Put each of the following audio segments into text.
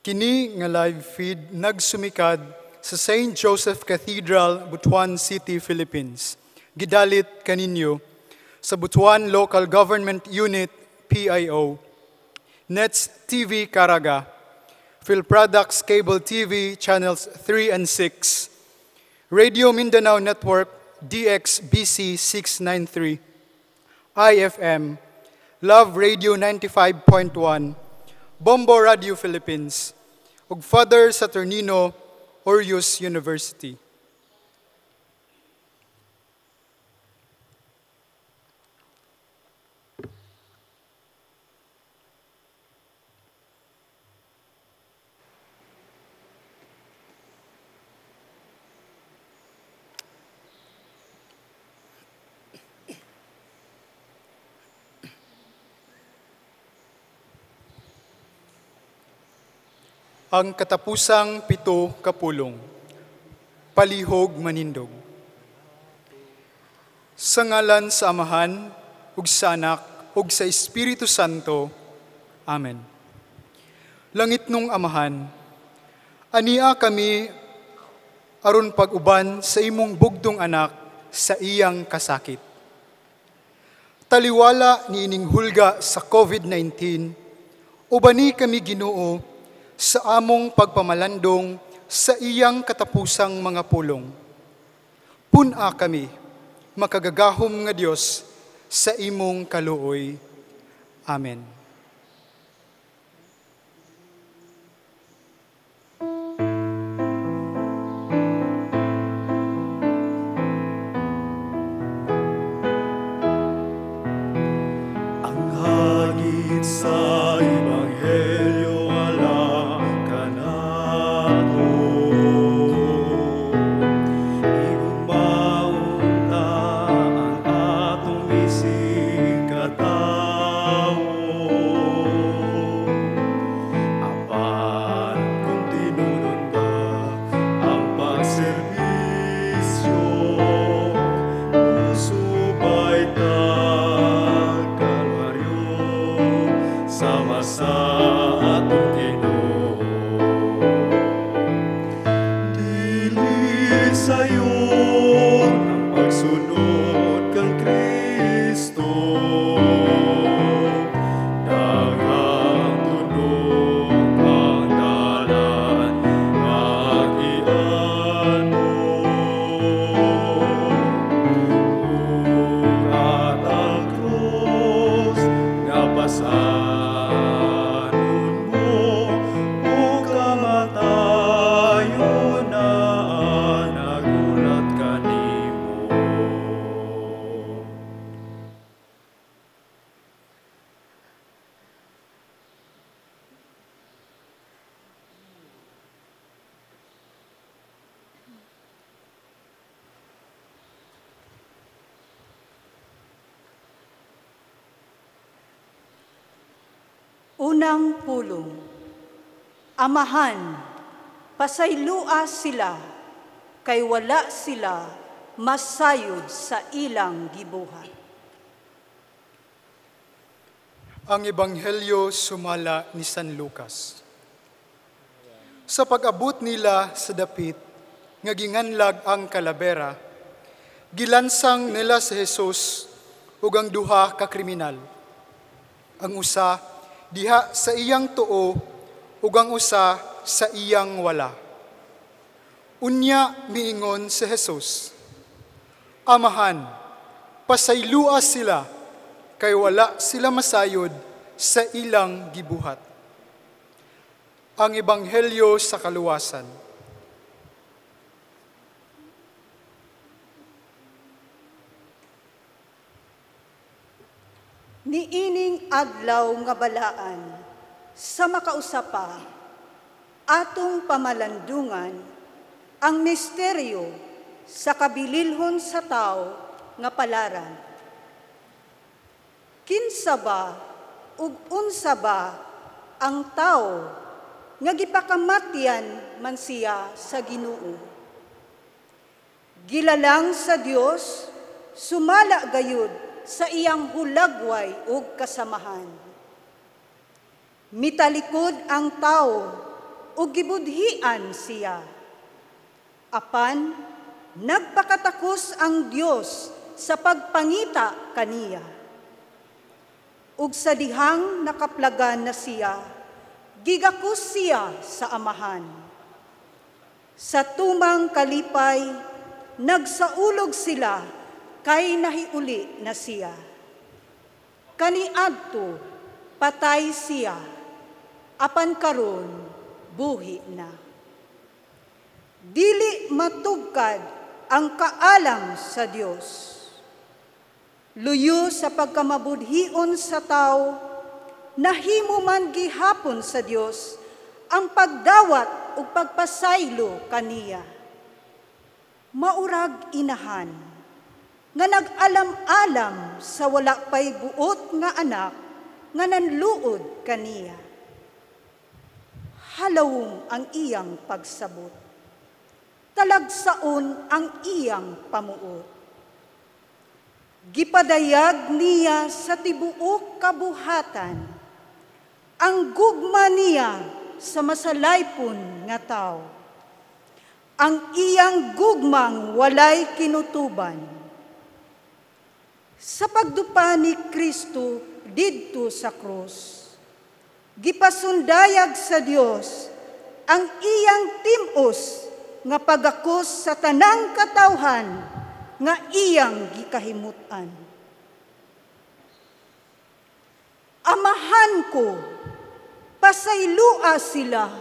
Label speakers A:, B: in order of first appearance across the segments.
A: Kini nga live feed nagsumikad sa St. Joseph Cathedral, Butuan City, Philippines. Gidalit kaninyo sa Butuan Local Government Unit, PIO, Nets TV Caraga, Philproducts Cable TV Channels 3 and 6, Radio Mindanao Network DXBC 693, IFM, Love Radio 95.1, Bombo Radio Philippines, ug Father Saturnino Orius University. Ang katapusang 7 kapulong, palihog manindog. Sa ngalan sa Amahan, ug sa Anak, ug sa Espiritu Santo. Amen. Langit nung Amahan, ania kami aron pag-uban sa imong bugdong anak sa iyang kasakit. Taliwala ni ining hulga sa COVID-19, ubani kami Ginoo sa among pagpamalandong sa iyang katapusang mga pulong. Pun-a kami, makagagahom nga Dios, sa imong kaluoy. Amen.
B: Ang hagit sa Ebanghelyo ala kanato, igugmaon ta ang atong isig katawo. Apan kung tinunod ba ang pagserbisyo, musubay ta Kalbaryo sama sa atong Ginoo. Dili sayon ang pagsunod kang Kristo, daghang tunok ang dalan nga agian mo. Bugat ang krus nga pasanon mo, ug kamatayon na nagulat kanimo.
C: Unang pulong, Amahan, pasaylua sila, kay wala sila masayod sa ilang gibuhat.
A: Ang Ebanghelyo sumala ni San Lucas. Sa pag-abot nila sa dapit, nga ginganlag ang kalabera, gilansang nila si Jesus ug ang duha ka kriminal. Ang usa diha sa iyang tuo ug ang usa sa iyang wala. Unya miingon si Jesus, Amahan, pasaylua sila, kay wala sila masayod sa ilang gibuhat. Ang Ebanghelyo sa kaluwasan.
C: Niining adlaw nga balaan sa makausapa, atong pamalandungan ang misteryo sa kabililhon sa tao nga palaran. Kinsa ba ug unsa ba ang tao nga gipakamatyan man siya sa Ginoo? Gilalang sa Dios, sumala gayud sa iyang hulagway ug kasamahan. Mitalikod ang tao ug gibudhian siya. Apan nagpakatakos ang Dios sa pagpangita kaniya. Ug sa dihang nakaplagan na siya, gigakos siya sa Amahan. Sa tumang kalipay, nagsaulog sila kay nahiuli na siya. Kaniadto, patay siya, apan karon buhi na. Dili matugkad ang kaalam sa Dios. Luyo sa pagkamabudhion sa tao, nahimo man gihapon sa Dios ang pagdawat ug pagpasaylo kaniya. Maurag inahan nga nag-alam-alam sa wala pay buot nga anak nga nanluod kaniya. Halawom ang iyang pagsabot, talagsaon ang iyang pamuot. Gipadayag niya sa tibuok kabuhatan ang gugma niya sa masalaypon nga tao. Ang iyang gugmang walay kinutuban. Sa pagdupa ni Kristo didto sa krus, gipasundayag sa Dios ang iyang tim-os nga pagakos sa tanang katawhan nga iyang gikahimutan. Amahan ko, pasaylua sila,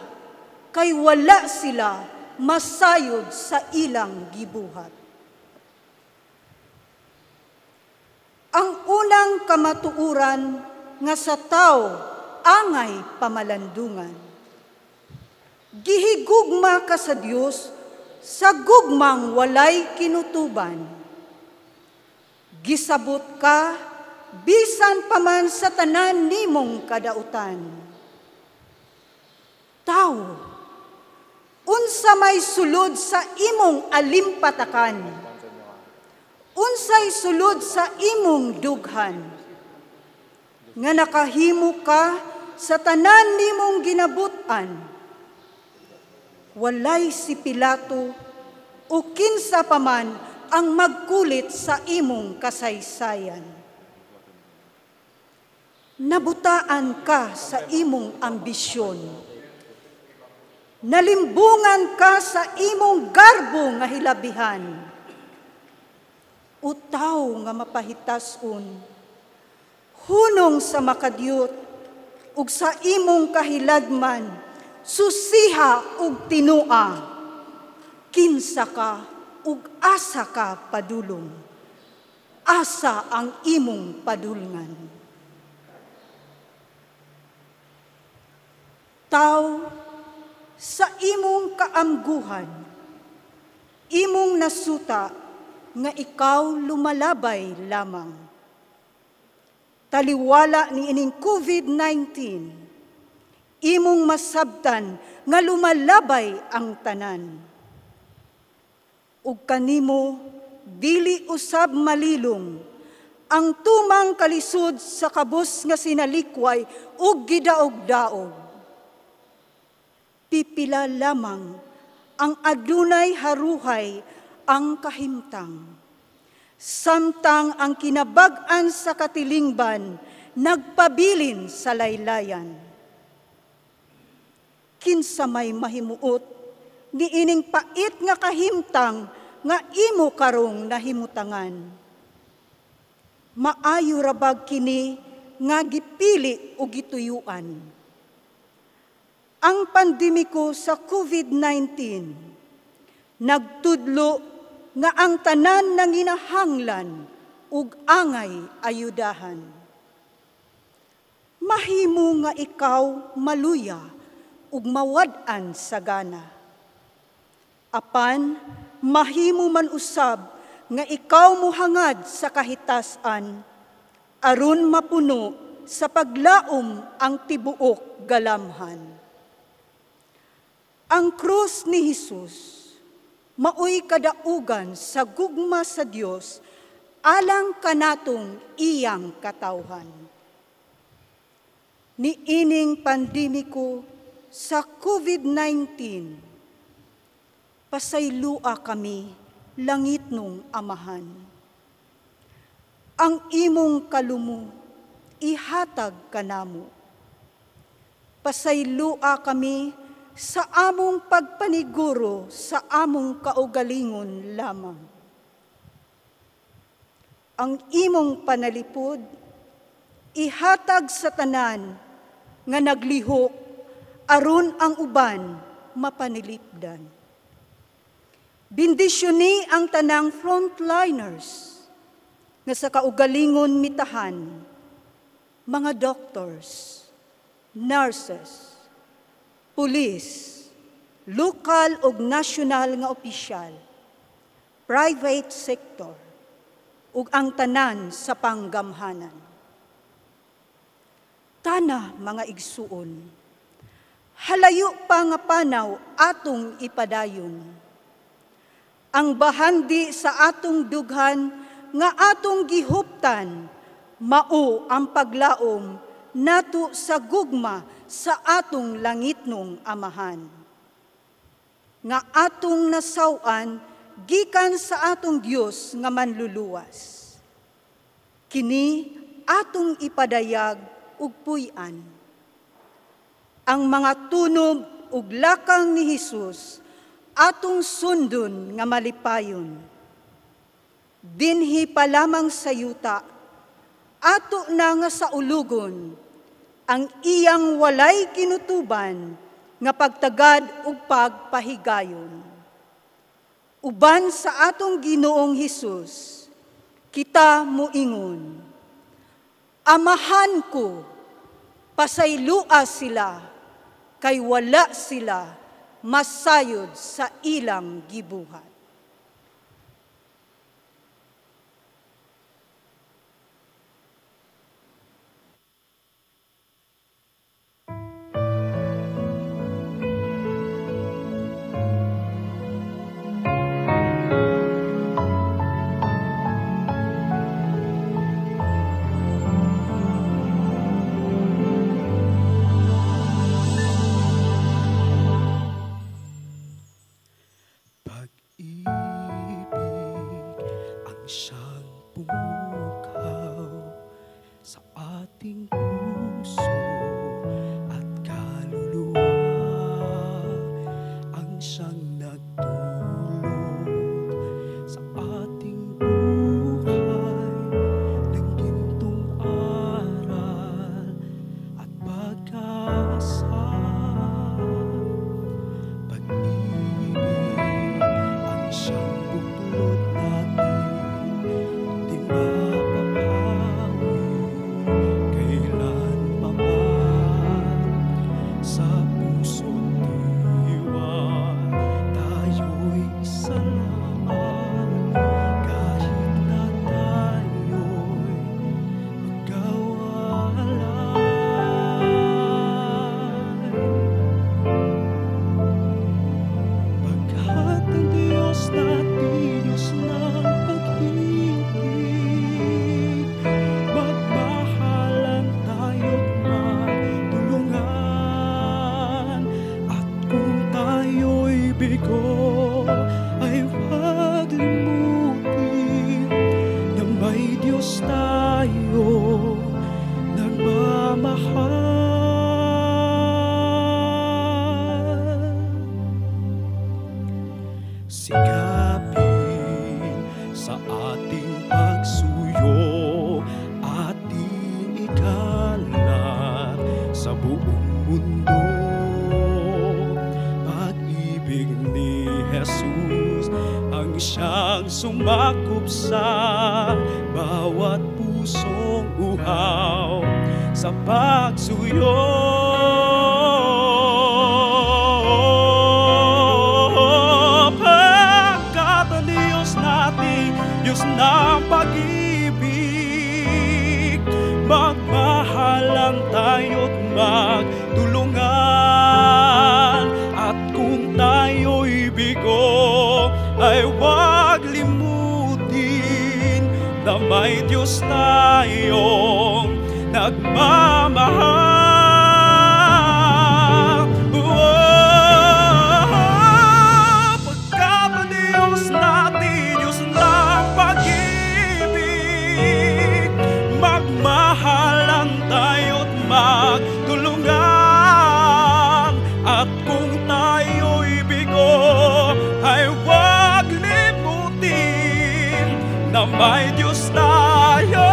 C: kay wala sila masayod sa ilang gibuhat. Ang unang kamatuoran nga sa tao angay pamalandungan. Gihigugma ka sa Dios sa gugmang walay kinutuban. Gisabot ka bisan pa man sa tanan nimong kadautan. Tao, unsa may sulod sa imong alimpatakan? Unsay sulod sa imong dughan? Nga nakahimo ka sa tanan nimong ginabutan. Walay si Pilato o kinsa pa man ang magkulit sa imong kasaysayan. Nabutaan ka sa imong ambisyon. Nalimbungan ka sa imong garbo nga hilabihan. Utaw nga mapahitason, hunong sa makadiyot, ug sa imong kahiladman, susiha ug tinua, kinsa ka ug asa ka padulong, asa ang imong padulngan. Tao, sa imong kaamguhan, imong nasuta nga ikaw lumalabay lamang. Taliwala ni ining COVID-19, imong masabtan nga lumalabay ang tanan. Ug kanimo dili usab malilong ang tumang kalisod sa kabus nga sinalikway ug gidaog-daog. Pipila lamang ang adunay haruhay ang kahimtang. Samtang ang kinabag-an sa katilingban nagpabilin sa laylayan. Kinsa may mahimuot niining pait nga kahimtang nga imo karong nahimutangan. Maayo ra bag kini nga gipili o gituyuan. Ang pandemiko sa COVID-19 nagtudlo nga ang tanan nanginahanglan ug angay ayudahan. Mahimo nga ikaw maluya ug mawad-an sa gana. Apan mahimo man usab nga ikaw mohangad sa kahitasan aron mapuno sa paglaom ang tibuok galamhan. Ang krus ni Hesus maoy kadaugan sa gugma sa Dios alang kanatong iyang katawhan. Niining pandemiko sa COVID-19. Pasaylua kami, langit nung Amahan. Ang imong kalumo, ihatag kanamo. Pasaylua kami sa among pagpaniguro sa among kaugalingon lamang. Ang imong panalipod, ihatag sa tanan nga naglihok aron ang uban mapanilipdan. Bendisyoni ang tanang frontliners nga sa kaugalingon mitahan, mga doctors, nurses, police, lokal ug national nga opisyal, private sector, ug ang tanan sa panggamhanan. Tana, mga igsuon, halayo pa nga panaw atong ipadayon. Ang bahandi sa atong dughan nga atong gihuptan, mao ang paglaom nato sa gugma sa atong langitnong Amahan. Nga atong nasaw-an gikan sa atong Dios nga manluluwas. Kini atong ipadayag ug puy-an. Ang mga tunob ug lakang ni Hesus atong sundon nga malipayon. Dinhi pa lamang sa yuta, ato na nga sa ulugon, ang iyang walay kinutuban nga pagtagad ug pagpahigayon. Uban sa atong Ginoong Hesus, kita moingon, Amahan ko, pasaylua sila, kay wala sila masayod sa ilang gibuhat.
B: Sumakop sa bawat pusong uhaw sa pagsuyo. Pagkat ang Diyos natin, Diyos ng pag-ibig, magmahalan tayo't magtulungan. At kung tayo'y bigo, ay huwag limutin na may Diyos tayong nagmamahal. na may Diyos tayo.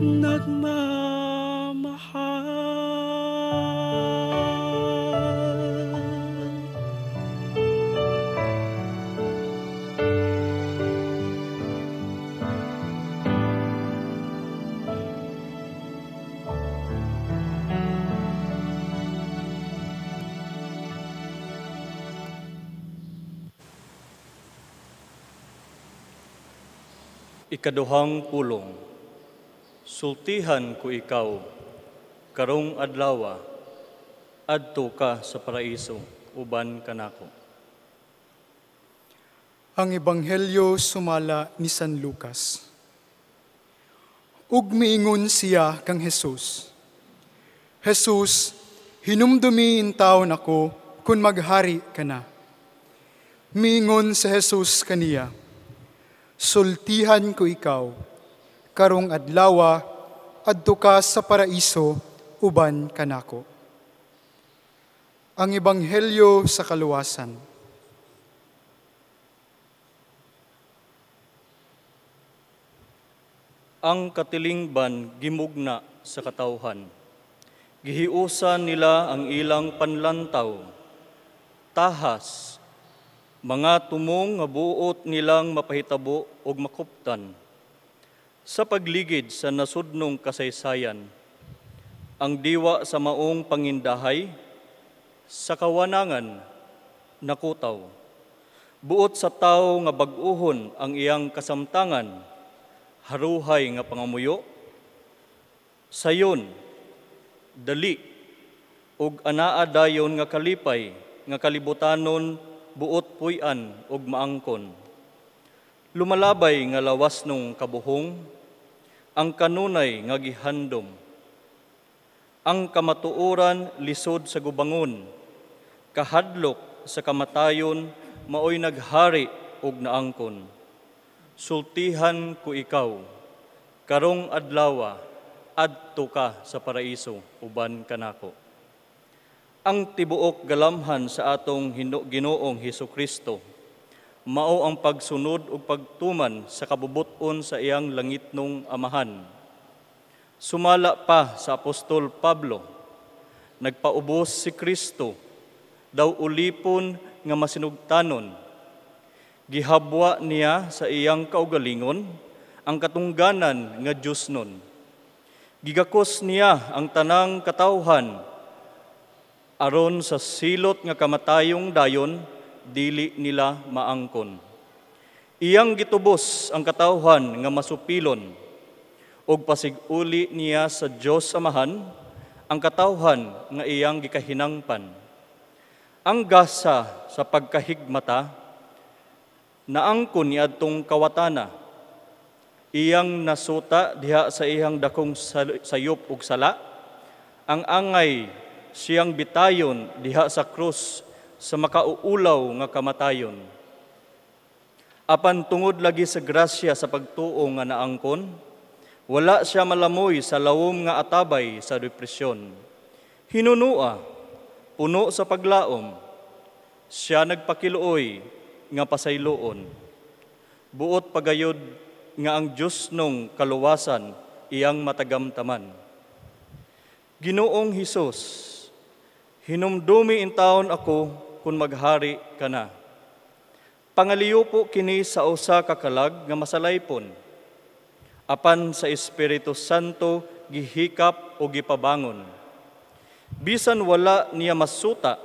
B: Nagmamahal.
D: Ikaduhang pulong, sultihan ko ikaw, karong adlawa, adto ka sa paraiso, uban kanako.
A: Ang Ebanghelyo sumala ni San Lucas. Ug miingon siya kang Jesus, Jesus, hinumdumi intawon ako kun maghari ka na. Miingon sa Jesus kaniya, sultihan ko ikaw, karong adlawa, adto ka sa paraiso, uban kanako. Ang Ebanghelyo sa kaluwasan.
D: Ang katilingban gimugna sa katawhan. Gihiusan nila ang ilang panlantaw, tahas, mga tumong nga buot nilang mapahitabo og makuptan. Sa pagligid sa nasudnong kasaysayan, ang diwa sa maong pangindahay, sa kawanangan nakutaw. Buot sa tawo nga bag-uhon ang iyang kasamtangan, haruhay nga pangamuyo, sayon, dali, ug anaa dayon nga kalipay, nga kalibutanon buot puy-an ug maangkon. Lumalabay nga lawas nung kabuhong, ang kanunay nga gihandom. Ang kamatuoran lisod sa gubangon, kahadlok sa kamatayon maoy naghari ug naangkon. Sultihan ko ikaw, karong adlawa, adto ka sa paraiso, uban kanako. Ang tibuok galamhan sa atong Ginoong Hesus Kristo, mao ang pagsunod ug pagtuman sa kabubut-on sa iyang langitnong Amahan. Sumala pa sa Apostol Pablo, nagpaubos si Kristo, daw ulipon nga masinugtanon. Gihabwa niya sa iyang kaugalingon ang katungganan nga Dios nun. Gigakos niya ang tanang katawhan aron sa silot nga kamatayong dayon dili nila maangkon. Iyang gitubos ang katawhan nga masupilon ug pasig-uli niya sa Dios Amahan ang katawhan nga iyang gikahinangpan. Ang gasa sa pagkahigmata naangkon niadtong kawatana. Iyang nasuta diha sa iyang dakong sayop ug sala, ang angay siyang bitayon diha sa krus sa makauulaw nga kamatayon. Apan tungod lagi sa grasya sa pagtuo nga naangkon, wala siya malamoy sa lawom nga atabay sa depresyon. Hinunua, puno sa paglaom, siya nagpakiluoy nga pasayloon. Buot pagayod nga ang Dios nung kaluwasan iyang matagamtaman. Ginoong Hesus, hinumdumi intawon ako kung maghari ka na. Pangaliyo po kini sa usa ka kalag nga masalaypon. Apan sa Espiritu Santo gihikap o gipabangon. Bisan wala niya masuta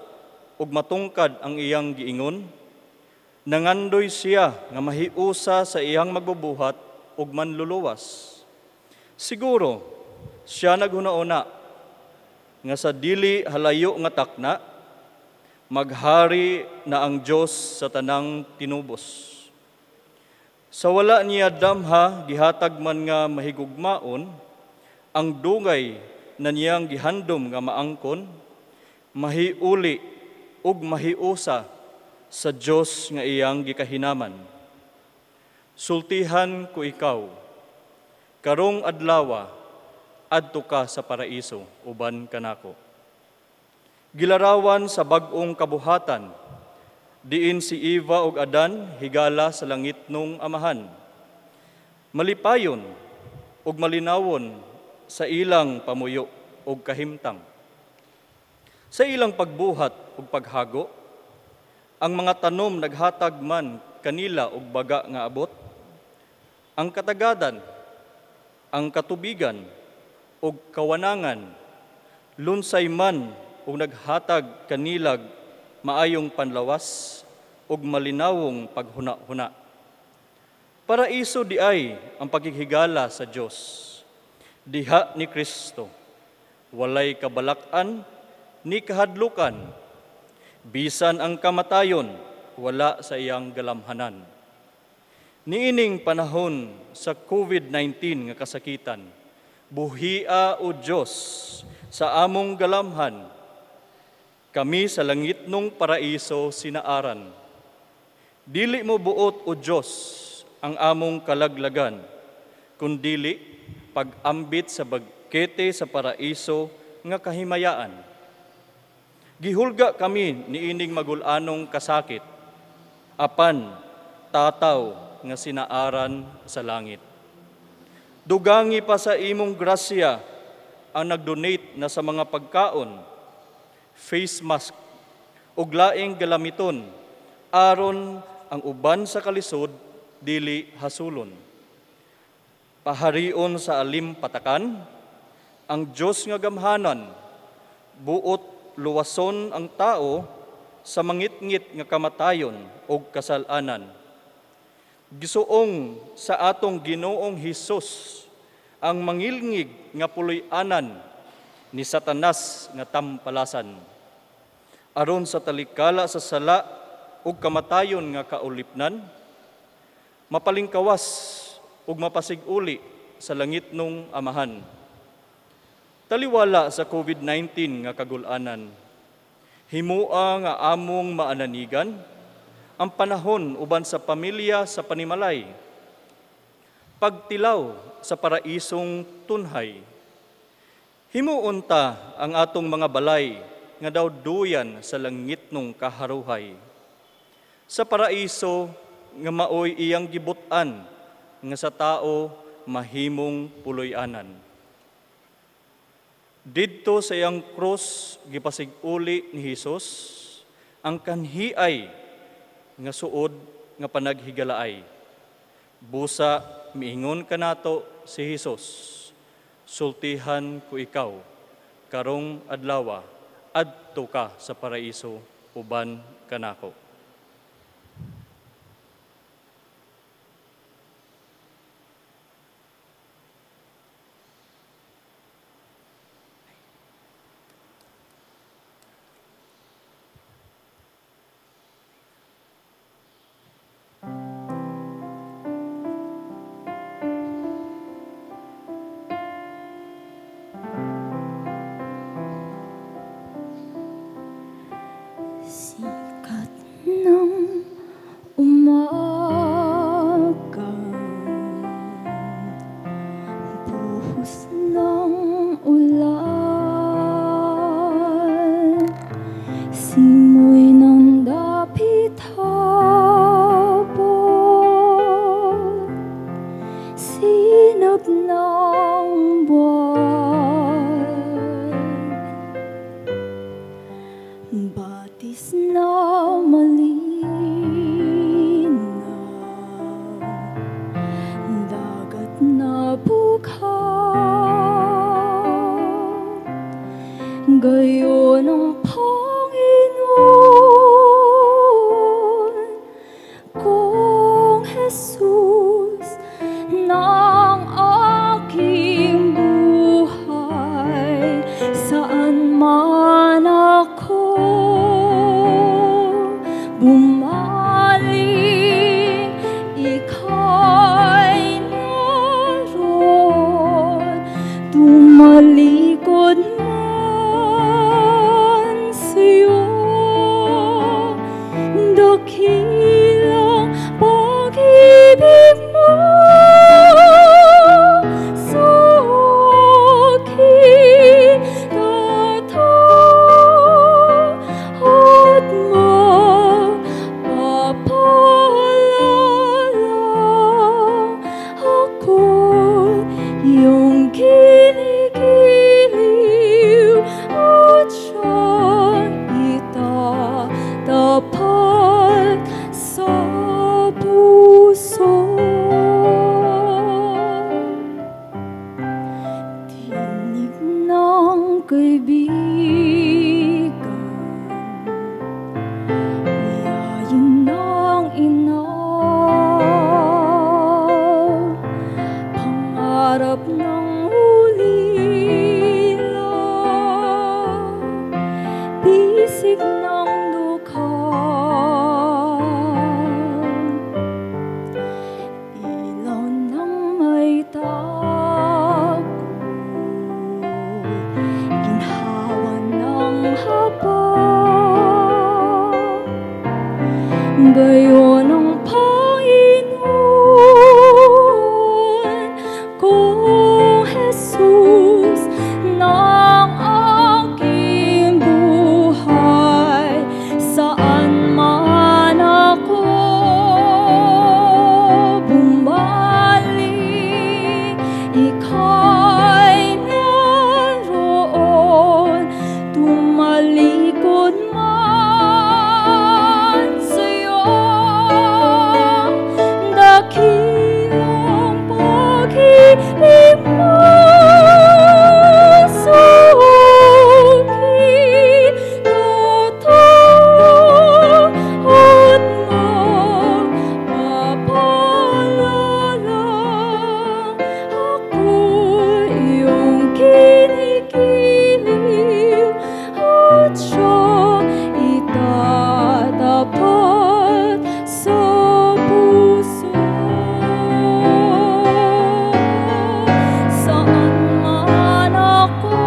D: ug matungkad ang iyang giingon, nangandoy siya nga mahiusa sa iyang magbubuhat ug manluluwas. Siguro siya naghuna-una nga sa dili halayo nga takna, maghari na ang Dios sa tanang tinubos. Sa wala niya damha, gihatag man nga mahigugmaon, ang dungay na niyang gihandom nga maangkon, mahiuli ug mahiusa sa Dios nga iyang gikahinaman. Sultihan ko ikaw, karong adlawa, adto ka sa paraiso, uban kanako. Gilarawan sa bag-ong kabuhatan, diin si Eva ug Adan higala sa langitnong amahan. Malipayon ug malinawon sa ilang pamuyo ug kahimtang. Sa ilang pagbuhat ug paghago, ang mga tanom naghatag man kanila og baga nga abot, ang katagadan, ang katubigan ug kawanangan, lunsay man ug naghatag kanilag maayong panlawas ug malinawong paghuna-huna. Paraiso di ay ang paghihigala sa Dios. Diha ni Kristo, walay kabalak-an ni kahadlukan, bisan ang kamatayon wala sa iyang galamhanan. Niining panahon sa COVID-19 nga kasakitan, buhia o Dios sa among galamhan, kami sa langitnong paraiso sinaaran. Dili mo buot o Dios ang among kalaglagan, kundili pag-ambit sa bagkete sa paraiso nga kahimayaan. Gihulga kami niining magulanong kasakit, apan tataw nga sinaaran sa langit. Dugangi pa sa imong grasya ang nagdonate na sa mga pagkaon, face mask, ug laing galamiton, aron ang uban sa kalisod dili hasulon. Paharion sa alim patakan, ang Dios nga gamhanan, buot luwason ang tao sa mangitngit nga kamatayon og kasalanan. Gisuong sa atong Ginoong Hesus ang mangilngig nga puloy-anan ni Satanas nga tampalasan. Aron sa talikala sa sala ug kamatayon nga kaulipnan, mapalingkawas ug mapasig-uli sa langitnong amahan. Taliwala sa COVID-19 nga kagulanan, himua nga among maananigan ang panahon uban sa pamilya sa panimalay, pagtilaw sa paraisong tunhay. Himuon ta ang atong mga balay nga daw duyan sa langitnong kaharuhay. Sa paraiso nga maoy iyang gibut-an nga sa tao mahimong puloy-anan. Didto sa iyang krus gipasig-uli ni Hesus ang kanhiay nga suod nga panaghigalaay. Busa miingon kanato si Hesus, sultihan ko ikaw karong adlawa, adto ka sa paraiso uban kanako.
E: Sikat ng umaga, buhos ng ulan, simoy ng dapit hapon, sinag ng buwan, batis na malinaw, dagat na bukhaw, gayon ang Panginoon kong Jesus ng aking buhay, saan man ako bumaling, ika'y naroon, tumalikod man sa'yo. Bisig ng dukha, ilaw ng may takot, ginhawa ng haba, gayon ang Panginoon kong Jesus ng aking buhay. Saan man ako bumalik, ika'y naroon, tumalikod man sa'yo. Dakilang pag-ibig mo sa akin, totoo at magpapaalala. Ako'y iyong kinikilig at siya itatapat sa puso. Saan man ako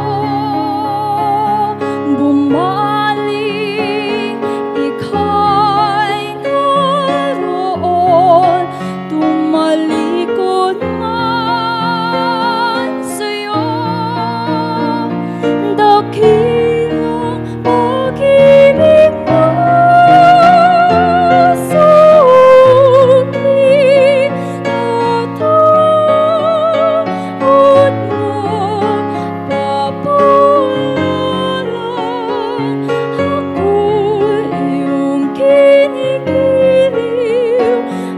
E: bumalik, ika'y naroon, tumalikod man sa'yo. Dakilang pag-ibig mo sa akin, totoo at magpapaalala. Ako'y iyong kinikilig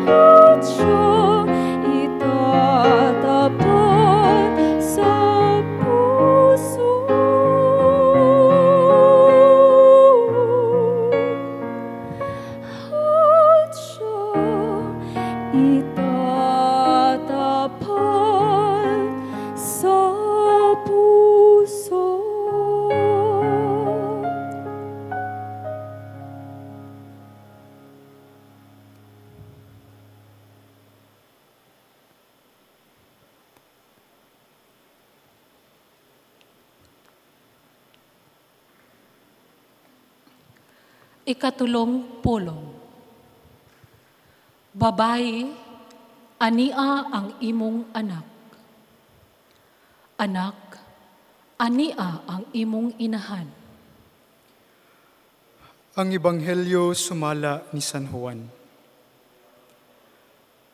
E: at siya itatapat sa puso. At siya itatapat sa puso.
F: Ikatulong pulong. Babae, ania ang imong anak. Anak, ania ang imong inahan.
A: Ang Ebanghelyo sumala ni San Juan.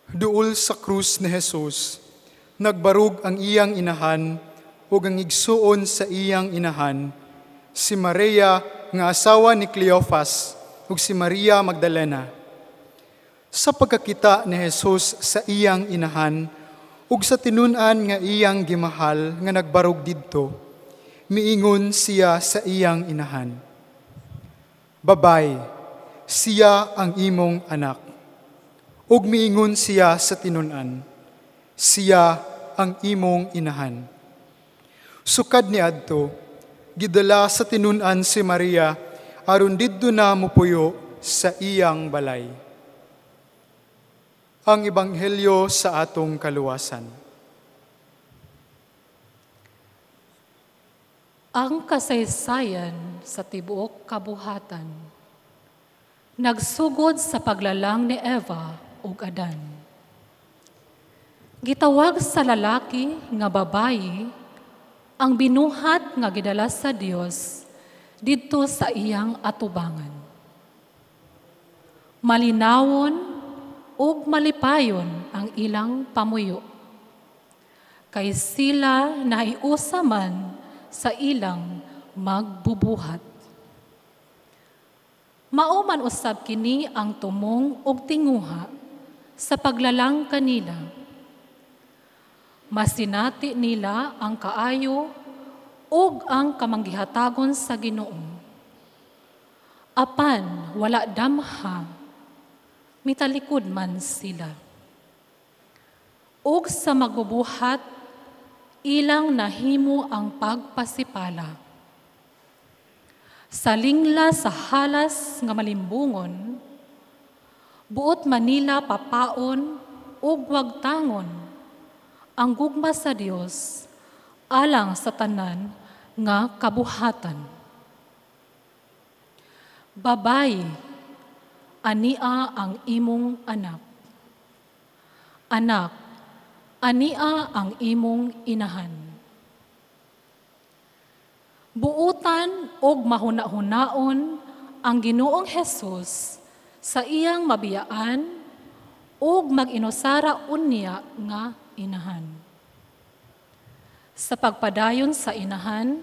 A: Duol sa krus ni Jesus, nagbarug ang iyang inahan ug ang igsuon sa iyang inahan, si Maria nga asawa ni Cleophas ug si Maria Magdalena. Sa pagkakita ni Jesus sa iyang inahan ug sa tinun-an nga iyang gimahal nga nagbarug didto, miingon siya sa iyang inahan, "Babay, siya ang imong anak." Ug miingon siya sa tinun-an, "Siya ang imong inahan." Sukad niadto, gidala sa tinun-an si Maria aron didto na mopuyo sa iyang balay. Ang Ebanghelyo sa atong kaluwasan.
F: Ang kasaysayan sa tibuok kabuhatan nagsugod sa paglalang ni Eva ug Adan. Gitawag sa lalaki nga babayi ang binuhat nga gidala sa Dios didto sa iyang atubangan. Malinawon ug malipayon ang ilang pamuyo, kay sila naiusa man sa ilang magbubuhat. Mao man usab kini ang tumong ug tinguha sa paglalang kanila. Masinati nila ang kaayo ug ang kamanggihatagon sa Ginoo. Apan wala damha, mitalikod man sila. Ug sa magbubuhat, ilang nahimo ang pagpasipala. Sa lingla sa halas nga malimbungon, buot Manila papaon ug wagtangon ang gugma sa Dios alang sa tanan nga kabuhatan. Babayi, ania ang imong anak. Anak, ania ang imong inahan. Buutan og mahuna-hunaon ang Ginoong Hesus sa iyang mabiyaan ug mag-inusara unya nga inahan. Sa pagpadayon sa inahan,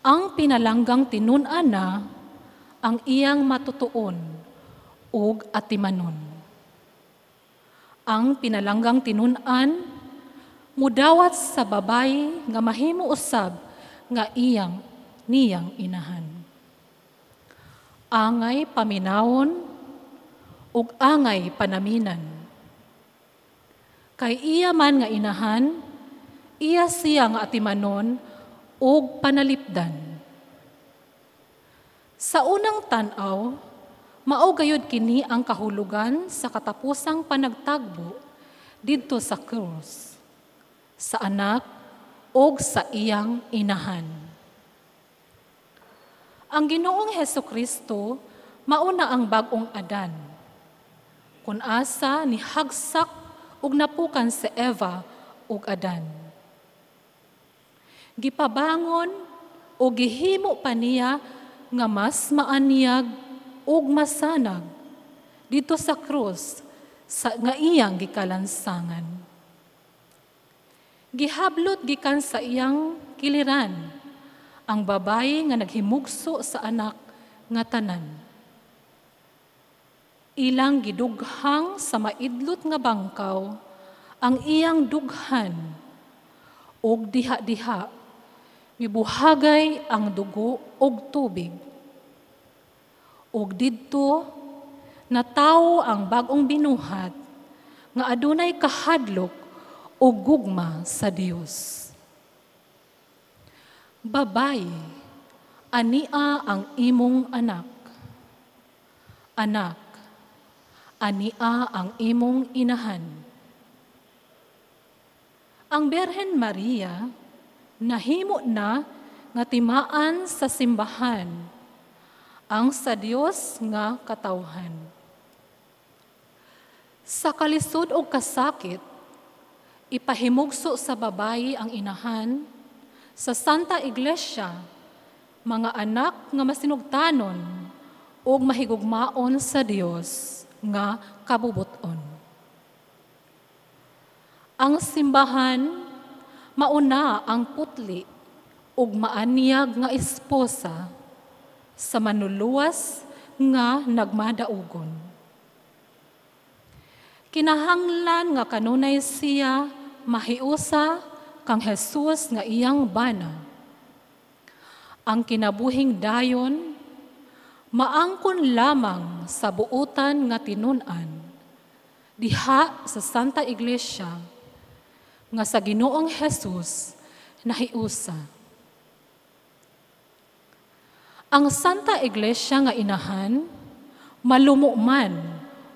F: ang pinalanggang tinun-an na ang iyang matutuon ug atimanon. Ang pinalanggang tinun-an mudawat sa babayi nga mahimo usab nga iyang niyang inahan. Angay paminawon ug angay panaminan. Kay iya man nga inahan, iya siya nga atimanon ug panalipdan. Sa unang tan-aw, mao gayud kini ang kahulugan sa katapusang panagtagbo didto sa krus, sa anak ug sa iyang inahan. Ang Ginoong Hesukristo mauna ang bag-ong Adan. Kun asa ni hagsak ug napukan si Eva ug Adan. Gipabangon o gihimo pa niya nga mas maanyag ug masanag dito sa krus sa nga iyang gikalansangan. Gihablot gikan sa iyang kiliran ang babayi nga naghimugso sa anak nga tanan. Ilang gidughang sa maidlot nga bangkaw ang iyang dughan ug diha-diha mibuhagay ang dugo ug tubig. Ug didto natawo ang bag-ong binuhat nga adunay kahadlok ug gugma sa Dios. Babayi, ania ang imong anak. Anak, ania ang imong inahan. Ang Birhen Maria nahimo na nga timaan sa simbahan ang sa Dios nga katawhan. Sa kalisod o kasakit, ipahimugso sa babayi ang inahan sa Santa Iglesia, mga anak nga masinugtanon ug mahigugmaon sa Dios nga kabubuton. Ang simbahan mauna ang putli ug maanyag nga esposa sa manluluwas nga nagmadaugon. Kinahanglan nga kanunay siya mahiusa kang Jesus nga iyang bana. Ang kinabuhing dayon maangkon lamang sa buutan nga tinun-an diha sa Santa Iglesia nga sa Ginoong Jesus nahiusa. Ang Santa Iglesia nga inahan malumo man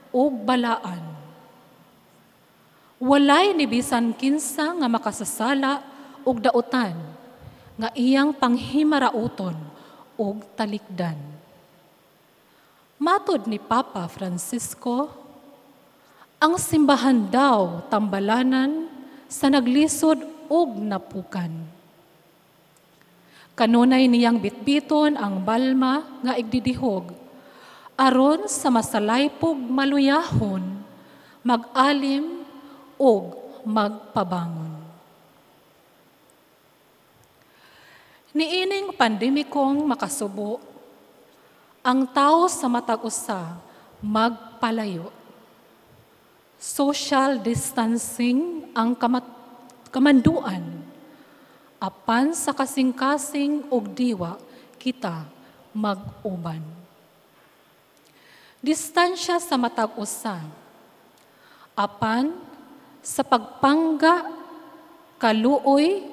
F: ug balaan. Walay ni bisan kinsa nga makasasala og dautan nga iyang panghimarauton og talikdan. Matod ni Papa Francisco, ang simbahan daw tambalanan sa naglisod og napukan. Kanunay niyang bitbiton ang balma nga igdidihog, aron sa masalaypog maluyahon, mag-alim og magpabangon. Niining pandemikong makasubo, ang tao sa matag usa magpalayo. Social distancing ang kamanduan. Apan sa kasing-kasing og diwa kita mag-uban. Distansya sa matag usa. Apan sa pagpangga, kaluoy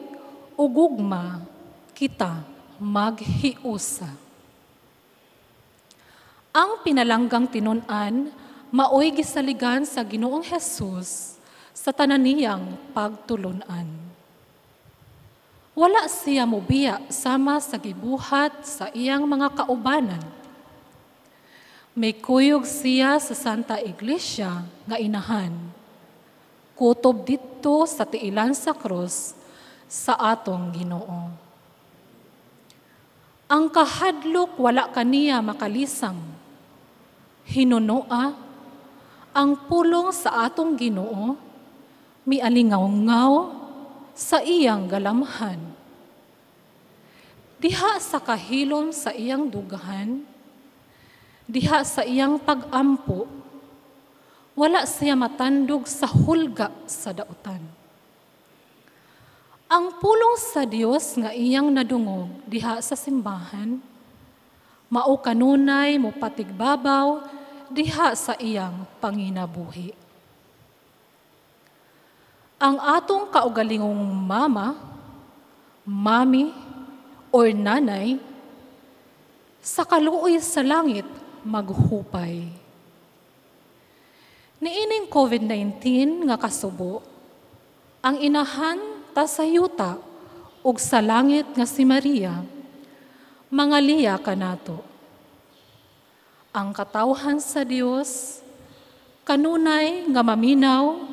F: ug gugma kita maghiusa. Ang pinalanggang tinun-an maoy gisaligan sa Ginoong Hesus sa tanan niyang pagtulunan. Wala siya mobiya sama sa gibuhat sa iyang mga kaubanan. May kuyog siya sa Santa Iglesia nga inahan. Kutob didto sa tiilan sa krus sa atong Ginoo. Ang kahadlok wala kaniya makalisang. Hinunoa ang pulong sa atong Ginoo mialingaw-ngaw sa iyang galamhan. Diha sa kahilom sa iyang dugahan, diha sa iyang pag-ampo, wala siya matandog sa hulga sa dautan. Ang pulong sa Dios nga iyang nadungog diha sa simbahan, mao kanunay mopatigbabaw diha sa iyang panginabuhi. Ang atong kaugalingong mama, mami, or nanay, sa kaluoy sa langit maghupay. Niining COVID-19 nga kasubo, ang inahan ta sa yuta ug sa langit nga si Maria, mangaliya kanato. Ang katawhan sa Dios kanunay nga maminaw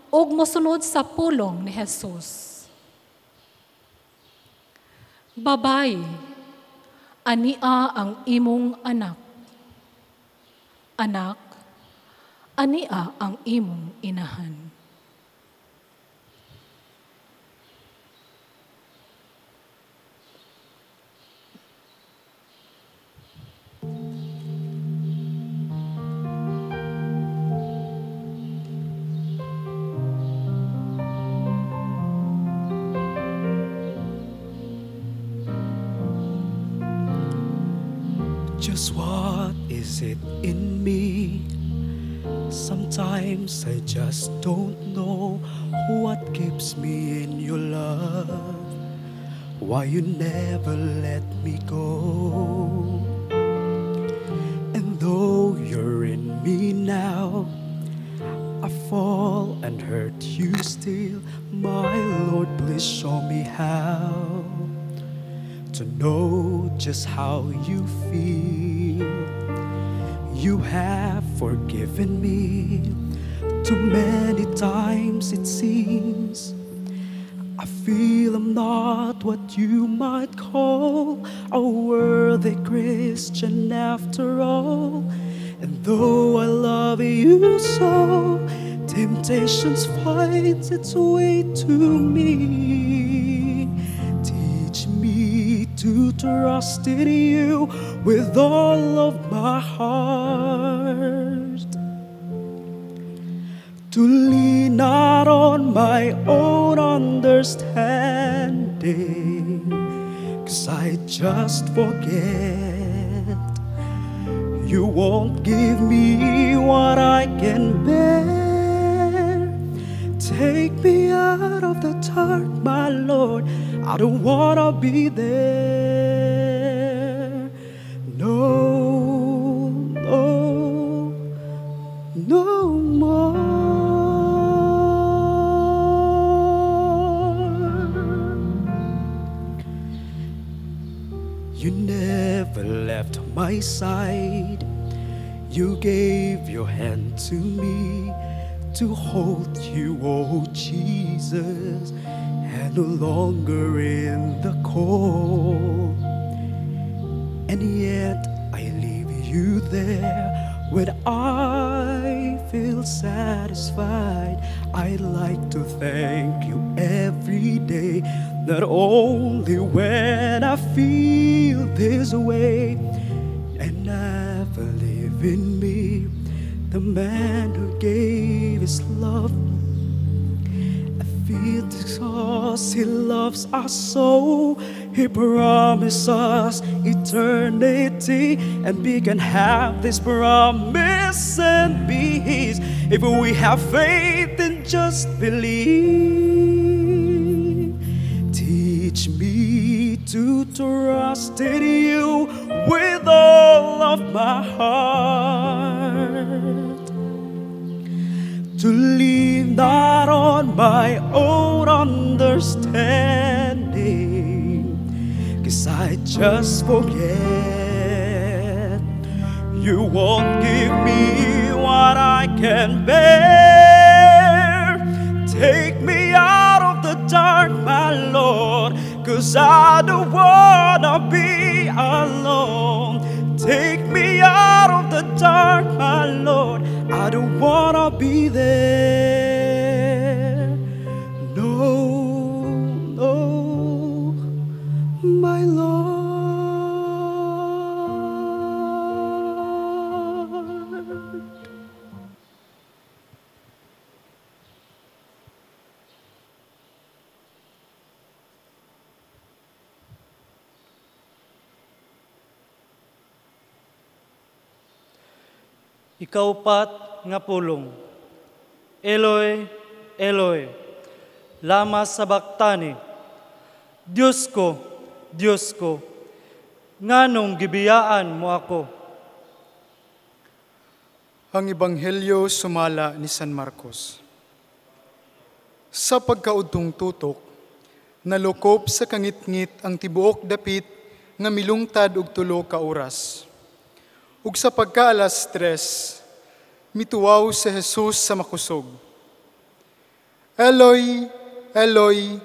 F: ug mosunod sa pulong ni Jesus. Babayi, ania ang imong anak. Anak, ania ang imong inahan.
B: Just what is it in me? Sometimes I just don't know what keeps me in your love, why you never let me go. And though you're in me now, I fall and hurt you still. My Lord, please show me how to know just how you feel. You have forgiven me too many times, it seems. I feel I'm not what you might call a worthy Christian after all. And though I love you so, temptations finds its way to me. Teach me to trust in you with all of my heart, to lean not on my own understanding, 'cause I just forget you won't give me what I can bear. Take me out of the dark, my Lord, I don't wanna be there. No, no, no more. You never left my side. You gave your hand to me to hold you, oh Jesus, and no longer in the cold. And yet I leave you there when I feel satisfied. I'd like to thank you every day, not only when I feel this way. And never live in me the man who gave his love. I feel because he loves us so. He promised us eternity, and we can have this promise and be his if we have faith and just believe. Teach me to trust in you with all of of my heart, to lean not on my own understanding, 'cause I just forget you won't give me what I can bear. Take me out of the dark, my Lord, 'cause I don't wanna be alone. Take me out of the dark, my Lord, I don't wanna be there. No, no, my Lord.
G: Ikaupat nga pulong. Eloi, Eloi, lama sabachthani. Diyos ko, Diyos ko, nganong gibiyaan mo ako?
A: Ang Ebanghelyo sumala ni San Marcos. Sa pagkaudtong tutok, nalukop sa kangitngit ang tibuok dapit nga milungtad og 3 ka oras. Ug sa pagkaalas 3, mituwaw si Jesus sa makusog. Eloi, Eloi,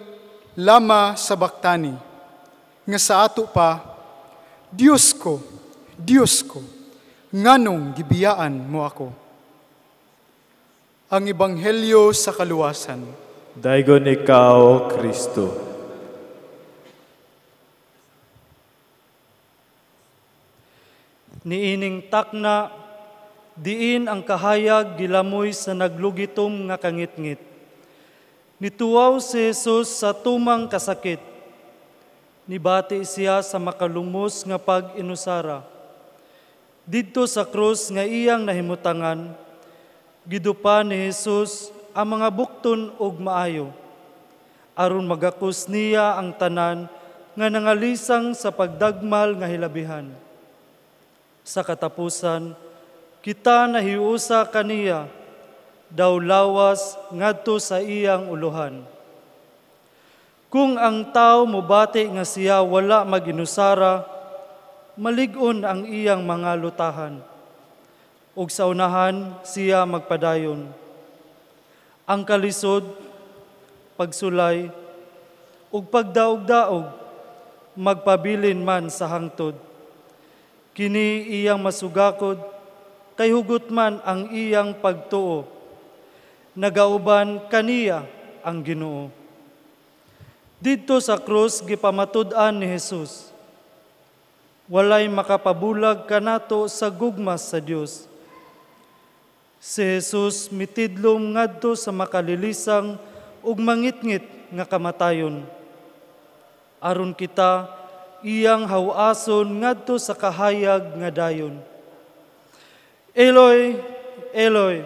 A: lama sabachthani. Nga sa ato pa, Diyos ko, Diyos ko, nganong gibiyaan mo ako. Ang Ebanghelyo sa kaluwasan.
H: Daygon ikaw, Kristo.
G: Niining takna, diin ang kahayag gilamoy sa naglugitom nga kangitngit. Nituwaw si Jesus sa tumang kasakit. Nibati siya sa makalumos nga pag-inusara. Didto sa krus nga iyang nahimutangan, gidupa ni Jesus ang mga bukton og maayo. Aron magakos niya ang tanan nga nangalisang sa pagdagmal nga hilabihan. Sa katapusan, kita nahiusa kaniya, daw lawas ngadto sa iyang uluhan. Kung ang tao mobati nga siya wala maginusara, malig-on ang iyang mga lutahan. Ug sa unahan siya magpadayon. Ang kalisod, pagsulay, ug pagdaog-daog, magpabilin man sa hangtod. Kini iyang masugakod, kay hugot man ang iyang pagtuo. Nagauban kaniya ang Ginoo. Didto sa krus gipamatud-an ni Jesus, walay makapabulag kanato sa gugma sa Dios. Si Jesus mitidlom ngadto sa makalilisang ug mangitngit nga kamatayon. Aron kita iyang hawason ngadto sa kahayag nga dayon. Eloi, Eloi,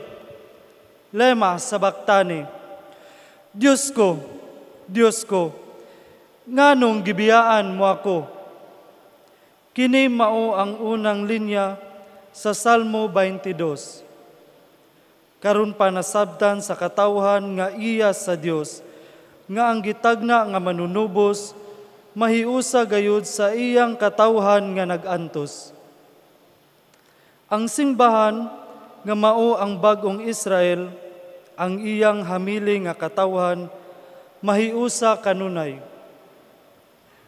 G: lema sabachthani. Diyos ko, Diyos ko, nganong gibiyaan mo ako? Kini mao ang unang linya sa Salmo 22. Karon pa nasabtan sa katawhan nga iya sa Dios, nga ang gitagna nga manunubos mahiusa gayud sa iyang katawhan nga nag-antos. Ang simbahan nga mao ang bag-ong Israel, ang iyang hamili nga katawhan mahiusa kanunay.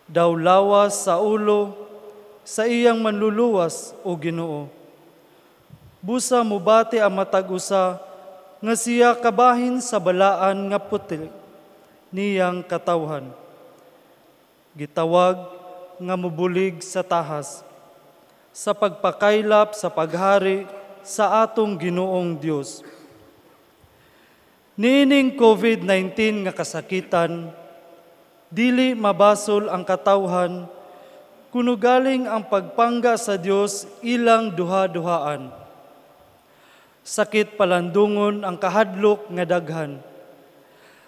G: Daw lawas sa ulo sa iyang manluluwas o Ginoo. Busa mubati ang matag usa nga siya kabahin sa balaan nga puti niyang katawhan. Gitawag nga mubulig sa tahas sa pagpakaylap sa paghari sa atong Ginoong Dios. Niining COVID-19 nga kasakitan, dili mabasol ang katawhan kuno galing ang pagpangga sa Dios ilang duha-duhaan. Sakit palandungon ang kahadlok nga daghan,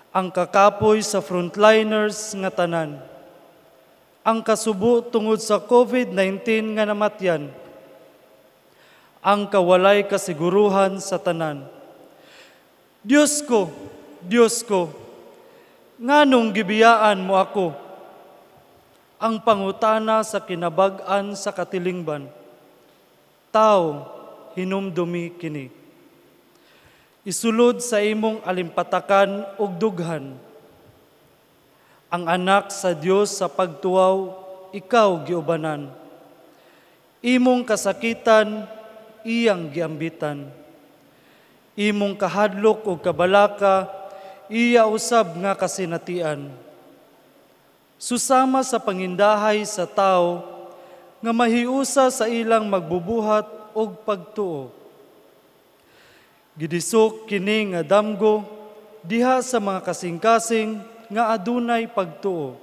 G: ang kakapoy sa frontliners nga tanan, ang kasubo tungod sa COVID-19 nga namatyan, Ang kawalay kasiguruhan sa tanan. Diyos ko, Diyos ko, nganong gibiyaan mo ako? Ang pangutana sa kinabag-an sa katilingban. Tao, hinumdumi kini. Isulod sa imong alimpatakan ug dughan. Ang anak sa Dios sa pagtuwaw, ikaw giubanan. Imong kasakitan, iyang giambitan. Imong kahadlok ug kabalaka, iya usab nga kasinatian. Susama sa pangindahay sa tao, nga mahiusa sa ilang magbubuhat og pagtuo. Gidisok kini nga damgo diha sa mga kasing-kasing nga adunay pagtuo.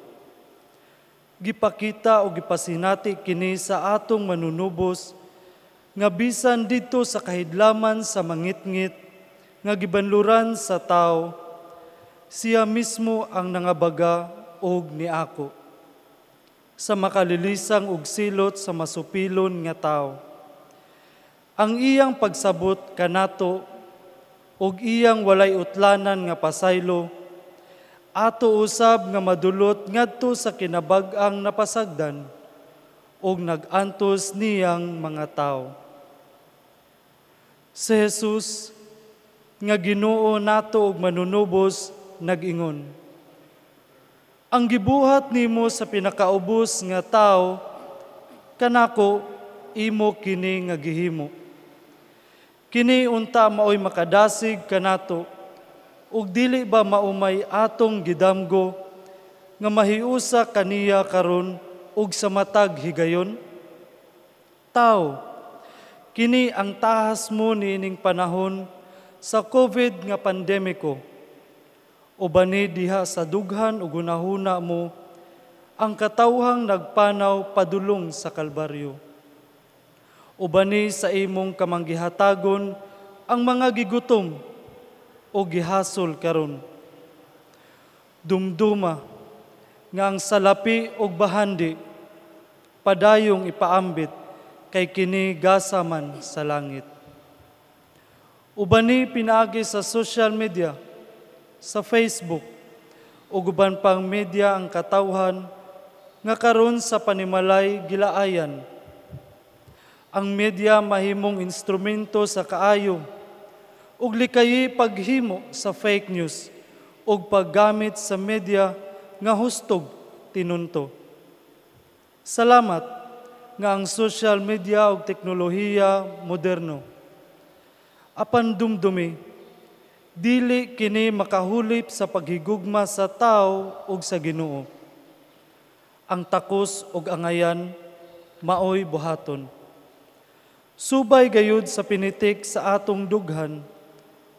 G: Gipakita o gipasinati kini sa atong manunubos nga bisan didto sa kahidlaman sa mangitngit nga gibanluran sa tao, siya mismo ang nangabaga og niako sa makalilisang og silot sa masupilon nga tao. Ang iyang pagsabot kanato og iyang walay utlanan nga pasaylo, ato usab nga madulot ngadto sa kinabag-ang napasagdan og nag-antos niyang mga tao. Si Jesus nga Ginoo nato og manunubos nag-ingon, ang gibuhat nimo sa pinakaubos nga tao kanako imo kini nga gihimo. Kini unta maoy makadasig kanato ug dili ba maumay atong gidamgo nga mahiusa kaniya karon ug sa matag higayon? Tao, kini ang tahas mo niining panahon sa COVID nga pandemiko. Ubani diha sa dughan ug hunahuna mo ang katawhang nagpanaw padulong sa Kalbaryo. Ubani sa imong kamanggihatagon ang mga gigutom o gihasol karon. Dumduma nga ang salapi og bahandi padayong ipaambit kay kini gasaman sa langit. Ubani pinaagi sa social media, sa Facebook ug uban pang media ang katawhan nga karon sa panimalay gilaayan. Ang media mahimong instrumento sa kaayo ug likayi paghimo sa fake news ug paggamit sa media nga hustog tinunto. Salamat nga ang social media ug teknolohiya moderno. Apan dumdumi, dili kini makahulip sa paghigugma sa tao ug sa Ginoo. Ang takos ug angayan maoy buhaton. Subay gayud sa pinitik sa atong dughan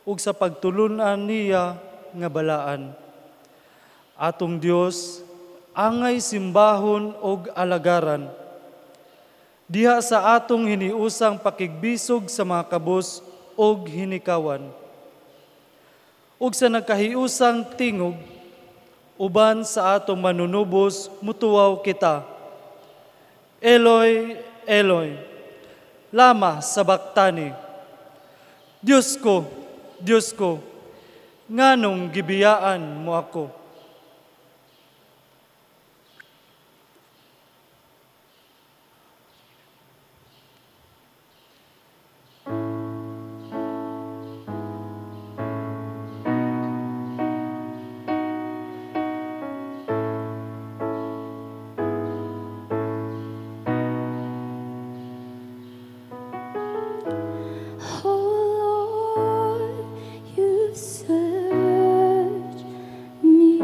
G: ug sa pagtulun-an niya nga balaan. Atong Dios angay simbahon ug alagaran. Diha sa atong hiniusang pakigbisog sa mga kabus ug hinikawan. Ug sa nagkahiusang tingog, uban sa atong manunubos, mutuwaw kita. Eloi, Eloi, lama sabaktani. Diyos ko, Diyos ko, nganong gibiyaan mo ako?
E: Oh Lord, you search me.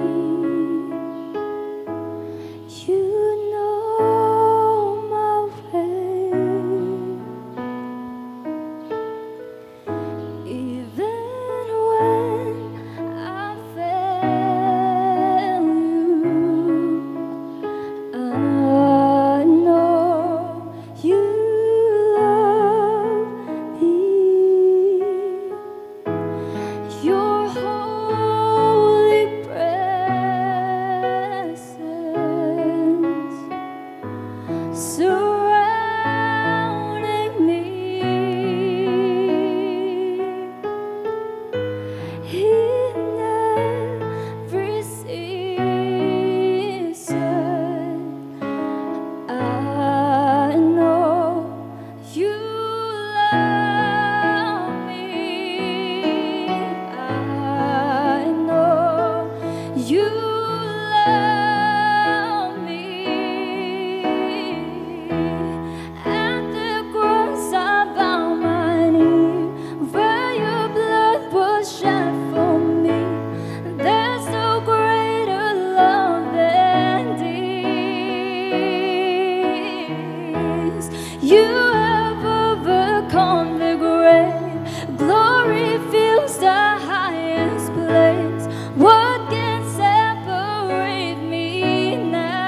E: You have overcome the grave. Glory fills the highest place. What can separate me now?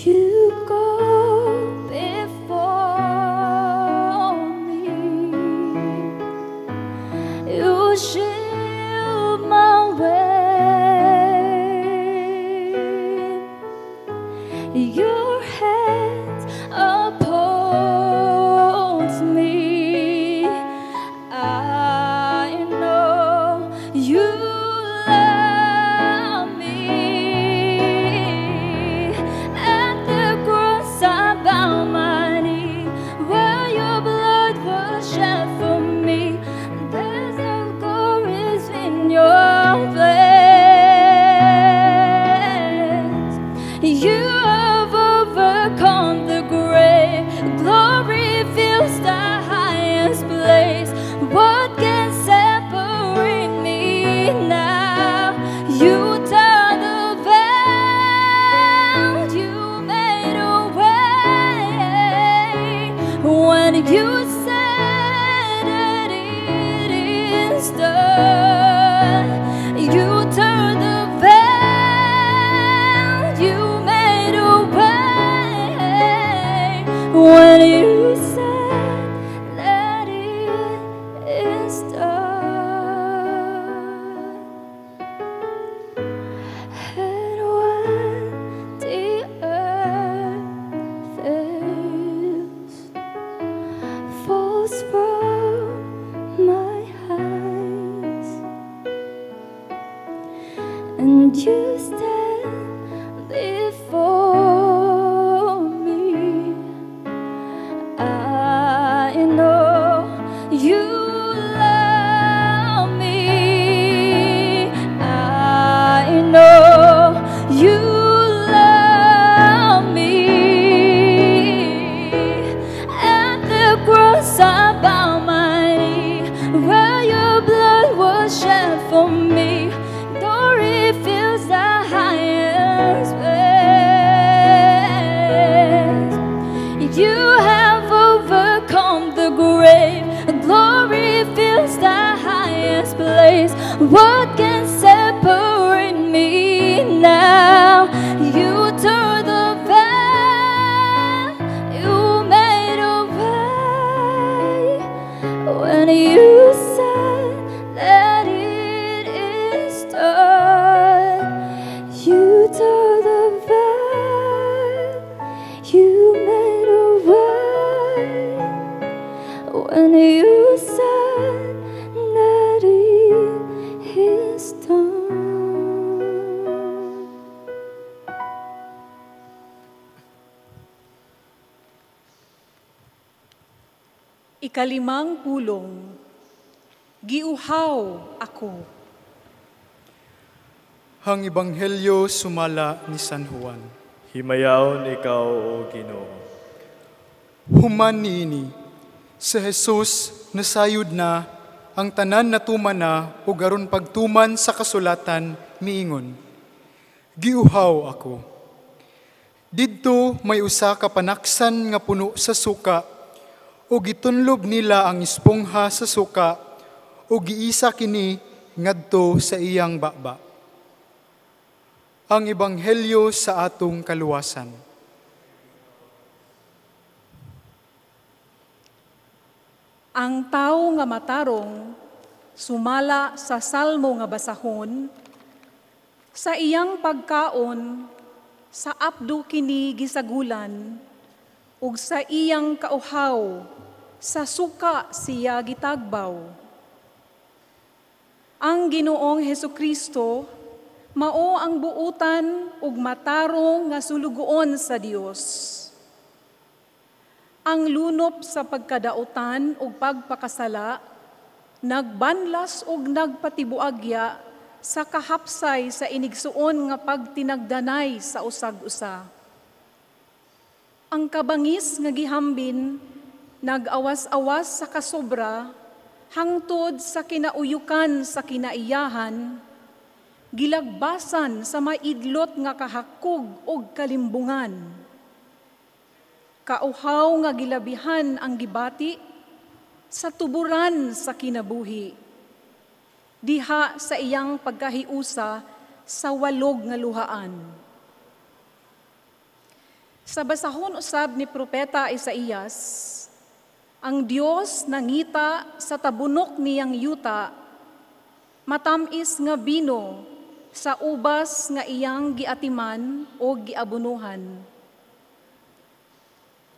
E: You go before me. You shield my way. Your hand upholds me. I know you love me. At the cross I bow my knee, where your blood was shed for me. There's no glories in your place. You have overcome the grave. Glory fills the highest place. What can separate me now? You tore the veil, you made a way. When you said that it is done, you tore the veil, you made a way. When you said that it is done. And when the earth fails, falls from my eyes, and you stand before me, I know you love me. I know you love me. At the cross I bow my knee, where your blood was shed for me. Glory fills the highest place. You have overcome the grave. Glory fills the highest place. What can separate me now? You tore the veil, you made a way. When you said that it is done, you tore the veil, you made a way. When you said that it is done.
F: Ikalimang pulong, giuhaw ako.
A: Ang Ebanghelyo sumala ni San Juan.
H: Himayaon ikaw, O Ginoo.
A: Human niini, si Jesus nasayod na ang tanan natuman na ug aron pagtuman sa kasulatan miingon, giuhaw ako. Didto may usa ka panaksan nga puno sa suka, ug gitunlob nila ang espongha sa suka ug giisa kini ngadto sa iyang baba. Ang Ebanghelyo sa atong kaluwasan.
F: Ang tawo nga matarong sumala sa salmo nga basahon, sa iyang pagkaon sa apdo kini gisagulan, ug sa iyang kauhaw sa suka siya gitagbaw. Ang Ginoong Hesukristo mao ang buutan ug matarong nga sulugoon sa Dios. Ang lunop sa pagkadautan ug pagpakasala, nagbanlas ug nagpatibuagya sa kahapsay sa inigsuon nga pagtinagdanay sa usag-usa. Ang kabangis nga gihambin, nag-awas-awas sa kasobra, Hangtod sa kinauyukan sa kinaiyahan, gilagbasan sa maidlot nga kahakog og kalimbungan. Kauhaw nga gilabihan ang gibati sa tuburan sa kinabuhi. Diha sa iyang pagkahiusa sa walog nga luhaan. Sa basahon usab ni Propeta Isaías, ang Dios nangita sa tabunok niyang yuta, matamis nga bino sa ubas nga iyang giatiman o giabunuhan.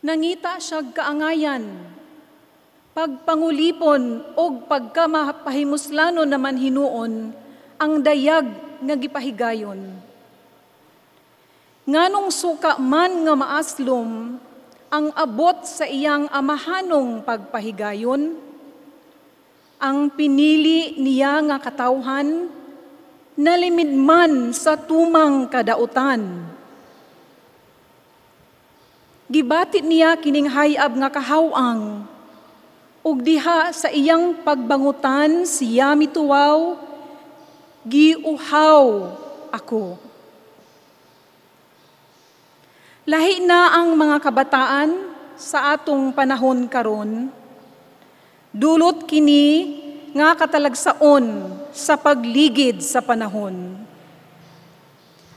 F: Nangita siya'g kaangayan, pagpangulipon og pagkamapahimuslanon naman hinuon ang dayag nga gipahigayon. Nganong suka man nga maaslom ang abot sa iyang amahanong pagpahigayon, ang pinili niya nga katawhan, nalimid man sa tumang kadautan. Gibati niya kining hayab nga kahawang, ug diha sa iyang pagbangutan siya mituwaw, giuhaw ako. Lahi na ang mga kabataan sa atong panahon karon. Dulot kini nga katalagsaon sa pagligid sa panahon.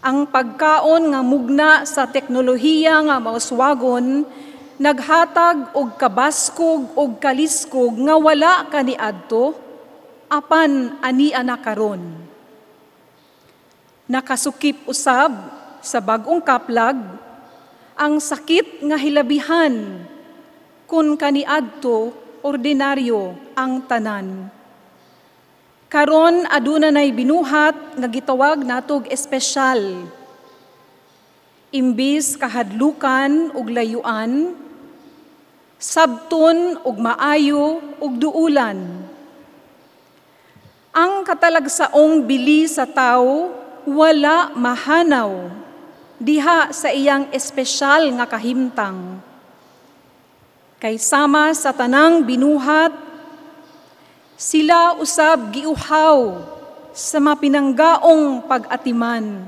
F: Ang pagkaon nga mugna sa teknolohiya nga mauswagon, naghatag og kabaskog og kaliskog nga wala kaniadto, apan ania na karon. Nakasukip usab sa bag-ong kaplag ang sakit nga hilabihan kun kaniadto ordinaryo ang tanan. Karon aduna nay binuhat nga gitawag natog espesyal. Imbis kahadlukan ug layuan, sabton ug maayo ug duulan. Ang katalagsaong bili sa tawo wala mahanaw diha sa iyang espesyal nga kahimtang. Kay sama sa tanang binuhat, sila usab giuhaw sa mapinanggaong pag-atiman.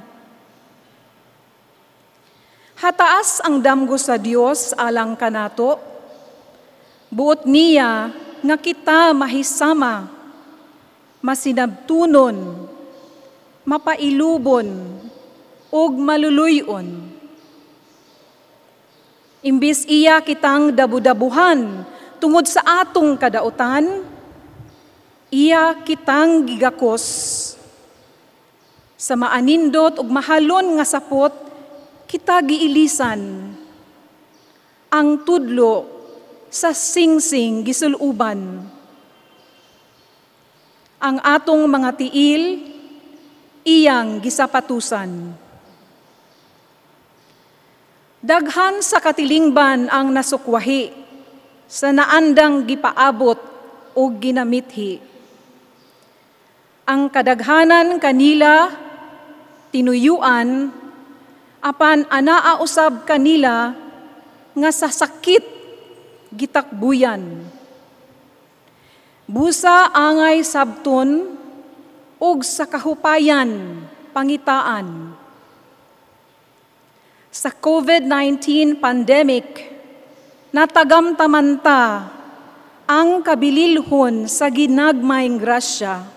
F: Hataas ang damgo sa Dios alang kanato, buot niya nga kita mahisama, masinabtunon, mapailubon, ug maluluyon. Imbis iya kitang dabudabuhan tungod sa atong kadautan, iya kitang gigakos. Sa maanindot ug mahalon nga sapot, kita giilisan. Ang tudlo sa singsing gisuluban. Ang atong mga tiil, iyang gisapatusan. Daghan sa katilingban ang nasukwahi sa naandang gipaabot o ginamithi. Ang kadaghanan kanila tinuyuan, apan anaa usab kanila nga sa sakit gitakbuyan. Busa angay sabton ug sa kahupayan pangitaan. Sa COVID-19 pandemic, natagamtamanta ang kabililhon sa ginagmayng grasya.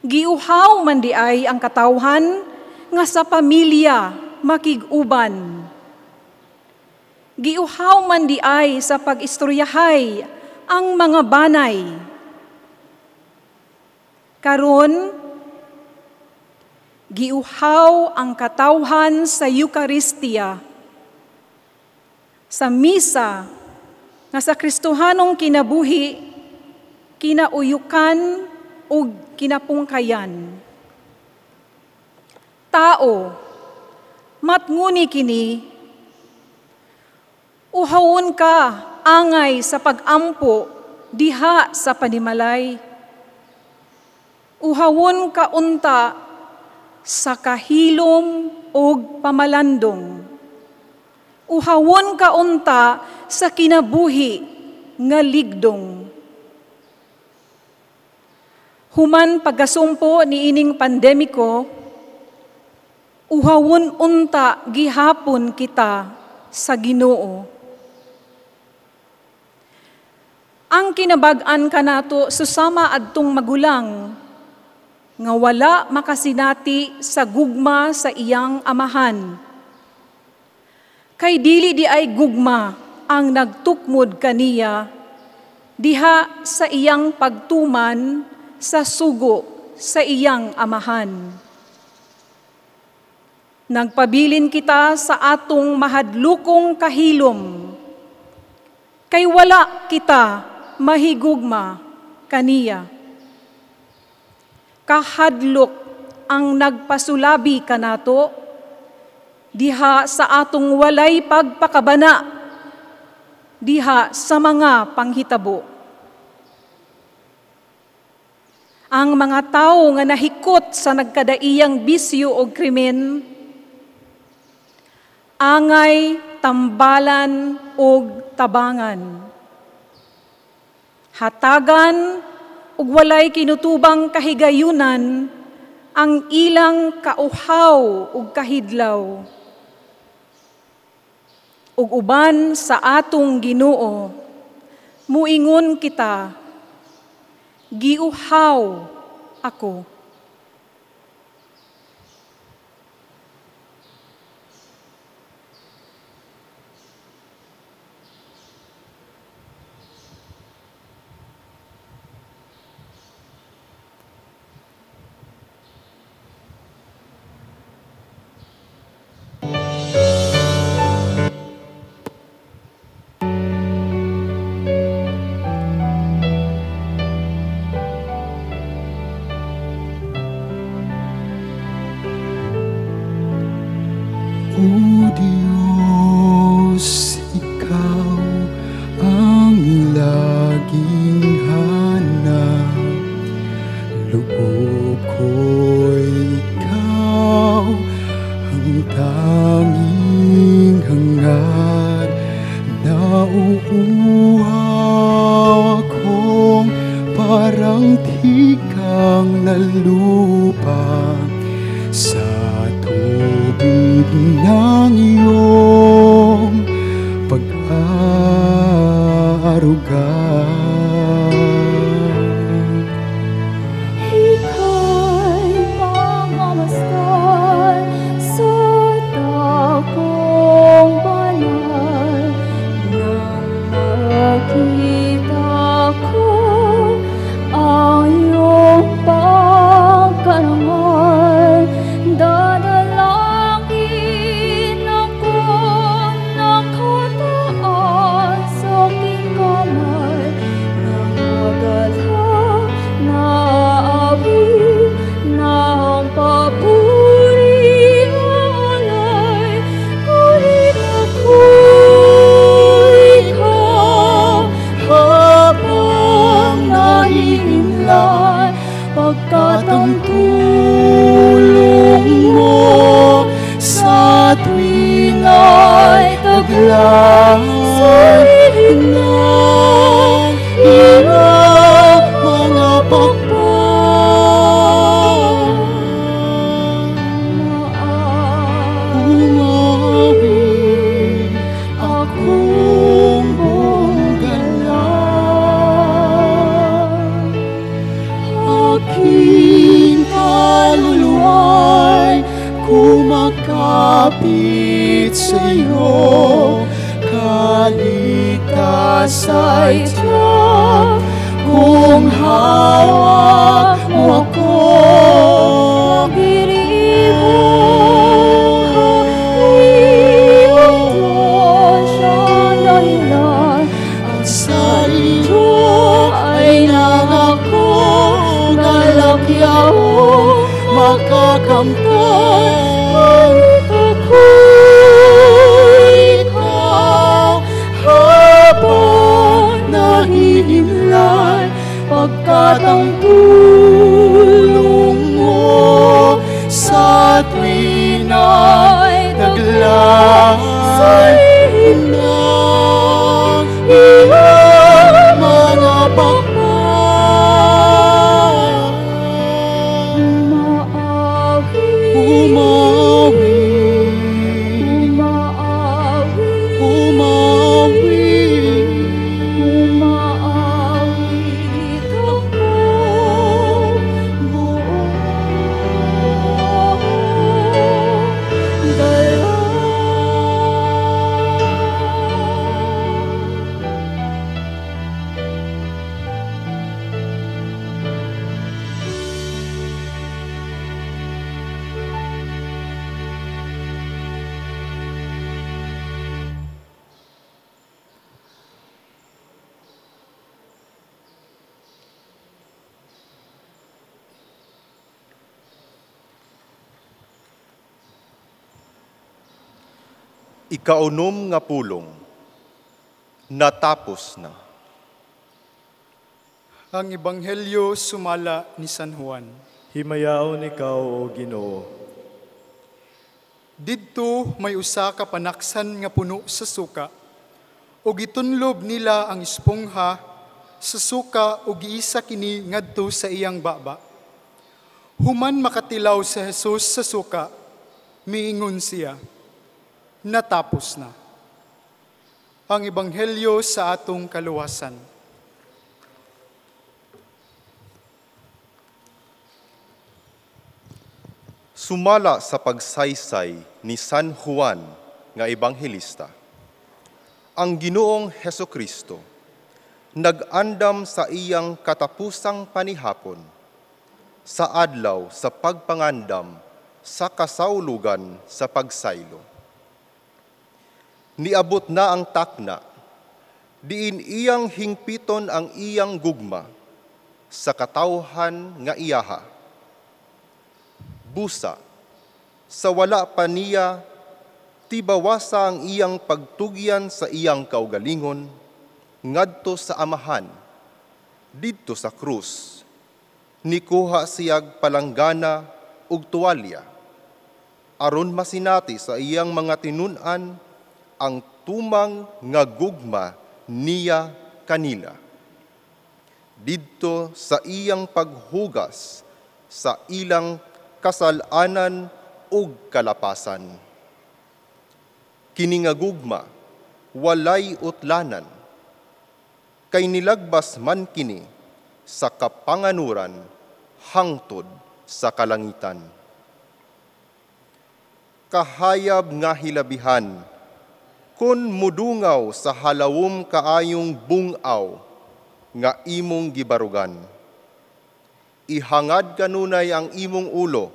F: Giuhaw man di ay ang katawhan nga sa pamilya makig-uban. Giuhaw man di ay sa pag-istoryahay ang mga banay. Karon, giuhaw ang katawhan sa Eucharistia, sa misa nga sa Kristohanong kinabuhi, kinauyukan ug kinapungkayan. Tao, matnguni kini, uhawon ka angay sa pag-ampo diha sa panimalay. Uhawon ka unta sa kahilom og pamalandong. Uhawon ka unta sa kinabuhi nga ligdong.
C: Human pagkasumpo niining pandemiko, uhawon unta gihapon kita sa Ginoo. Ang kinabag-an kanato susama adtong magulang nga wala makasinati sa gugma sa iyang amahan. Kay dili di ay gugma ang nagtukmod kaniya diha sa iyang pagtuman sa sugo sa iyang amahan. Nagpabilin kita sa atong mahadlukong kahilom, kay wala kita mahigugma kaniya. Kahadlok ang nagpasulabi kanato diha sa atong walay pagpakabana, diha sa mga panghitabo. Ang mga tawo nga nahikot sa nagkadaiyang bisyo o krimen, angay, tambalan og tabangan. Hatagan ug walay kinutubang kahigayunan ang ilang kauhaw ug kahidlaw. Ug uban sa atong Ginoo, muingon kita, giuhaw ako.
B: O Diyos, Ikaw ang laging hanap. Loob ko'y Ikaw ang tanging hangad. Nauuhaw akong parang tikang nalupa sa tubig ng iyong pag-aaruga.
E: Ika'y pamamasdan sa dakong banal, nang makita ko ang iyong pagkarangal. Dadalangin ako nakataas sa aking kamay, nangagala na awit ng papuri alay. Ngunit ako'y ikaw habang nahihimlay, pagkat
B: ang tulong mo sa tuwing ay taglay ng iyong mga pakpak. Umawi akong buong galak, aking kaluluwa'y kumakapit sa iyo. Kaligtas ay tiyak kung hawak mo ako. At sa iyo ay nangako, galakyaw makakamtan. Ako'y ikaw habang nahihimlay, pagkat ang tulong mo sa tuwing ay taglay ng iyong mga pakpak.
I: Ikaunom nga pulong, natapos na.
A: Ang Ebanghelyo sumala ni San Juan.
H: Himayaon ikaw, O Ginoo.
A: Didto may usa ka panaksan nga puno sa suka, ug gitunlob nila ang espongha sa suka ug giisa kini ngadto sa iyang baba. Human makatilaw si Jesus sa suka, miingon siya, "Natapos na." Ang Ebanghelyo sa atong kaluwasan.
I: Sumala sa pagsaysay ni San Juan nga ebanghelista, ang Ginoong Hesukristo nag-andam sa iyang katapusang panihapon sa adlaw sa pagpangandam sa kasawlugan sa pagsaylo. Niabot na ang takna, diin iyang hingpiton ang iyang gugma sa katawhan nga iyaha. Busa, sa wala pa niya, tibawasa ang iyang pagtugyan sa iyang kaugalingon, ngadto sa amahan, didto sa krus, nikuha siyag palanggana ug tuwalya, aron masinati sa iyang mga tinun-an ang tumang nga gugma niya kanila. Didto sa iyang paghugas sa ilang kasalanan ug kalapasan. Kini nga gugma walay utlanan, kay nilagbas man kini sa kapanganuran hangtod sa kalangitan. Kahayab nga hilabihan, kun mudungaw sa halawom kaayong bungaw nga imong gibarugan. Ihangad kanunay ang imong ulo,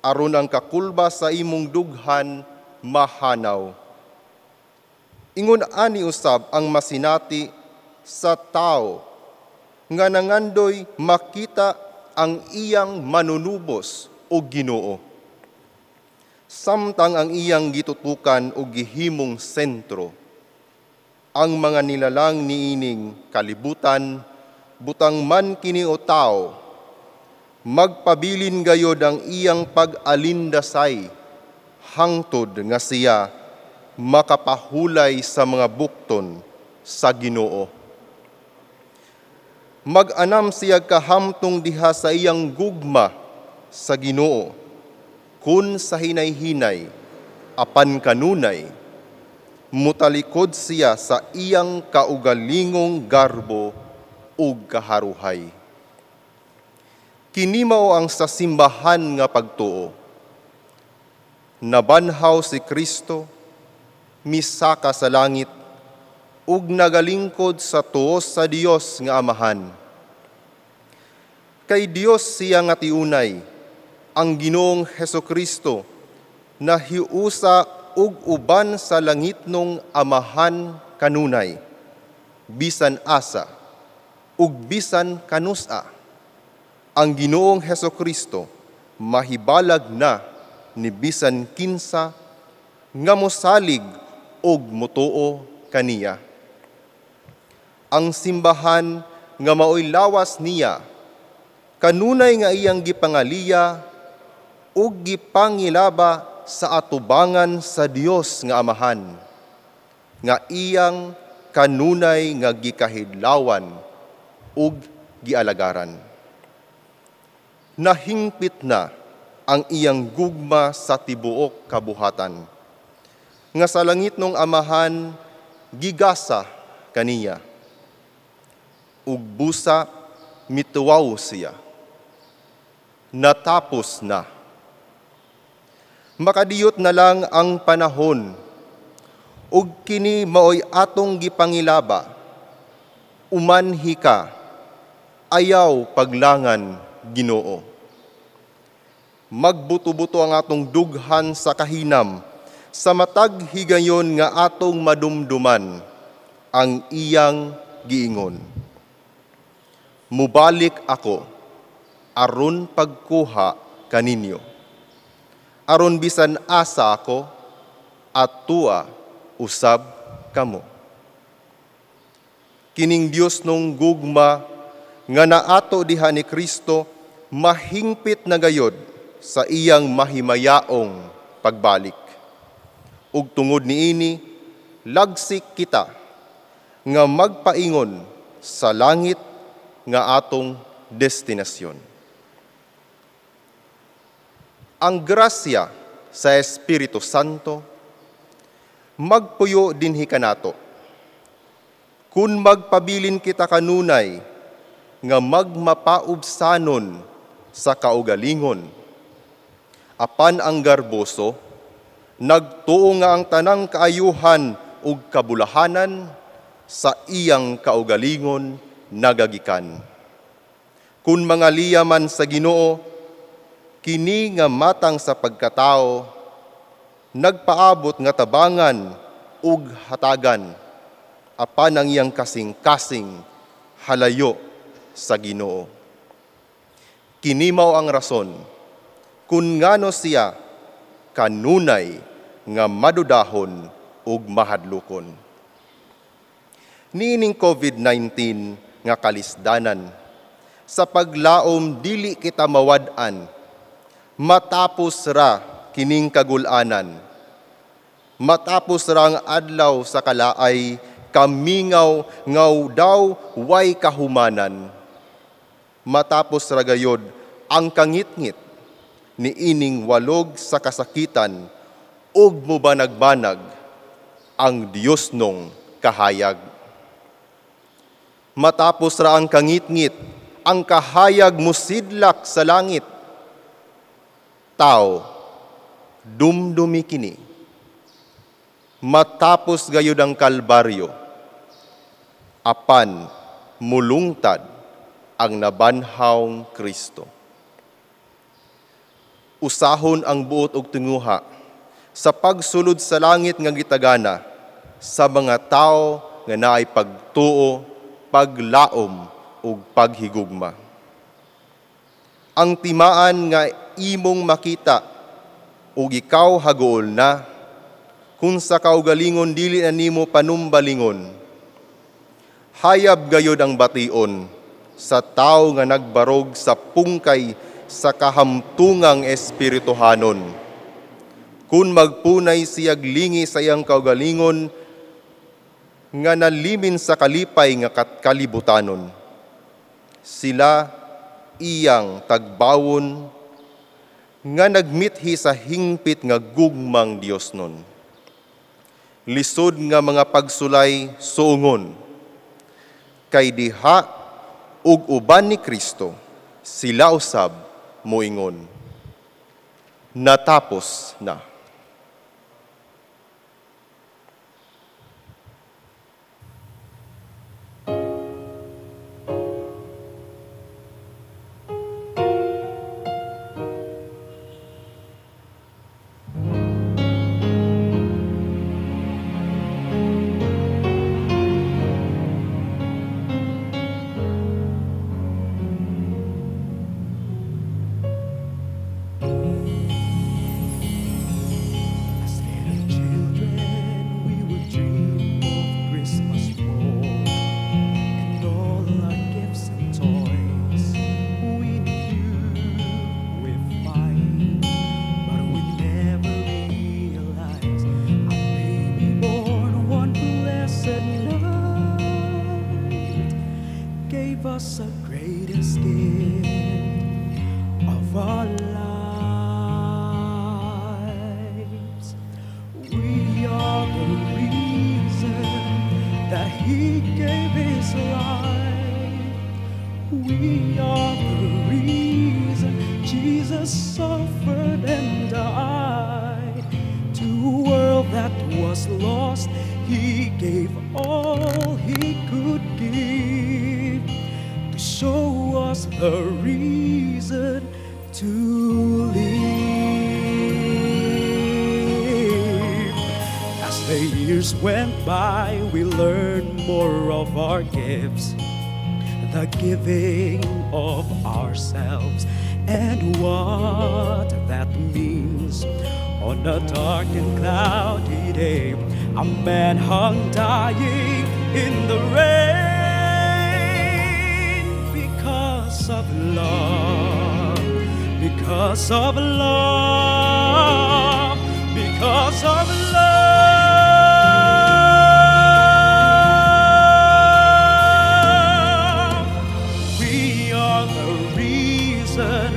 I: aron ang kakulba sa imong dughan mahanaw. Ingon ani usab ang masinati sa tao nga nangandoy makita ang iyang manunubos o Ginoo. Samtang ang iyang gitutukan o gihimong sentro, ang mga nilalang niining kalibutan, butang man kini o tao, magpabilin gayod ang iyang pag-alindasay, hangtod nga siya makapahulay sa mga bukton sa Ginoo. Mag-anam siya kahamtong diha sa iyang gugma sa Ginoo, kun sa hinay-hinay, apan kanunay, mutalikod siya sa iyang kaugalingong garbo ug kaharuhay. Kini mao ang sa simbahan nga pagtuo. Nabanhaw si Kristo, misaka sa langit, ug nagalingkod sa tuos sa Dios nga Amahan. Kay Dios siya nga tiunay, ang Ginoong Hesukristo, nahiusa ug uban sa langitnong Amahan kanunay, bisan asa ug bisan kanusa. Ang Ginoong Hesukristo mahibalag na ni bisan kinsa nga mosalig og motuo kaniya. Ang simbahan nga maoy lawas niya, kanunay nga iyang gipangaliya ug gipangilaba sa atubangan sa Dios nga Amahan, nga iyang kanunay nga gikahidlawan ug gialagaran. Nahingpit na ang iyang gugma sa tibuok kabuhatan, nga sa langit nung Amahan gigasa kaniya. Ug busa mituwaw siya. Natapos na. Makadiyot na lang ang panahon, ug kini maoy atong gipangilaba. Umanhi ka, ayaw paglangan, Ginoo. Magbuto-buto ang atong dughan sa kahinam, sa matag higayon nga atong madumduman ang iyang giingon. Mubalik ako, aron pagkuha kaninyo. Aron bisan asa ako, Atua usab kamo. Kining Dios nung gugma nga naato diha ni Kristo mahingpit na gayod sa iyang mahimayaong pagbalik. Ug tungod niini lagsik kita nga magpaingon sa langit nga atong destinasyon. Ang grasya sa Espiritu Santo magpuyo dinhi kanato. Kun magpabilin kita kanunay nga magmapaubsanon sa kaugalingon, apan ang garboso nagtuo nga ang tanang kaayuhan ug kabulahanan sa iyang kaugalingon nagagikan. Kun mangaliya man sa Ginoo, kini nga matang sa pagkatao nagpaabot nga tabangan ug hatagan, apan ang iyang kasing-kasing halayo sa Ginoo. Kini mao ang rason kun ngano siya kanunay nga madudahon ug mahadlokon. Niining COVID-19 nga kalisdanan, sa paglaom dili kita mawad-an, matapos ra kining kagulanan. Matapos ra ang adlaw sa kalaay, kamingaw ngaw daw way kahumanan. Matapos ra gayod ang kangitngit ni ining walog sa kasakitan, ug mubanag-banag ang Dios nung kahayag. Matapos ra ang kangitngit, ang kahayag musidlak sa langit. Tao, dumdumi kini. Matapos gayud ang Kalbaryo, apan mulungtad ang nabanhawng Kristo. Usahon ang buot og tinguha sa pagsulod sa langit nga gitagana sa mga tawo nga naay pagtuo, paglaom ug paghigugma. Ang timaan nga imong makita ug ikaw haguol na, kung sa kaugalingon dili na nimo panumbalingon. Hayab gayod ang bation sa tawo nga nagbarog sa pungkay sa kahamtungang espirituhanon. Kun magpunay siyag lingi sa iyang kaugalingon nga nalimin sa kalipay nga kalibutanon, sila iyang tagbawon nga nagmithi sa hingpit nga gugmang Dios nun. Lisod nga mga pagsulay suungon, kay diha ug uban ni Kristo sila usab moingon. Natapos na.
B: Went by, we learned more of our gifts, the giving of ourselves, and what that means. On a dark and cloudy Friday, a man hung dying in the rain. Because of love, because of love, because of love. We are the reason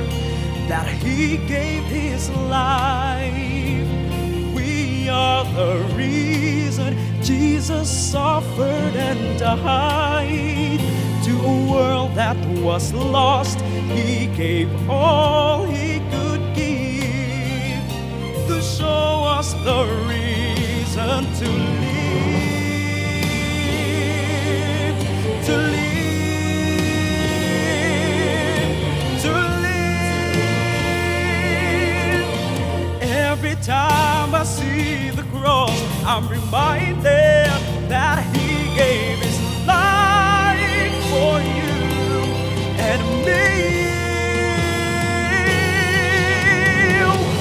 B: that he gave his life. We are the reason Jesus suffered and died. To a world that was lost, he gave all he could give to show us the reason to live, to live, to live. Every time I see the cross, I'm reminded that he gave his life for you and me.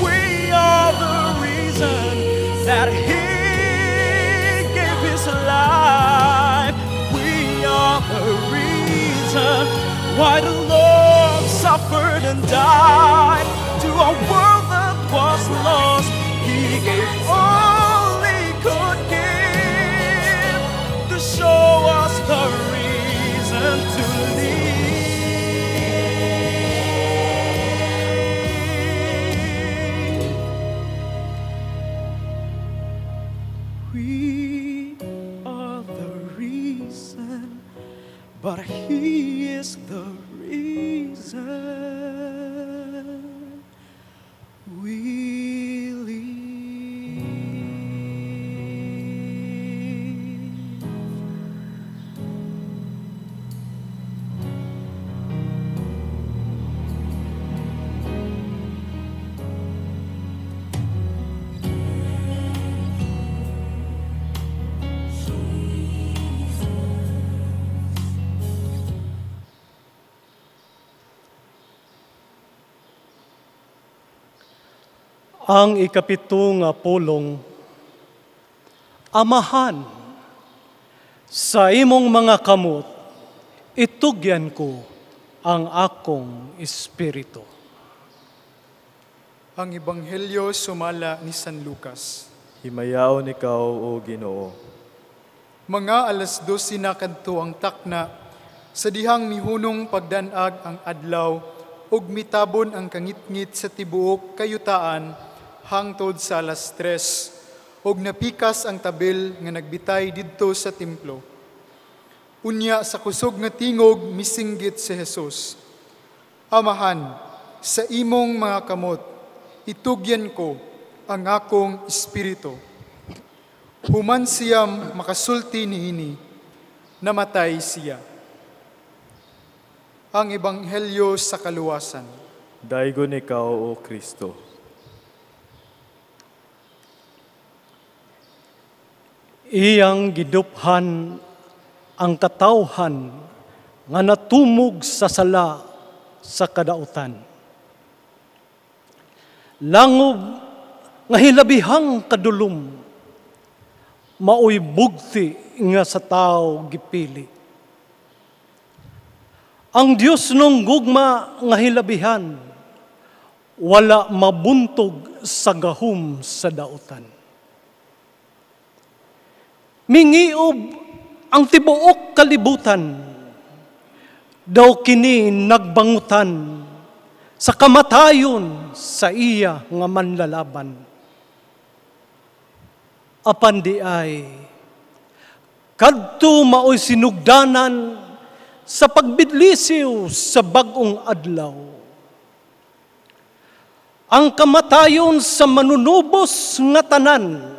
B: We are the reason that he gave his life. We are the reason why the Lord suffered and died. To a world that was lost, he gave all he could give to show us the reason to live. We are the reason, but he is the reason we live.
G: Ang ikapito nga pulong, Amahan, sa imong mga kamot, itugyan ko ang akong espiritu.
A: Ang Ebanghelyo sumala ni San Lucas.
H: Himayaon ikaw, O Ginoo.
A: Mga 12 na kadto ang takna, sa dihang mihunong pagdanag ang adlaw, ug mitabon ang kangitngit sa tibuok kayutaan, hangtod sa 3:00, ug napikas ang tabil nga nagbitay didto sa templo. Unya sa kusog nga tingog misinggit si Jesus, Amahan, sa imong mga kamot, itugyan ko ang akong espiritu. Human siya makasulti niini, namatay siya. Ang Ebanghelyo sa kaluwasan.
H: Daygon ikaw, O Kristo.
G: Iyang giduphan ang katawhan nga natumog sa sala sa kadautan. Langob nga hilabihang kadulom, maoy bugti nga sa tao gipili. Ang Dios nung gugma nga hilabihan, wala mabuntog sa gahum sa dautan. Mingiob ang tibuok kalibutan, daw kini nagbangutan sa kamatayon sa iya nga manlalaban. Apan di ay, kadto maoy sinugdanan sa pagbidlisiw sa bag-ong adlaw. Ang kamatayon sa manunubos nga tanan,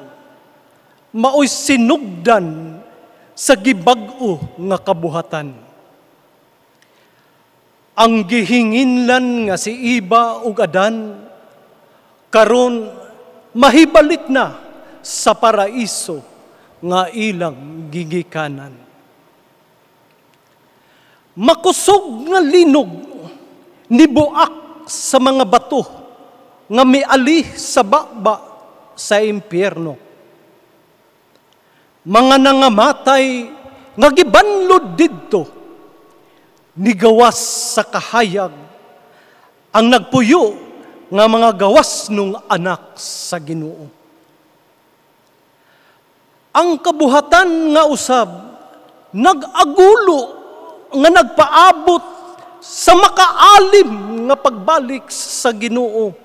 G: maoy sinugdan sa gibag-o nga kabuhatan. Ang gihinginlan nga si Iba ug Adan, karon mahibalik na sa paraiso nga ilang gigikanan. Makusog nga linog nibuak sa mga bato nga miali sa baba sa impyerno. Mga nangamatay nga gibanlod didto, nigawas sa kahayag ang nagpuyo nga mga gawas nung anak sa Ginoo. Ang kabuhatan nga usab nag-agulo nga nagpaabot sa makaalim nga pagbalik sa Ginoo,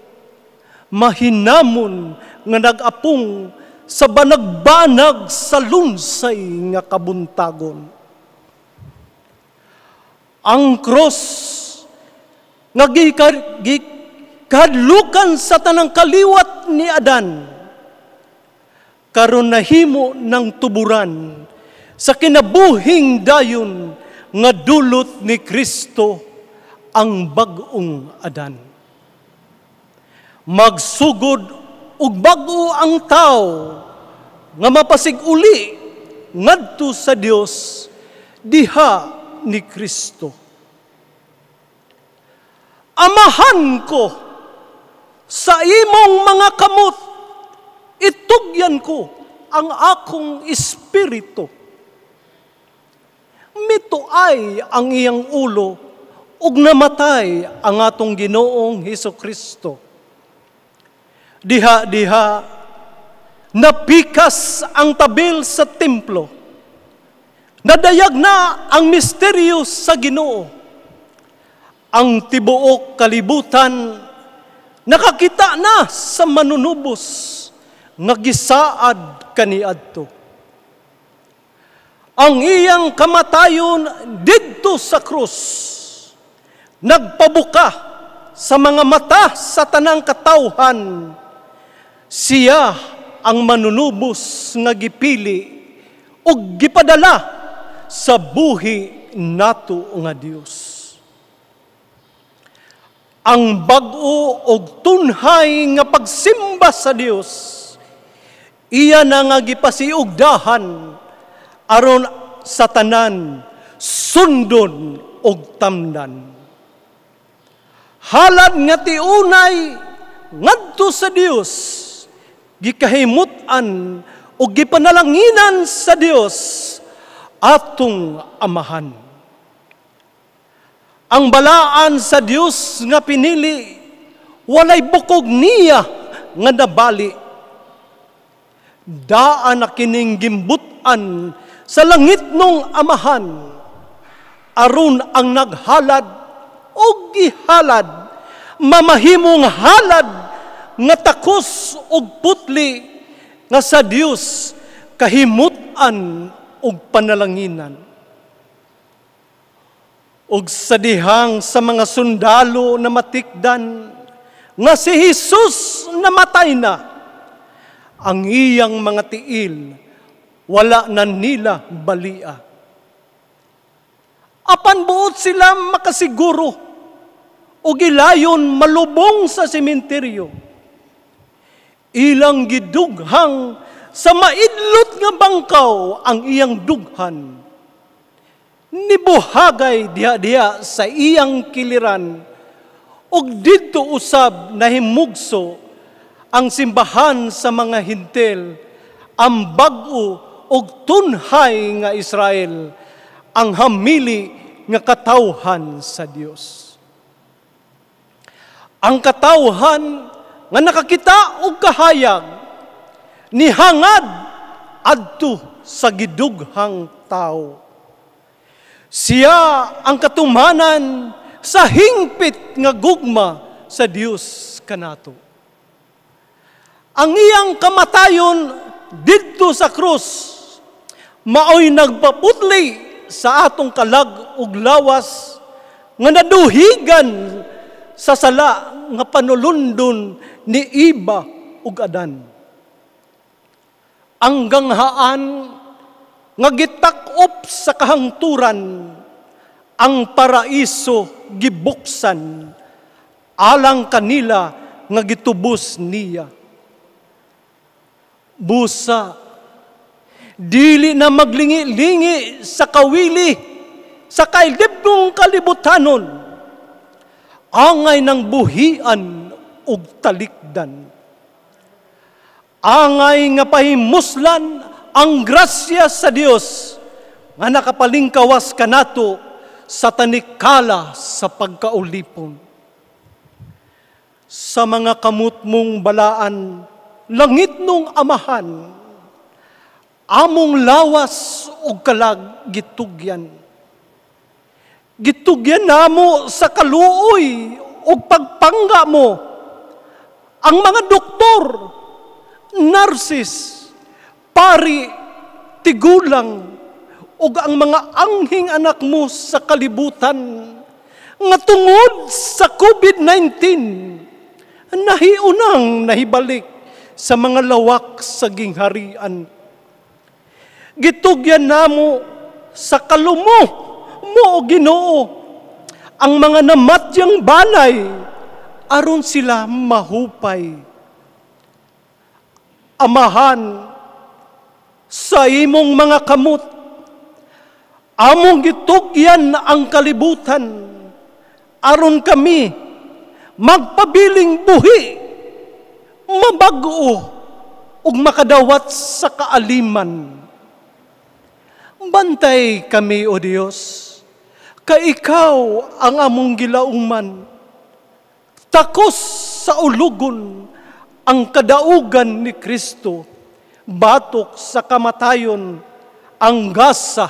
G: mahinamon nga nag-apong sa banagbanag sa lunsay nga kabuntagon. Ang cross nga gikahadlukan sa tanang kaliwat ni Adan, karon nahimo ng tuburan sa kinabuhing dayon nga dulot ni Kristo ang bag-ong Adan. Magsugod ug bag-o ang tao nga mapasig-uli ngadto sa Dios diha ni Kristo. Amahan ko, sa imong mga kamot itugyan ko ang akong espiritu. Mituay ang iyang ulo ug namatay ang atong Ginoong Hesukristo. Diha-diha napikas ang tabil sa templo. Nadayag na ang misteryo sa Ginoo. Ang tibuok kalibutan nakakita na sa manunubos nga gisaad kaniadto. Ang iyang kamatayon didto sa krus nagpabuka sa mga mata sa tanang katawhan. Siya ang manunubos nga gipili ug gipadala sa buhi nato nga Dios. Ang bag-o og tunhay nga pagsimba sa Dios, iya na nga gipasiugdahan aron sa tanan sundon og tamdan. Halad nga tiunay ngadto sa Dios, gikahimut-an og gipanalanginan sa Dios atong Amahan. Ang balaan sa Dios nga pinili, walay bukog niya nga nabali. Daan na kining gimbut-an sa langit nung Amahan, aron ang naghalad o gihalad, mamahimong halad nga takos og putli nga sa Dios kahimut-an og panalanginan. Og sa dihang sa mga sundalo na matikdan nga si Jesus namatay na, ang iyang mga tiil wala na nila balia. Apan buot sila makasiguro o gilayon malubong sa sementeryo. Ilang gidughang sa maidlot nga bangkaw ang iyang dughan. Nibuhagay diha-diha sa iyang kiliran, ug didto usab nahimugso ang simbahan sa mga Hintil, ang bag-o ug tunhay nga Israel, ang hamili nga katawhan sa Dios. Ang katawhan nga nakakita og kahayag nihangad adto sa gidughang tawo. Siya ang katumanan sa hingpit nga gugma sa Dios kanato. Ang iyang kamatayon didto sa krus maoy nagpaputli sa atong kalag ug lawas nga naduhigan sa sala nga panulundon ni Iba ug Adan. Ang ganghaan nga gitak-op sa kahangturan, ang paraiso gibuksan alang kanila nga gitubos niya. Busa, dili na maglingi-lingi sa kawili sa kailibong kalibutanon, angay ng buhian ug talikdan. Angay nga pahimuslan Ang grasya sa Dios nga nakapalingkawas kanato sa tanikala sa pagkaulipon. Sa mga kamot mong balaan, langit nung amahan, among lawas ug kalag gitugyan. Gitugyan namo sa kaluoy ug pagpangga mo ang mga doktor, nurses, pari, tigulang, ug ang mga anghing anak mo sa kalibutan nga tungod sa COVID-19 nahiunang nahibalik sa mga lawak sa gingharian. Gitugyan namo sa kalumo mo o Ginoo ang mga namatyang balay aron sila mahupay. Amahan, sa imong mga kamot among gitugyan ang kalibutan aron kami magpabiling buhi, mabag-o ug makadawat sa kaaliman. Bantay kami, O Dios, kay ikaw ang among gilauman. Takos sa ulugon ang kadaugan ni Kristo, batok sa kamatayon ang gasa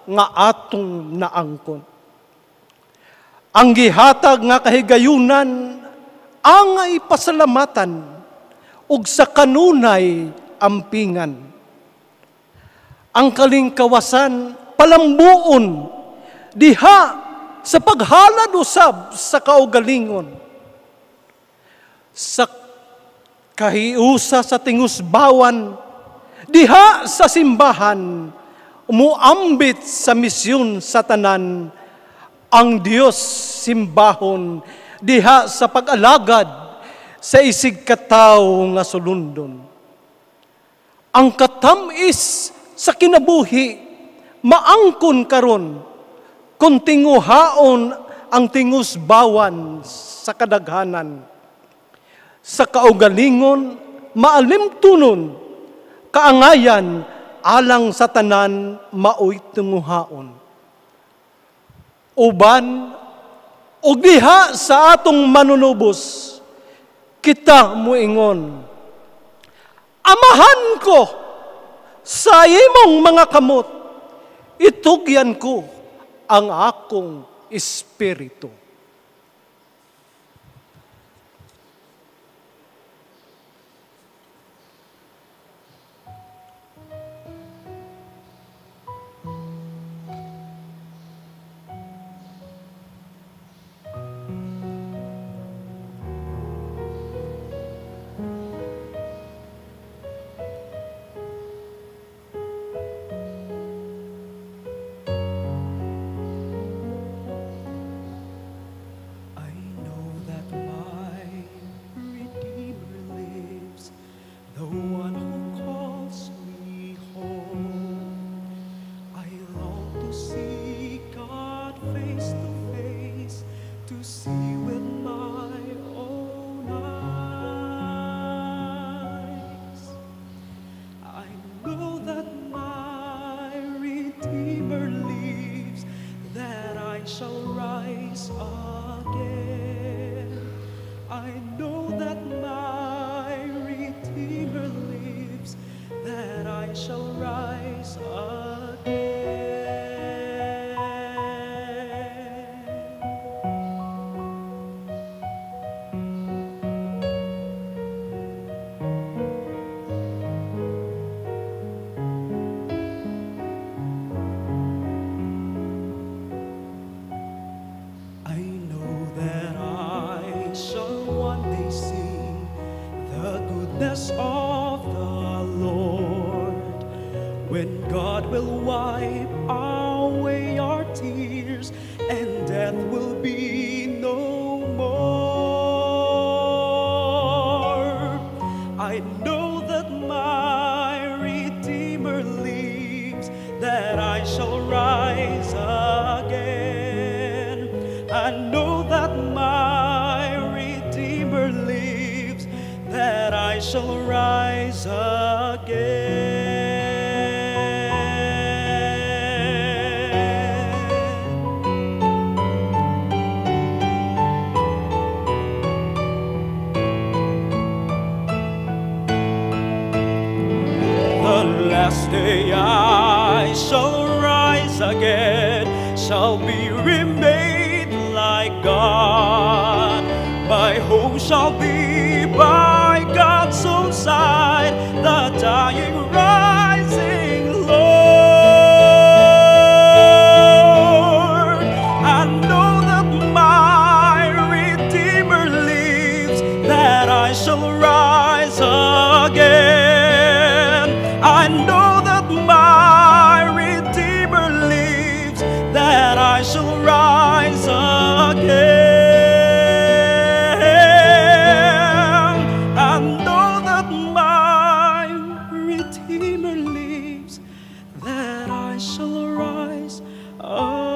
G: nga atong naangkon. Ang gihatag nga kahigayunan ang ipasalamatan ug sa kanunay ampingan. Ang kalingkawasan palambuon diha sa paghalad usab sa kaugalingon. Sa kahiusa sa tingusbawan diha sa simbahan muambit sa misyon sa tanan ang Dios simbahon diha sa pag-alagad sa isig katawo nga sulundon. Ang katamis sa kinabuhi maangkon karon kung tinguhaon ang tingusbawan sa kadaghanan. Sa kaugalingon maalimtunon, kaangayan alang sa tanan maoy tinguhaon. Uban og diha sa atong manunubos kita muingon, Amahan ko sa imong mga kamot, itugyan ko ang akong espiritu.
B: Shall rise again. again, shall be remade like God. My home shall be by God's own side, the dying rising Lord. I know that my Redeemer lives, that I shall rise again. I know that my Redeemer lives, that I shall rise again. I know that my Redeemer lives, that I shall rise again.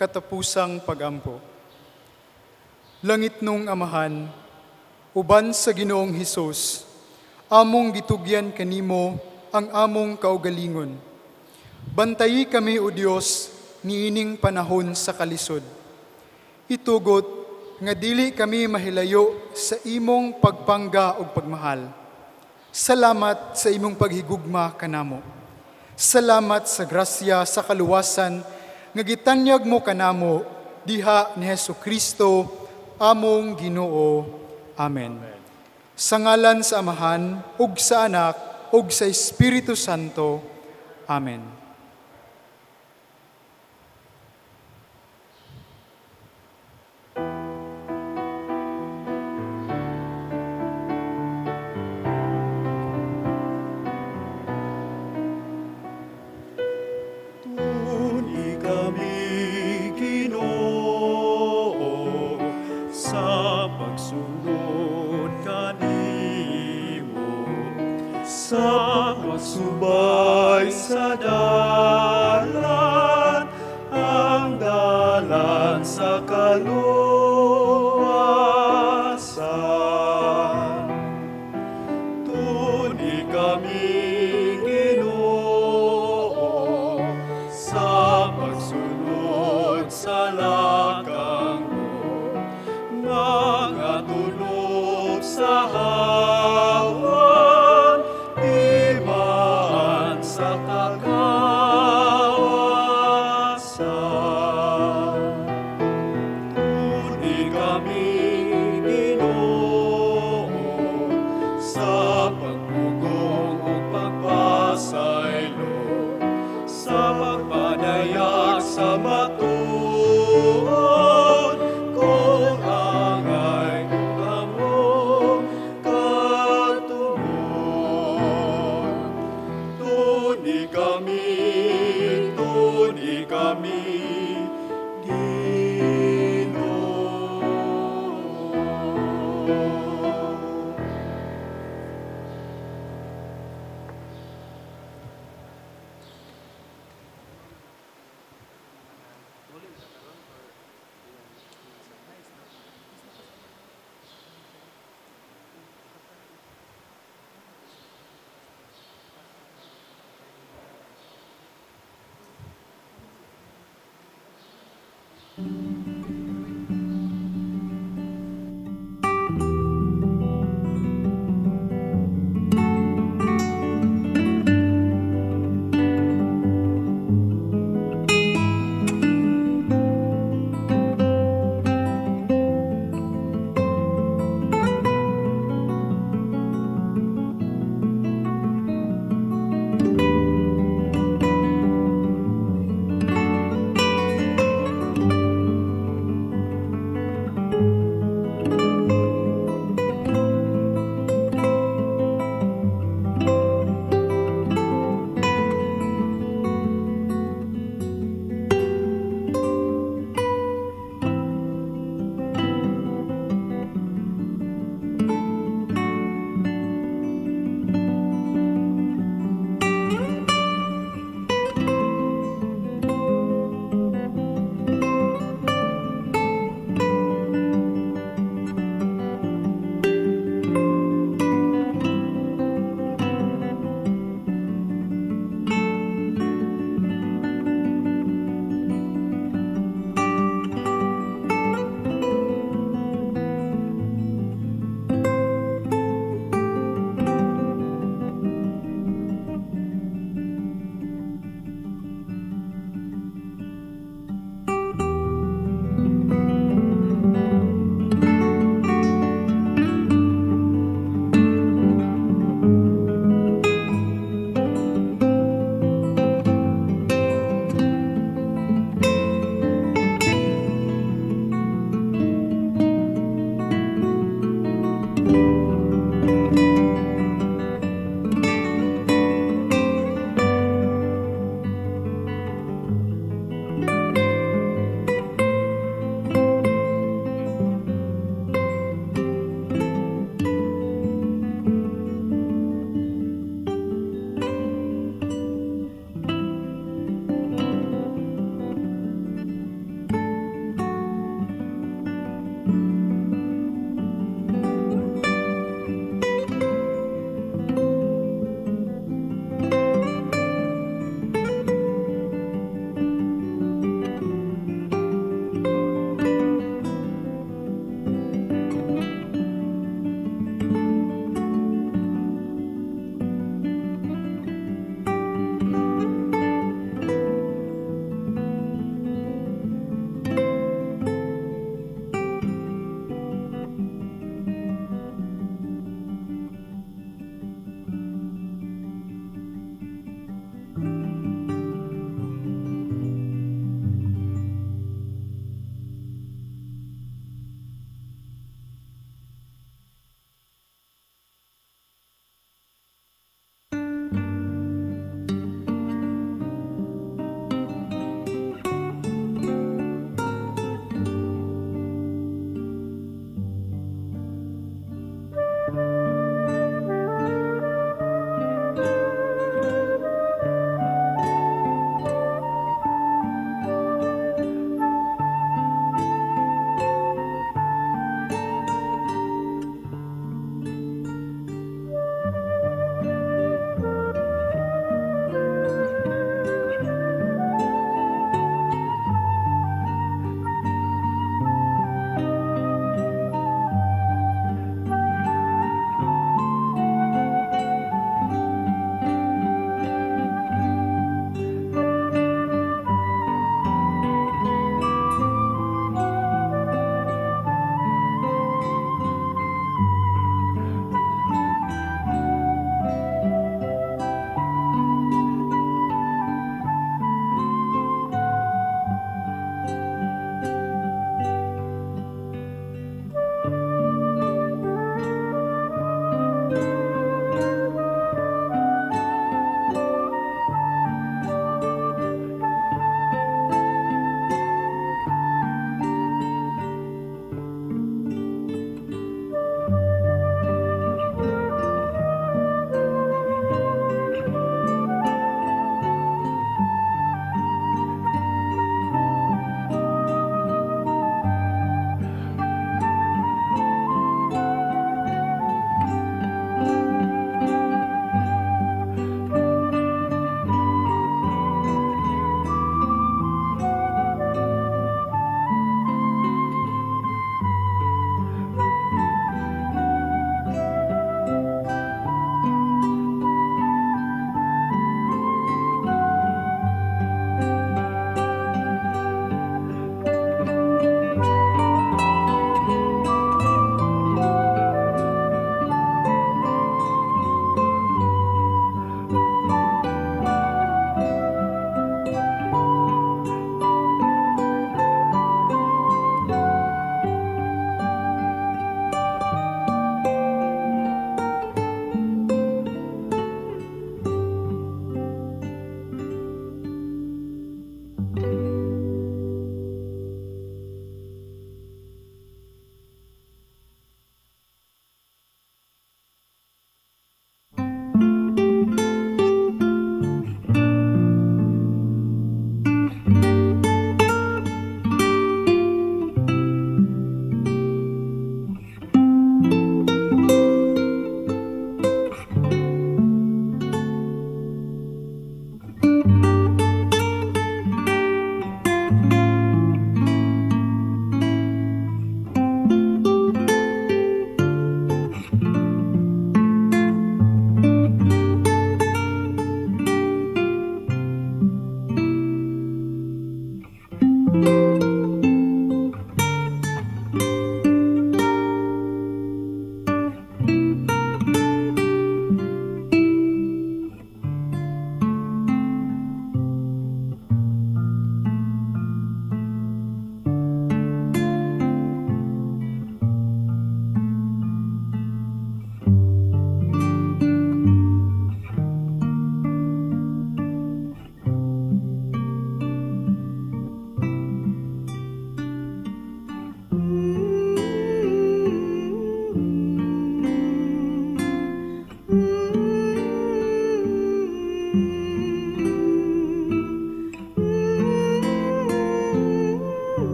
A: Katapusang pagampo. Langit nung Amahan, uban sa Ginoong Hesus, among gitugyan kanimo ang among kaugalingon. Bantayi kami, O Dios, niining panahon sa kalisod. Itugot nga dili kami mahilayo sa imong pagpangga ug pagmahal. Salamat sa imong paghigugma kanamo. Salamat sa grasya sa kaluwasan nga gitanyag mo kanamo diha ni Hesus Kristo among Ginoo. Amen. Sa ngalan sa Amahan ug sa Anak ug sa Espiritu Santo. Amen.
B: Tuni kami, Ginoo, sa pagsunod kanimo, sa pagsubay sa dalan, ang dalan sa kaluwasan. Tuni kami, Ginoo, sa pagsunod sa lakang mo, mga tulog sa hawan, timaan sa kagawasan. Tuni kami, Ginoo, sa pagpugong ug pagpasaylo, sa pagpadayag sa matuod, kung angay ug among katungod. Tuni kami, Ginoo.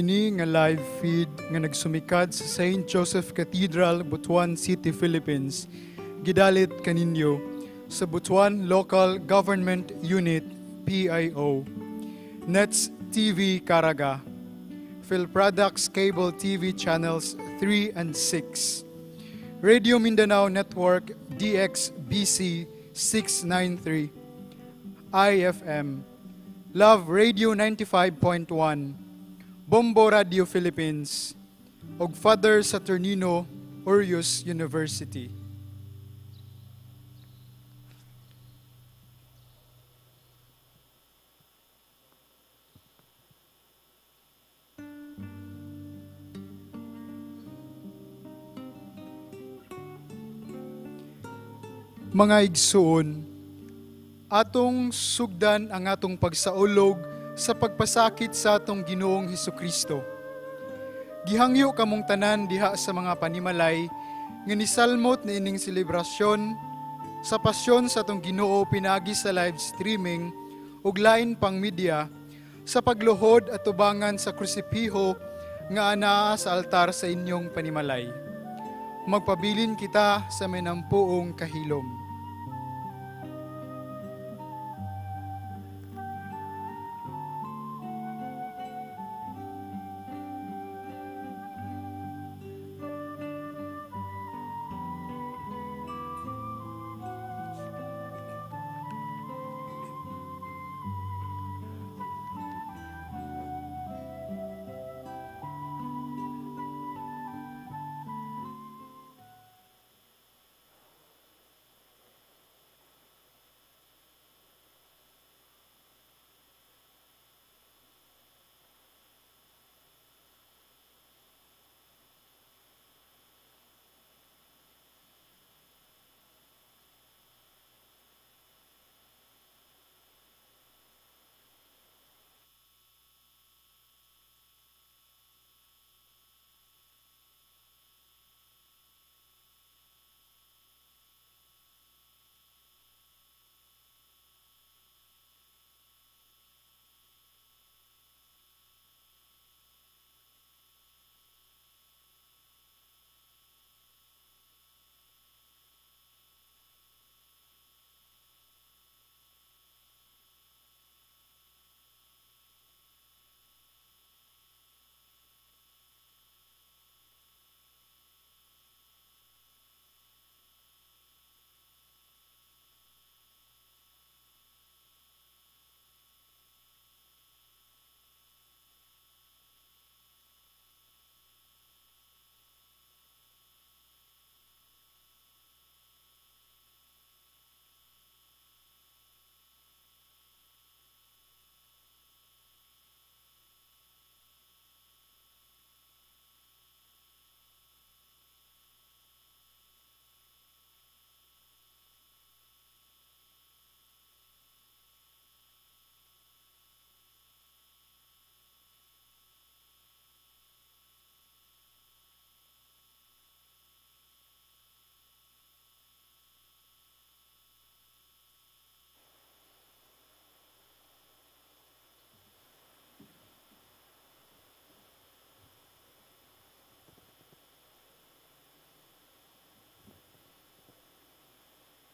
A: Kini nga live feed nga nagsumikad sa St. Joseph Cathedral, Butuan City, Philippines, gidalit kaninyo sa Butuan Local Government Unit, PIO, Nets TV Caraga, Philproducts Cable TV Channels 3 and 6, Radio Mindanao Network DXBC 693, IFM, Love Radio 95.1, Bombo Radio Philippines, ug Father Saturnino Urius University. Mga igsuon, atong sugdan ang atong pagsaulog sa pagpasakit sa atong Ginoong Hesukristo. Gihangyo kamong tanan diha sa mga panimalay nga nisalmot niining selebrasyon sa pasyon sa atong Ginoo pinaagi sa live streaming ug lain pang media sa pagluhod at tubangan sa krusipiho nga anaa sa altar sa inyong panimalay. Magpabilin kita sa minampuong kahilom.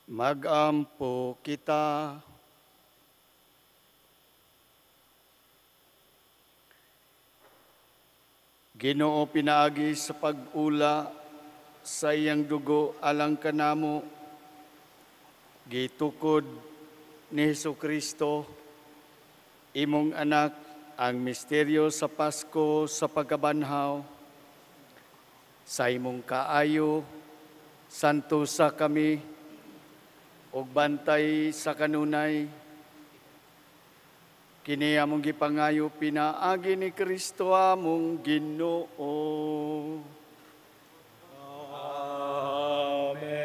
J: Magampo kita. Ginoo, pinaagi sa pag-ula sa iyang dugo alang kanamo, gitukod ni Hesukristo, imong anak, ang misteryo sa Pasko sa pagkabanhaw. Sa imong kaayo, santo sa kami, ug bantay sa kanunay. Kini among gipangayo pinaagi ni Kristo among Ginoo.
H: Amen.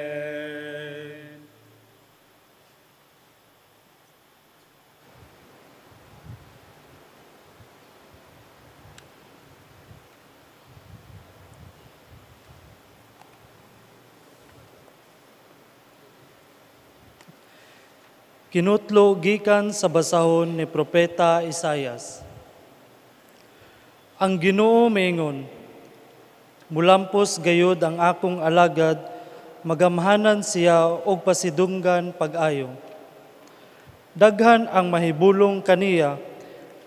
G: Kinutlo gikan sa basahon ni Propeta Isayas. Ang Ginoo miingon, mulampos gayud ang akong alagad, magamhanan siya og pasidunggan pag-ayo. Daghan ang mahibulong kaniya,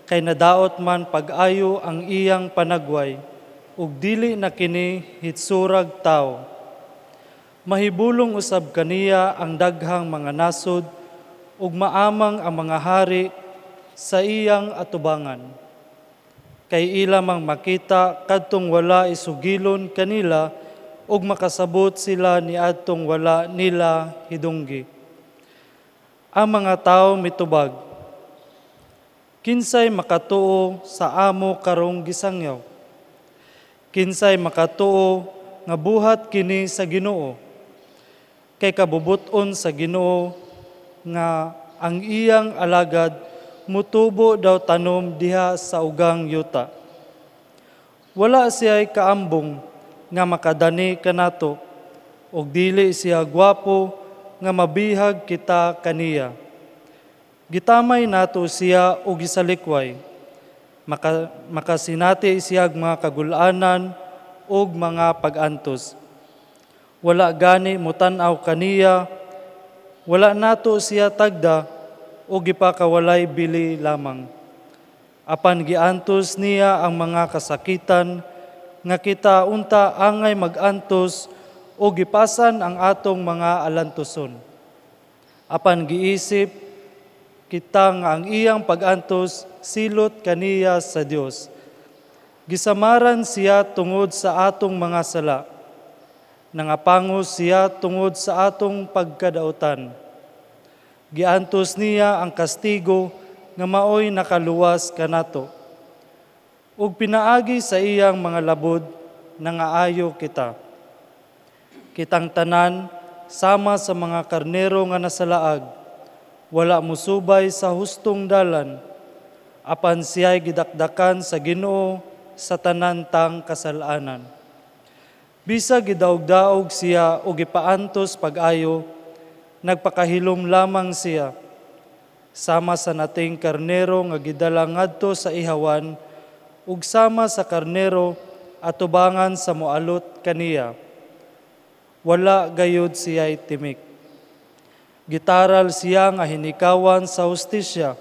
G: kay nadaot man pag-ayo ang iyang panagway, ug dili na kini hitsurag tawo. Mahibulong usab kaniya ang daghang mga nasod, ug maamang ang mga hari sa iyang atubangan. Kay ila mang makita kadtong wala isugilon kanila, ug makasabot sila niadtong wala nila hidunggi. Ang mga tawo mitubag, kinsay makatuo sa amo karong gisangyaw? Kinsay makatuo nga buhat kini sa Ginoo? Kay kabubut-on sa Ginoo nga ang iyang alagad mutubo daw tanom diha sa ugang yuta. Wala siya'y kaambong nga makadani kanato, ug dili siya gwapo nga mabihag kita kaniya. Gitamay nato siya og gisalikway. Makasinati siya mga kagulanan ug mga pag-antos. Wala gani mutan-aw kaniya, wala nato siya tagda o gipakawalay bili lamang. Apan giantos niya ang mga kasakitan nga kita unta angay magantos o gipasan ang atong mga alantuson. Apan giisip kita nga ang iyang pagantos silot kaniya sa Dios. Gisamaran siya tungod sa atong mga sala. Nangapangos siya tungod sa atong pagkadautan. Giantos niya ang kastigo nga maoy nakaluwas kanato. Ug pinaagi sa iyang mga labod nangaayo kita. Kitang tanan sama sa mga karnero nga nasalaag, wala musubay sa hustong dalan, apan siya'y gidakdakan sa Ginoo sa tanan tang kasalanan. Bisag gidaog-daog siya o gipaantos pag-ayo, nagpakahilom lamang siya. Sama sa nating karnero nga gidala ngadto sa ihawan, ug sama sa karnero atubangan sa moalot kaniya. Wala gayud siya'y timik. Gitaral siya nga hinikawan sa hustisya,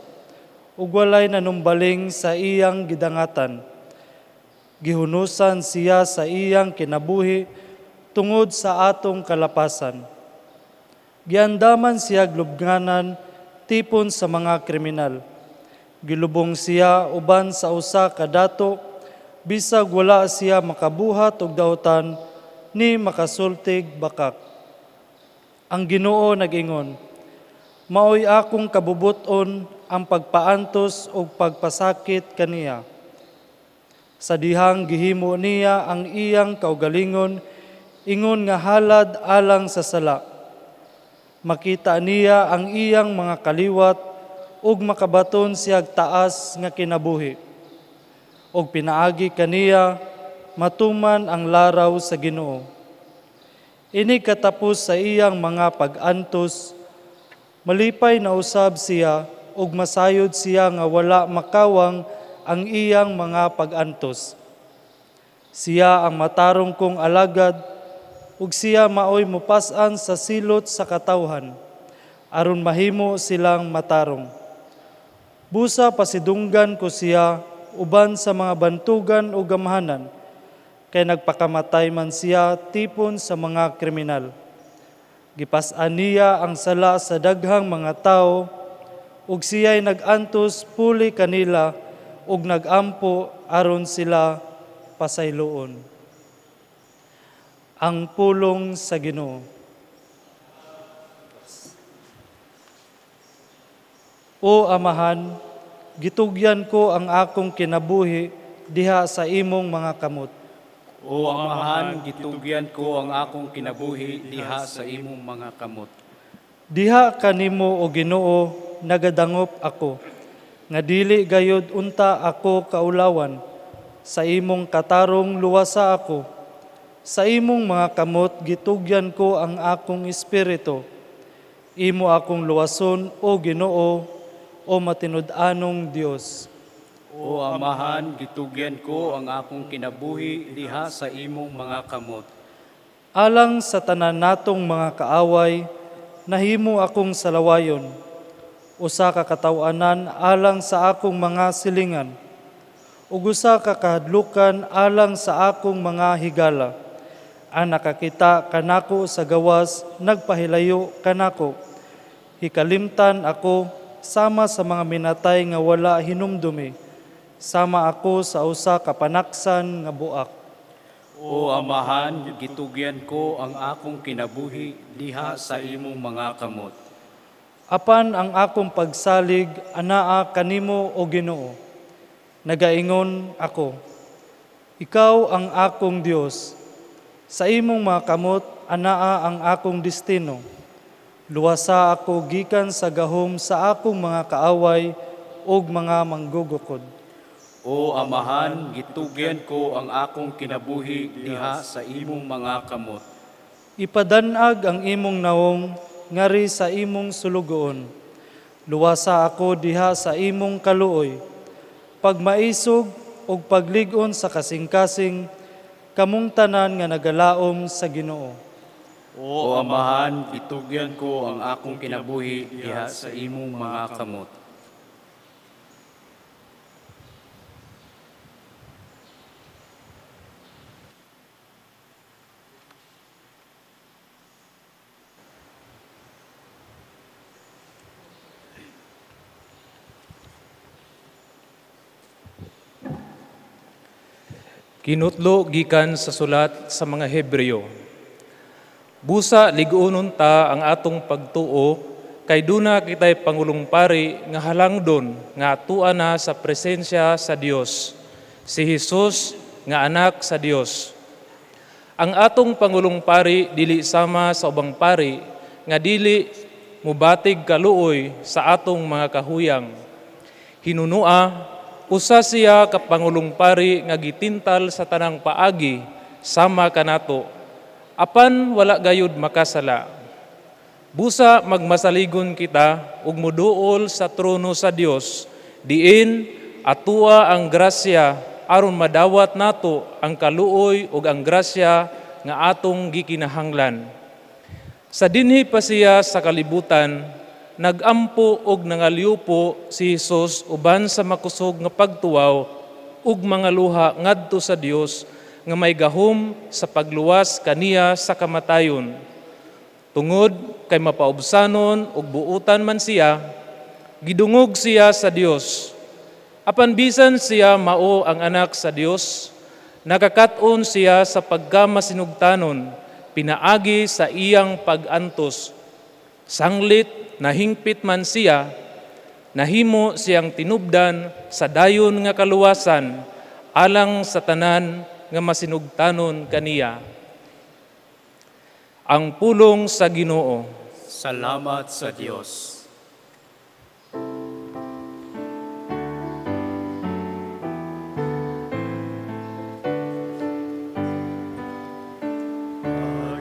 G: ug walay nanumbaling sa iyang gidangatan. Gihunusan siya sa iyang kinabuhi tungod sa atong kalapasan. Giandaman siya glubnganan tipon sa mga kriminal. Gilubong siya uban sa usa ka dato, bisag wala siya makabuhat og dautan ni makasultig bakak. Ang Ginoo nag-ingon, maoy akong kabubuton ang pagpaantos ug pagpasakit kaniya. Sa dihang gihimo niya ang iyang kaugalingon, ingon nga halad alang sa sala. Makita niya ang iyang mga kaliwat ug makabaton siyag taas nga kinabuhi. Ug pinaagi kaniya matuman ang laraw sa Ginoo. Ini katapos sa iyang mga pag-antos, malipay na usab siya ug masayod siya nga wala makawang ang iyang mga pag-antos. Siya ang matarong kong alagad, ug siya maoy mupas-an sa silot sa katawhan, aron mahimo silang matarong. Busa pasidunggan ko siya uban sa mga bantugan o gamhanan, kay nagpakamatay man siya tipon sa mga kriminal. Gipas-an niya ang sala sa daghang mga tao, ug siya'y nag-antos puli kanila, ug nag-ampo aron sila pasayloon. Ang pulong sa Ginoo. O Amahan, gitugyan ko ang akong kinabuhi diha sa imong mga kamot.
H: O Amahan, gitugyan ko ang akong kinabuhi diha sa imong mga kamot.
G: Diha kanimo, o Ginoo, nagadangop ako, nga dili gayod unta ako kaulawan. Sa imong katarong luwasa ako. Sa imong mga kamot gitugyan ko ang akong espiritu. Imo akong luwason, o Ginoo, o matinud-anong Dios.
H: O Amahan, gitugyan ko ang akong kinabuhi diha sa imong mga kamot.
G: Alang sa tanan natong mga kaaway, nahimo akong salawayon, usa ka kataw-anan alang sa akong mga silingan, ug usa ka kahadlukan alang sa akong mga higala. Ang nakakita kanako sa gawas, nagpahilayo kanako. Hikalimtan ako sama sa mga minatay nga wala hinumdumi, sama ako sa usa ka panaksan nga buak.
H: O Amahan, gitugyan ko ang akong kinabuhi diha sa imong mga kamot.
G: Apan ang akong pagsalig anaa kanimo, o Ginoo. Nagaingon ako, ikaw ang akong Dios. Sa imong mga kamot anaa ang akong destino. Luwasa ako gikan sa gahom sa akong mga kaaway ug mga manggugukod.
H: O Amahan, gitugyan ko ang akong kinabuhi diha sa imong mga kamot.
G: Ipadanag ang imong naong ngari sa imong sulugoon. Luwasa ako diha sa imong kaluoy. Pagmaisog ug paglig-on sa kasing-kasing, kamong tanan nga nagalaom sa Ginoo.
H: O Amahan, gitugyan ko ang akong kinabuhi diha sa imong mga kamot.
K: Kinutlo gikan sa sulat sa mga Hebreo. Busa lig-unon ta ang atong pagtuo kay duna kitay pangulong pari nga halangdon nga atua na sa presensya sa Dios, si Hesus nga anak sa Dios. Ang atong pangulong pari dili sama sa ubang pari nga dili mubatig kaluoy sa atong mga kahuyang. Hinunua usa siya ka pangulong pari nga gitintal sa tanang paagi sama kanato, apan wala gayud makasala. Busa magmasaligon kita ug moduol sa trono sa Dios, diin atua ang grasya aron madawat nato ang kaluoy ug ang grasya nga atong gikinahanglan. Sa dinhi pa siya sa kalibutan, nagampo og nangalyupo si Hesus uban sa makusog nga pagtuwaw ug mga luha ngadto sa Dios nga may gahom sa pagluwas kaniya sa kamatayon. Tungod kay mapaubsanon ug buutan man siya, gidungog siya sa Dios. Apan bisan siya mao ang anak sa Dios, nakakat-on siya sa pagkamasinugtanon, pinaagi sa iyang pag-antos. Sanglit nahingpit man siya, nahimo siyang tinubdan sa dayon nga kaluwasan, alang sa tanan nga masinugtanon kaniya. Ang pulong sa Ginoo.
H: Salamat sa Dios.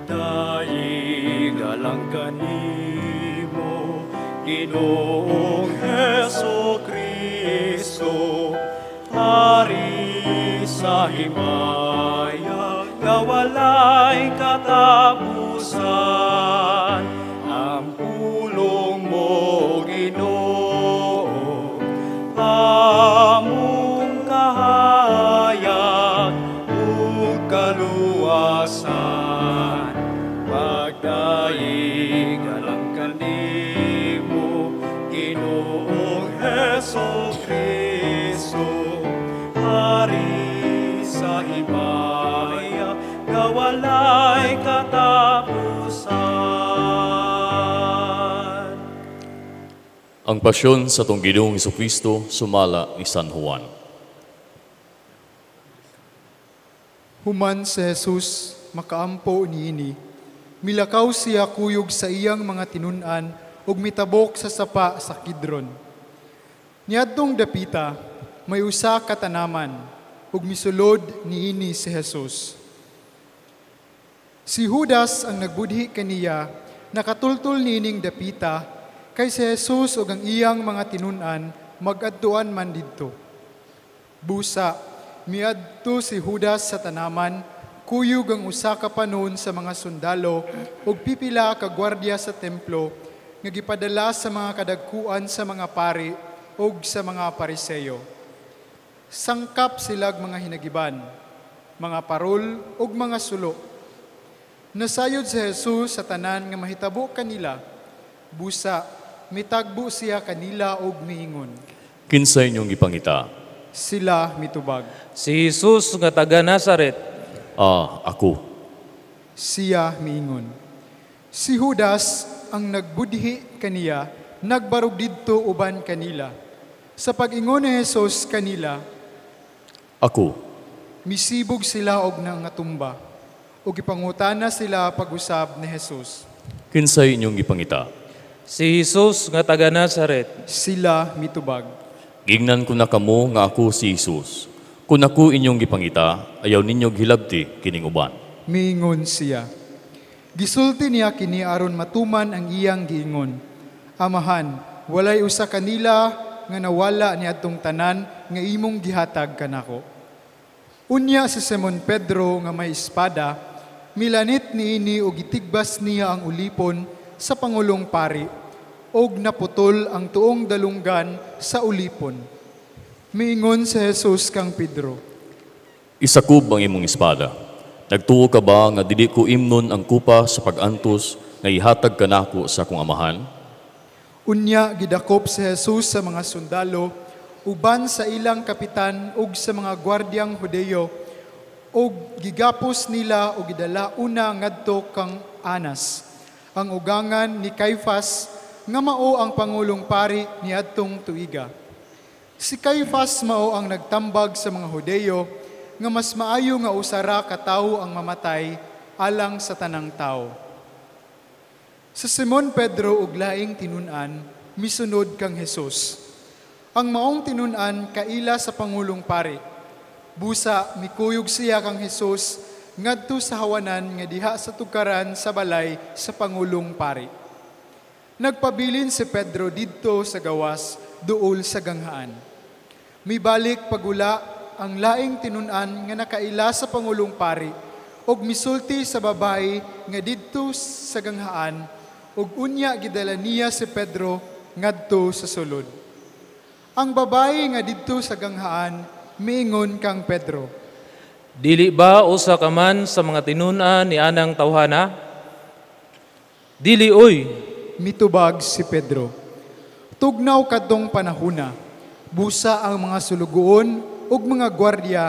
H: Pagdaig alang kanimo, Ginoong Hesus Kristo, Hari sa himaya nga walay katapusan. Ang pulong mo, Ginoo, among kahayag ug kaluwasan. Pagdaig alang kanimo, Ginoong Hesus Kristo, Hari sa himaya nga walay katapusan.
L: Ang pasyon sa atong Ginoong Hesukristo sumala ni San Juan.
A: Human si Jesus makaampo niini, milakaw siya kuyog sa iyang mga tinun-an ug mitabok sa sapa sa Kidron. Niadtong dapita, may usa ka tanaman ug misulod niini si Jesus. Si Judas ang nagbudhi kaniya, nakatultol niining dapita kay si Jesus ug ang iyang mga tinun-an magadtuan man didto. Busa, miadto si Judas sa tanaman, kuyog ang usa ka panon sa mga sundalo ug pipila ka gwardiya sa templo nga gipadala sa mga kadagkuan sa mga pari ug sa mga Pariseyo. Sangkap silag mga hinagiban, mga parol ug mga sulo. Nasayod si Jesus sa tanan nga mahitabo kanila. Busa, mitagbo siya kanila og miingon.
L: Kinsay inyong gipangita?
A: Sila mitubag.
K: Si Jesus nga taga Nazaret.
L: Ah, ako.
A: Siya miingon. Si Judas ang nagbudhi kaniya, nagbarog didto uban kanila. Sa pag-ingon ni Jesus kanila,
L: Ako.
A: Misibog sila og nangatumba, ug gipangutana sila pag-usab ni Jesus.
L: Kinsay inyong gipangita?
K: Si Jesus nga taga Nazaret.
A: Sila mitubag.
L: Gingnan ko na kamo nga ako si Jesus. Kung ako inyong gipangita, ayaw ninyo gilabti kining uban.
A: Miingon siya. Gisulti niya kini aron matuman ang iyang giingon. Amahan, walay usa kanila nga nawala niadtong tanan nga imong gihatag kanako. Unya si Simon Pedro nga may espada, milanit niini og gitigbas niya ang ulipon sa pangulong pari, og naputol ang tuong dalunggan sa ulipon. Miingon si Jesus kang Pedro,
L: Isakub ang imong espada. Nagtuo ka ba nga dili ko imnon ang kupa sa pag-antos nga ihatag kanako sa akong amahan?
A: Unya gidakop si Jesus sa mga sundalo, uban sa ilang kapitan ug sa mga gwardyang Hudeyo, ug gigapos nila og gidala una ngadto kang Anas, ang ugangan ni Caiphas nga mao ang pangulong pari niadtong tuiga. Si Caiphas mao ang nagtambag sa mga Hudeyo nga mas maayo nga usara ka tawo ang mamatay alang sa tanang tawo. Sa Simon Pedro ug laing tinun-an, misunod kang Jesus. Ang maong tinun-an kaila sa pangulong pari. Busa mikuyog siya kang Jesus ngadto sa hawanan nga diha sa tukaran sa balay sa pangulong pari. Nagpabilin si Pedro didto sa gawas duol sa ganghaan. Mibalik pagula ang laing tinun-an nga nakaila sa pangulong pari ug misulti sa babae nga didto sa ganghaan ug unya gidala niya si Pedro ngadto sa sulod. Ang babae nga didto sa ganghaan miingon kang Pedro,
K: Dili ba usa ka man sa mga tinun-an ni anang tawhana? Dili oy,
A: mitubag si Pedro. Tugnaw kadtong panahuna, busa ang mga sulugoon ug mga gwardiya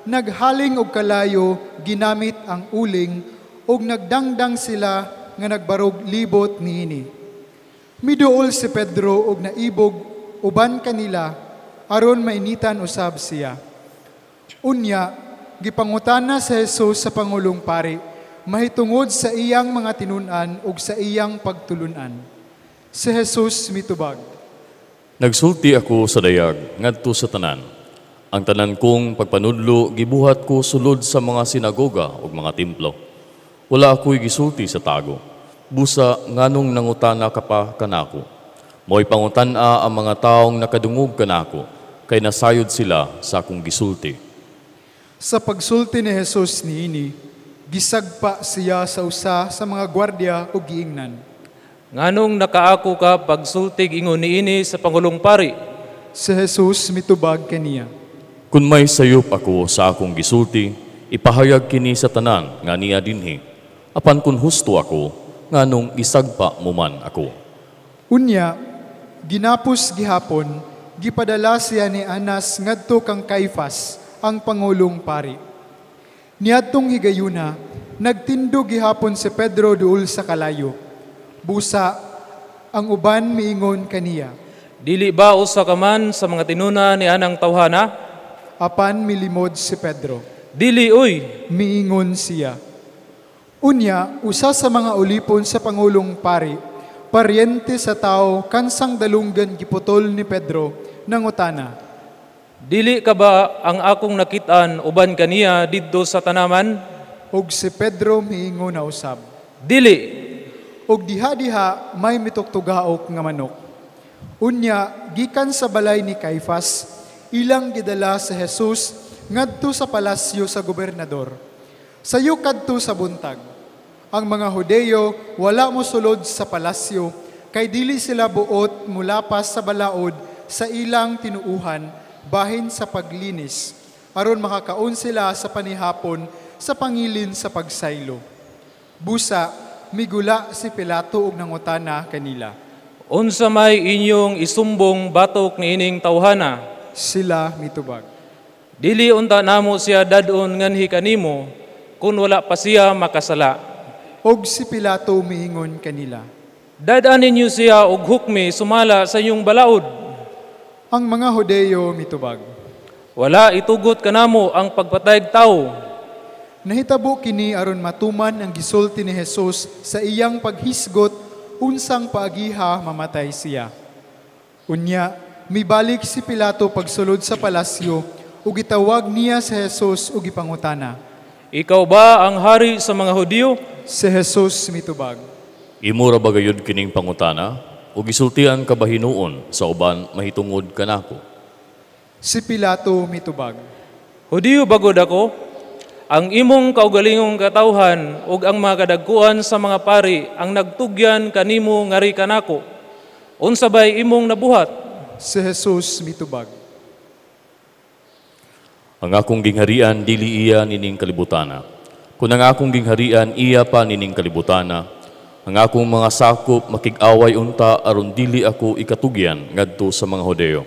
A: naghaling og kalayo ginamit ang uling ug nagdangdang sila nga nagbarog libot niini. Miduol si Pedro ug naibog uban kanila aron mainitan usab siya. Unya gipangutana si Jesus sa pangulong pari mahitungod sa iyang mga tinun-an ug sa iyang pagtulun-an. Si Jesus mitubag,
L: Nagsulti ako sa dayag ngadto sa tanan. Ang tanan kong pagpanudlo gibuhat ko sulod sa mga sinagoga ug mga templo. Wala ako'y gisulti sa tago. Busa nganong nangutana ka pa kanako. Mo'y pangutan-a ang mga taong nakadungog kanako, kay nasayod sila sa akong gisulti.
A: Sa pagsulti ni Jesus niini, gisagpa siya sa usa sa mga gwardiya ug giingnan,
K: Nganong nakaako ka pagsultig ingon niini sa pangulong pari?
A: Si Jesus mitubag kaniya,
L: Kun may sayop ako sa akong gisulti, ipahayag kini sa tanan nga niya dinhi. Apan kun husto ako, nganong isagpa mo man ako.
A: Unya, ginapos gihapon, gipadala siya ni Anas ngadto kang Caiphas, ang pangulong pari. Niadtong higayuna, nagtindog gihapon si Pedro duol sa kalayo. Busa, ang uban miingon kaniya,
K: Dili ba usa ka man sa mga tinuna ni anang tawhana?
A: Apan milimod si Pedro.
K: Dili oy,
A: miingon siya. Unya, usa sa mga ulipon sa pangulong pari, paryente sa tao kansang dalunggan giputol ni Pedro, nangutana,
K: Dili ka ba ang akong nakit-an uban kaniya didto sa tanaman?
A: Ug si Pedro miingon na usab,
K: Dili.
A: Ug diha-diha may mitugtugaok nga manok. Unya, gikan sa balay ni Caiphas, ilang gidala si Jesus ngadto sa palasyo sa gobernador. Sayo kadto sa buntag. Ang mga Hudeyo wala mosulod sa palasyo kay dili sila buot mulapas sa balaod sa ilang tinuuhan bahin sa paglinis aron makakaon sila sa panihapon sa pangilin sa pagsaylo. Busa migula si Pilato og nangutana kanila.
K: Unsa may inyong isumbong batok niining tawhana?
A: Sila mitubag.
K: Dili unta namo siya dadon nganhi kanimo kun wala pa siya makasala.
A: Og si Pilato miingon kanila.
K: Dad-an ninyo siya og hukmi sumala sa inyong balaod.
A: Ang mga Hudeyo mitubag.
K: Wala itugot kanamo ang pagpatayg tawo.
A: Nahitabo kini aron matuman ang gisulti ni Jesus sa iyang paghisgot unsang paagiha mamatay siya. Unya, mibalik si Pilato pagsulod sa palasyo ug gitawag niya si Jesus ug gipangutana.
K: Ikaw ba ang hari sa mga Hudiyo?
A: Si Jesus mitubag.
L: Imo ra ba gayud kining pangutana o gisultian ka ba hinuon sa uban mahitungod kanako?
A: Si Pilato mitubag.
K: Hudiyo bagod ako? Ang imong kaugalingong katawhan ug ang mga kadagkuan sa mga pari ang nagtugyan kanimo ngari kanako. Unsa bay imong nabuhat?
A: Si Jesus mitubag.
L: Ang akong gingharian dili iya nining kalibutana. Kun ang akong gingharian iya pa nining kalibutana, ang akong mga sakop makig-away unta aron dili ako ikatugyan ngadto sa mga Hudeyo.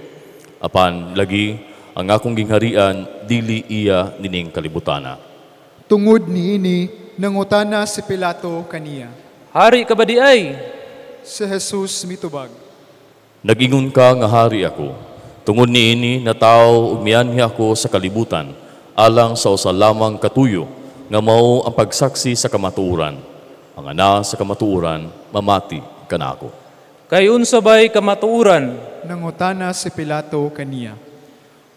L: Apan lagi ang akong gingharian dili iya nining kalibutana.
A: Tungod niini nangutana si Pilato kaniya.
K: Hari ka ba di ay?
A: Si Jesus mitubag.
L: Nag-ingon ka nga hari ako. Tungod niini natawo ug mianhi ako sa kalibutan alang sa usa lamang katuyo nga mao ang pagsaksi sa kamatuoran. Ang ana sa kamatuoran mamati kanako.
K: Kay unsa bay kamatuoran?
A: Nangutana si Pilato kaniya.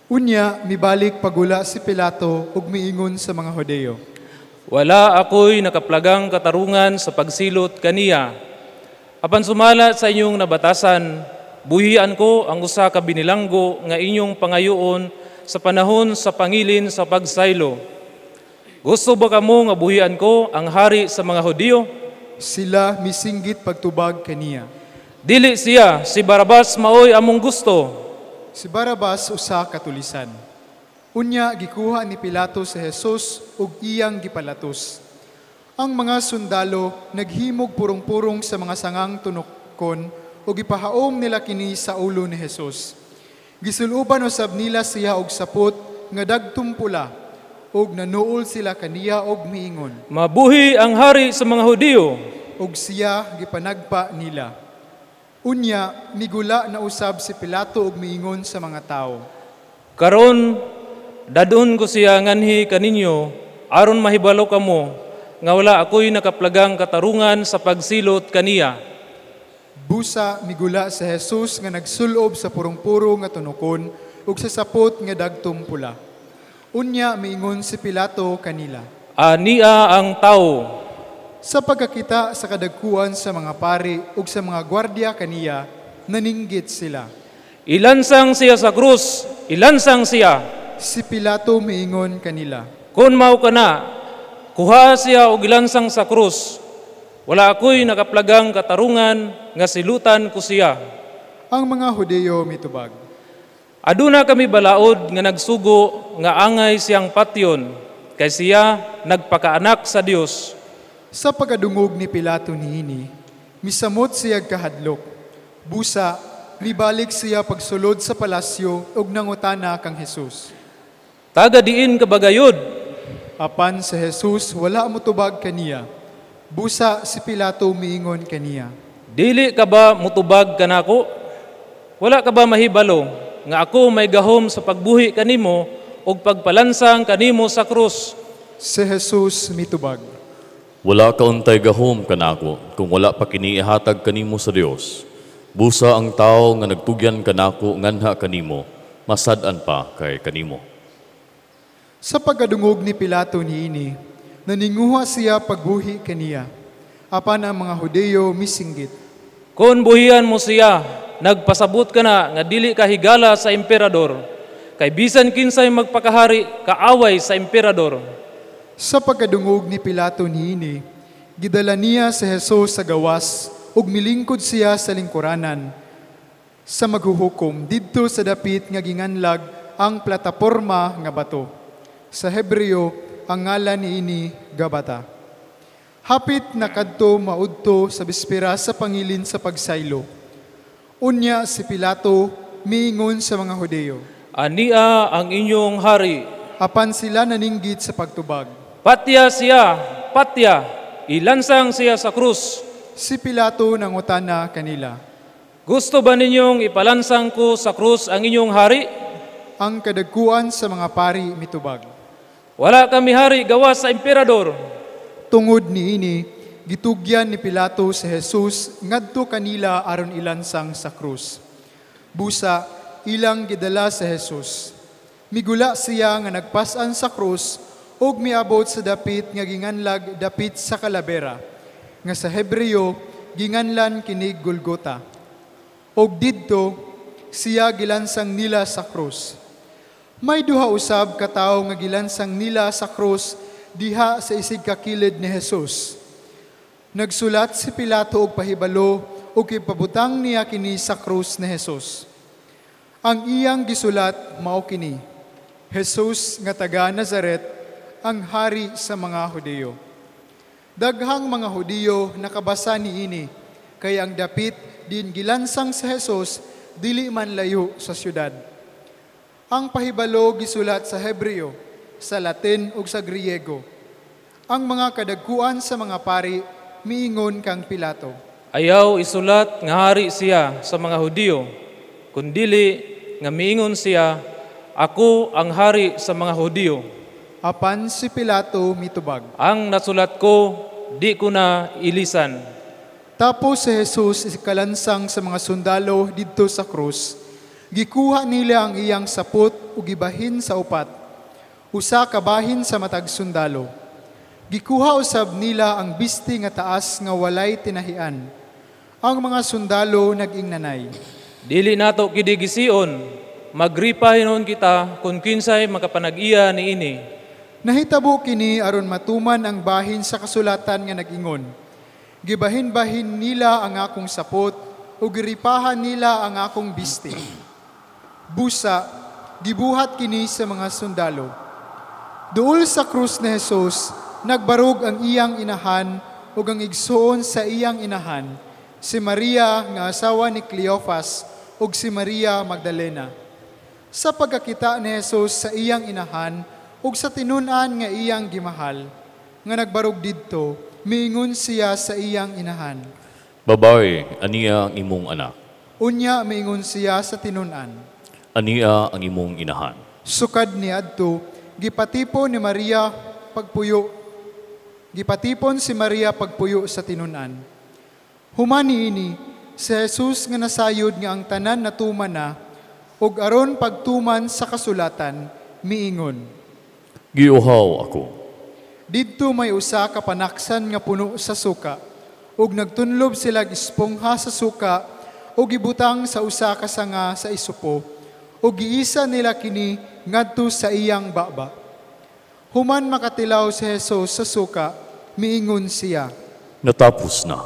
A: Unya mibalik pagula si Pilato ug miingon sa mga Hudeyo.
K: Wala ako'y nakaplagang katarungan sa pagsilot kaniya. Apan sumala sa inyong nabatasan, buhian ko ang usa ka binilanggo nga inyong pangayoon sa panahon sa pangilin sa pagsaylo. Gusto ba kamo nga buhian ko ang hari sa mga Hudiyo?
A: Sila misinggit pagtubag kaniya.
K: Dili siya, si Barabas maoy among gusto.
A: Si Barabas usa ka tulisan. Unya gikuha ni Pilato si Jesus ug iyang gipalatos. Ang mga sundalo naghimog purong-purong sa mga sangang tunokon ug gipahaom nila kini sa ulo ni Jesus. Gisuluban usab nila siya og sapot nga dagtong pula ug nanuol sila kaniya og miingon.
K: Mabuhi ang hari sa mga Hudiyo.
A: Ug siya gipanagpa nila. Unya migula na usab si Pilato ug miingon sa mga tawo.
K: Karon dadon ko siya nganhi kaninyo aron mahibalo kamo nga wala ako'y nakaplagang katarungan sa pagsilot kaniya.
A: Busa migula sa Jesus nga nagsulob sa purong-puro nga tunokon ug sa sapot nga dagtong pula. Unya miingon si Pilato kanila.
K: Ania ang tawo.
A: Sa pagkakita sa kadagkuan sa mga pari ug sa mga gwardiya kaniya, naninggit sila.
K: Ilansang siya sa krus, ilansang siya.
A: Si Pilato miingon kanila.
K: Kung mao ka na, kuha siya og ilansang sa krus. Wala ako'y nakaplagang katarungan nga silutan ko siya.
A: Ang mga Hudeyo mitubag.
K: Aduna kami balaod nga nagsugo nga angay siyang patyon, kay siya nagpakaanak sa Dios.
A: Sa pagkadungog ni Pilato niini, misamot siya kahadlok. Busa, mibalik siya pagsulod sa palasyo ug nangutana kang Jesus.
K: Taga diin ka bagayod?
A: Apan sa Jesus wala motubag kaniya. Busa si Pilato miingon kaniya.
K: Dili ka ba mutubag kanako? Wala ka ba mahibalo nga ako may gahom sa pagbuhi kanimo ug pagpalansang kanimo sa krus?
A: Si Jesus mitubag.
L: Wala ka untay gahom kanako kung wala pa kini ihatag kanimo sa Dios. Busa ang tawo nga nagtugyan kanako nganha kanimo, masad-an pa kay kanimo.
A: Sa pagkadungog ni Pilato niini, naninguha siya pagbuhi kaniya. Apan ang mga Hudeyo misinggit.
K: Kung buhian mo siya, nagpasabot ka na nga dili ka higala sa emperador. Kay bisan kinsay magpakahari, kaaway sa emperador.
A: Sa pagkadungog ni Pilato niini, gidala niya si Jesus sa gawas ug milingkod siya sa lingkuranan sa maghuhukom didto sa dapit nga ginganlag ang plataporma nga bato. Sa Hebreo, ang ngalan niini Gabata. Hapit na kadto maudto sa bispera sa pangilin sa pagsaylo. Unya si Pilato miingon sa mga Hudeyo,
K: "Ania ang inyong hari."
A: Apan sila naninggit sa pagtubag,
K: "Patya siya, patya, ilansang siya sa krus."
A: Si Pilato nangutana kanila,
K: "Gusto ba ninyong ipalansang ko sa krus ang inyong hari?"
A: Ang kadagkuan sa mga pari mitubag,
K: "Wala kami hari gawas sa emperador."
A: Tungod niini, gitugyan ni Pilato si Jesus ngadto kanila aron ilansang sa krus. Busa ilang gidala si Jesus. Migula siya nga nagpas-an sa krus ug miabot sa dapit nga ginganlag dapit sa kalabera, nga sa Hebreo ginganlan kinig Golgota. Og didto siya gilansang nila sa krus. May duha usab ka tawo nga gilansang nila sa krus diha sa isig kakilid ni Jesus. Nagsulat si Pilato og pahibalo ug ipabutang niya kini sa krus ni Jesus. Ang iyang gisulat mao kini: Jesus nga taga Nazaret, ang hari sa mga Hudiyo. Daghang mga Hudiyo nakabasa niini, kay ang dapit din gilansang sa Jesus dili man layo sa syudad. Ang pahibalo gisulat sa Hebreo, sa Latin ug sa Griego. Ang mga kadagkuan sa mga pari miingon kang Pilato,
K: "Ayaw isulat nga hari siya sa mga Hudiyo, kundili nga miingon siya, ako ang hari sa mga Hudiyo."
A: Apan si Pilato mitubag,
K: "Ang nasulat ko, di ko na ilisan."
A: Tapos si Jesus ikalansang sa mga sundalo didto sa krus. Gikuha nila ang iyang sapot ug gibahin sa upat, usa ka bahin sa matag sundalo. Gikuha usab nila ang bisti nga taas nga walay tinahian. Ang mga sundalo nag-ingnanay,
K: "Dili nato kini gision, magripa hinuon kita kun kinsay makapanag-iya niini."
A: Nahitabo kini aron matuman ang bahin sa kasulatan nga nag-ingon, "Gibahin-bahin nila ang akong sapot ug giripahan nila ang akong bisti." Busa, gibuhat kini sa mga sundalo. Duol sa krus ni Jesus, nagbarog ang iyang inahan ug ang igsuon sa iyang inahan, si Maria nga asawa ni Cleophas ug si Maria Magdalena. Sa pagkakita ni Jesus sa iyang inahan ug sa tinun-an nga iyang gimahal, nga nagbarog didto, miingon siya sa iyang inahan,
L: "Babae, aniya ang imong anak."
A: Unya miingon siya sa tinun-an,
L: "Aniya ang imong inahan."
A: Sukad niadto, gipatipon ni Maria pagpuyo. Gipatipon si Maria pagpuyo sa tinun-an. Human niini, si Jesus nga nasayod nga ang tanan natuman na, ug aron pagtuman sa kasulatan, miingon,
L: "Giuhaw ako."
A: Didto may usa ka panaksan nga puno sa suka, ug nagtunlob sila espongha sa suka, ug gibutang sa usa ka sanga sa isupo, ug giisa nila kini ngadto sa iyang baba. Human makatilaw si Jesus sa suka, miingon siya,
L: "Natapos na."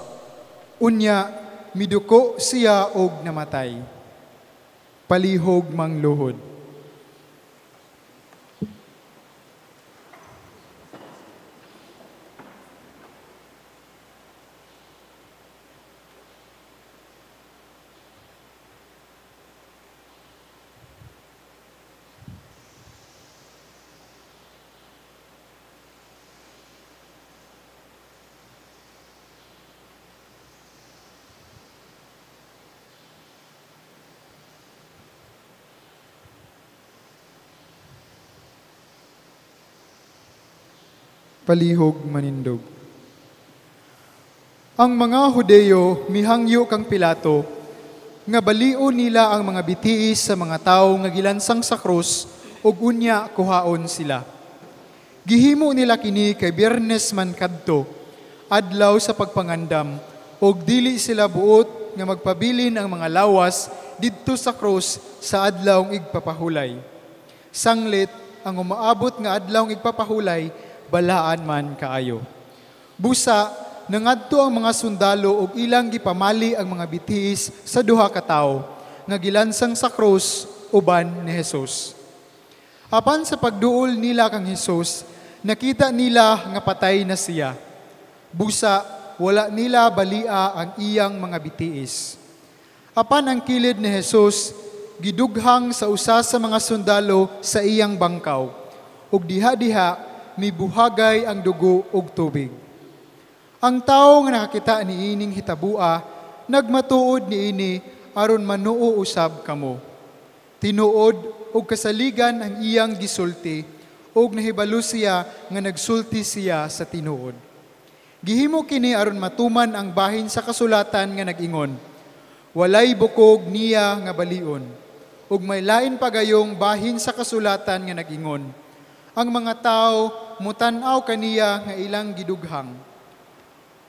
A: Unya, miduko siya og namatay. Palihog mangluhod. Palihog manindog. Ang mga Hudeyo mihangyo kang Pilato nga balio nila ang mga bitiis sa mga tawo nga gilansang sa krus ug unya kuhaon sila. Gihimo nila kini kay Biyernes man kadto, adlaw sa pagpangandam, ug dili sila buot nga magpabilin ang mga lawas didto sa krus sa adlawng igpapahulay. Sanglit ang umaabot nga adlaw igpapahulay, balaan man kaayo. Busa nangadto ang mga sundalo og ilang gipamali ang mga bitiis sa duha ka tawo nga gilansang sa krus uban ni Jesus. Apan sa pagduol nila kang Jesus, nakita nila nga patay na siya. Busa wala nila balia ang iyang mga bitiis. Apan ang kilid ni Jesus gidughang sa usa sa mga sundalo sa iyang bangkaw, ug diha-diha mibuhagay ang dugo ug tubig. Ang tawo nga nakakita niining hitabua nagmatuod niini aron manuo usab kamo. Tinuod og kasaligan ang iyang gisulti, ug nahibalo siya nga nagsulti siya sa tinuod. Gihimo kini aron matuman ang bahin sa kasulatan nga nag-ingon, walay bukog niya nga balion. Ug may lain pagayong bahin sa kasulatan nga nag-ingon, ang mga tawo mutan-aw kaniya nga ilang gidughang.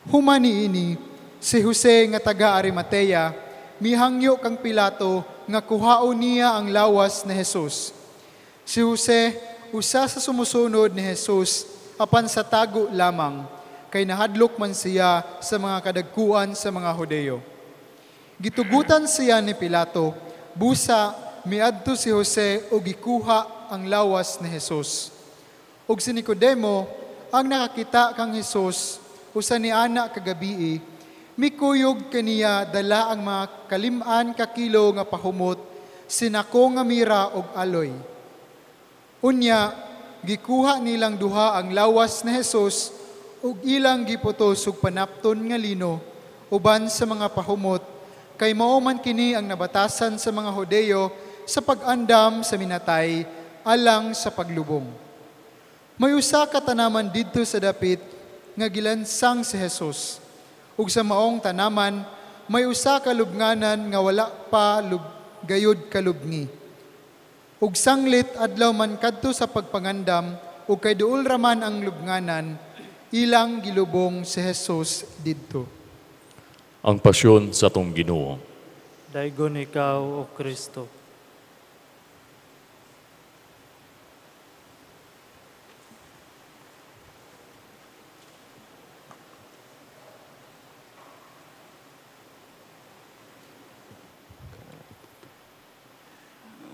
A: Human niini, si Jose nga taga Arimatea, mihangyo kang Pilato nga kuhaon niya ang lawas ni Jesus. Si Jose, usa sa sumusunod ni Jesus, apan sa tago lamang, kay nahadlok man siya sa mga kadagkuan sa mga Hudeo. Gitugutan siya ni Pilato, busa miadto si Jose og gikuha ang lawas ni Jesus. Og si Nicodemo, ang nakakita kang Jesus, usa ni ana kagabii, mikuyog kaniya dala ang mga kalim-an ka kilo nga pahumot, sinako nga mira og aloy. Unya, gikuha nilang duha ang lawas ni Jesus ug ilang giputos og panapton nga lino uban sa mga pahumot, kay mao man kini ang nabatasan sa mga Hudeo sa pag-andam sa minatay alang sa paglubong. May usa ka tanaman didto sa dapit nga gilansang si Jesus. Ug sa maong tanaman may usa ka lubnganan nga wala pa gayud kalubngi. Ug sanglit adlaw man kadto sa pagpangandam, ug kay duol ra man ang lubnganan, ilang gilubong si Jesus didto.
L: Ang pasyon sa atong Ginoo.
G: Daygon ikaw, O Kristo.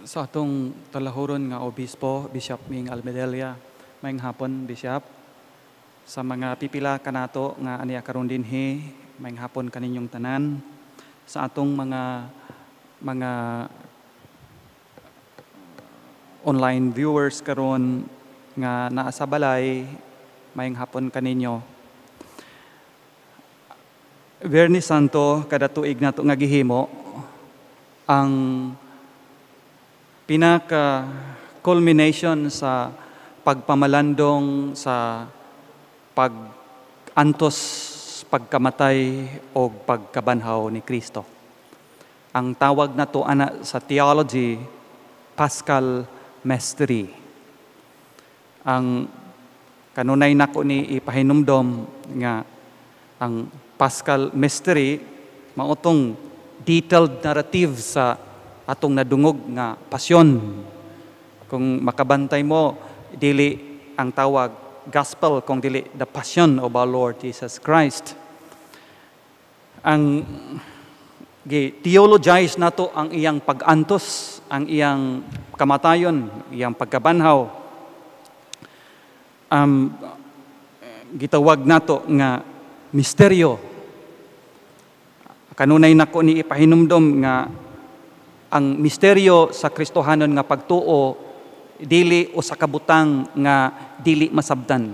M: Sa atong talahuron nga obispo, Bishop Ming Almedelia, maayong hapon, Bishop. Sa mga pipila kanato nga aniya karon dinhi, maayong hapon kaninyong tanan. Sa atong mga online viewers karon nga naa sa balay, maayong hapon kaninyo. Biyernes Santo kada tuig nato nga gihimo ang pinaka culmination sa pagpamalandong sa pag-antos, pagkamatay o pagkabanhaw ni Kristo. Ang tawag na to ana sa theology, Paschal Mystery. Ang kanunay nako ni ipahinumdom nga ang Paschal Mystery mautong detailed narrative sa atong nadungog nga pasyon. Kung makabantay mo, dili ang tawag gospel kung dili the passion of our Lord Jesus Christ. Ang gi-theologize nato ang iyang pag-antos, ang iyang kamatayon, iyang pagkabanhaw. Gitawag nato nga misteryo. Kanunay nako ni ipahinumdom nga ang misteryo sa Kristohanon nga pagtuo dili usa ka butang nga dili masabtan.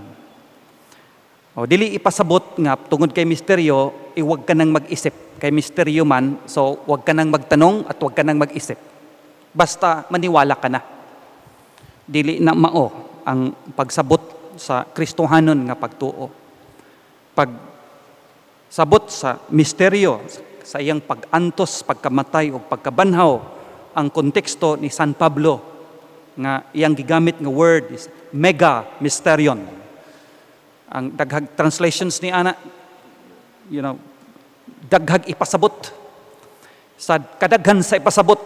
M: O dili ipasabot nga tungod kay misteryo, iwag ka nang mag-isip. Kay misteryo man, so wag ka nang magtanong at wag ka nang mag-isip. Basta maniwala ka na. Dili na mao ang pagsabot sa Kristohanon nga pagtuo. Pagsabot sa misteryo, sa iyang pag-antos, pagkamatay o pagkabanhaw, ang konteksto ni San Pablo nga iyang gigamit nga word is mega mysterion. Ang daghag translations ni ana, you know, daghag ipasabot. Sa kadaghan sa ipasabot,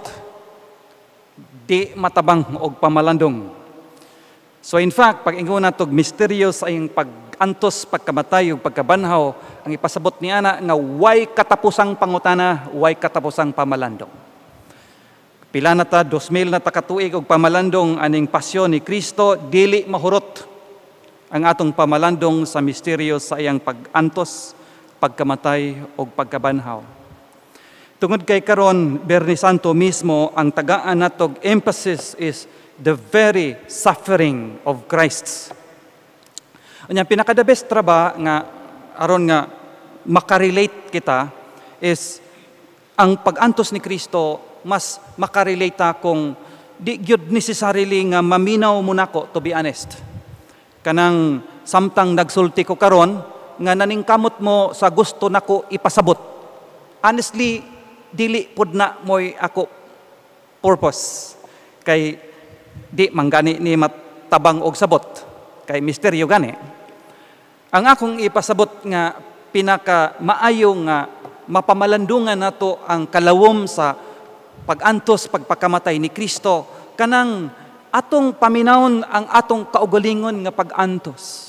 M: Di matabang og pamalandong. So in fact, pag ingon natog misteryo sa iyang pag-antos, pagkamatay ug pagkabanhaw, ang ipasabot ni ana nga way katapusang pangutana, way katapusang pamalandong. Pila na ta, 2,000 na ta katuig og pamalandong aning pasyon ni Kristo, dili mahurot ang atong pamalandong sa misteryo sa iyang pag-antos, pagkamatay ug pagkabanhaw. Tungod kay karon Biyernes Santo mismo, ang tagaan natog emphasis is the very suffering of Christ. Unya, pinaka the best ra ba nga aron nga makarelate kita is ang pag-antos ni Kristo, mas makarelate ta kung di gyud necessarily nga maminaw mo nako, to be honest. Kanang samtang nagsulti ko karon nga naningkamot mo sa gusto nako ipasabot. Honestly, dili pud na mo'y ako purpose. Kay di manggani ni matabang og sabot. Kay misteryo gani. Ang akong ipasabot nga pinaka maayo nga mapamalandungan nato ang kalawom sa pag-antos, pagpakamatay ni Kristo, kanang atong paminawon ang atong kaugalingon nga pag-antos.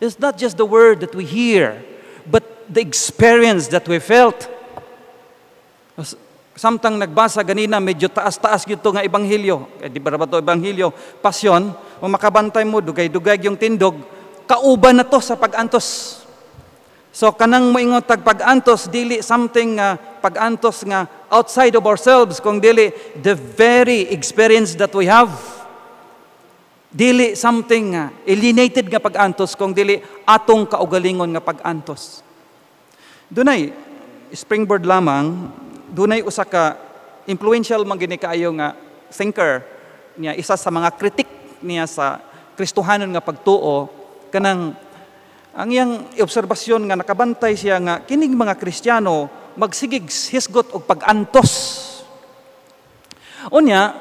M: It's not just the word that we hear, but the experience that we felt. Samtang nagbasa ganina, medyo taas-taas gyud to nga ebanghelyo. Eh, di ba ba to ebanghelyo? Pasyon, kung makabantay mo, dugay-dugay yung tindog, kauban na to sa pag-antos. So kanang moingon tag pag-antos, dili something nga pag-antos nga outside of ourselves, kung dili the very experience that we have. Dili something nga alienated nga pag-antos, kung dili atong kaugalingon nga pag-antos. Dunay springboard lamang, dunay usa ka influential man gini kaayo nga thinker niya, isa sa mga kritik niya sa Kristohanon nga pagtuo, kanang ang iyang obserbasyon nga nakabantay siya nga kining mga Kristiyano magsigig hisgot og pag-antos. Unya,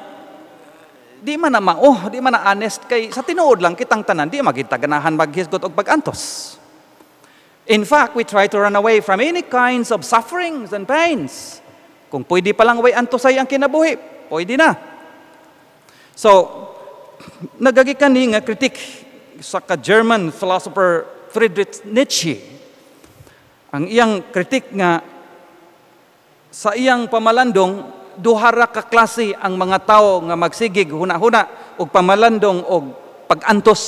M: di man na mao, di man na honest, kay sa tinuod lang kitang tanan di magita ganahan maghisgot og pag-antos. In fact, we try to run away from any kinds of sufferings and pains. Kung pwede pa lang way antosay ang kinabuhi, pwede na. So, nagagikan ni nga kritik sa ka German philosopher Friedrich Nietzsche. Ang iyang kritik nga sa iyang pamalandong, duha ra ka klase ang mga tao nga magsigig huna-huna og pamalandong og pag-antos.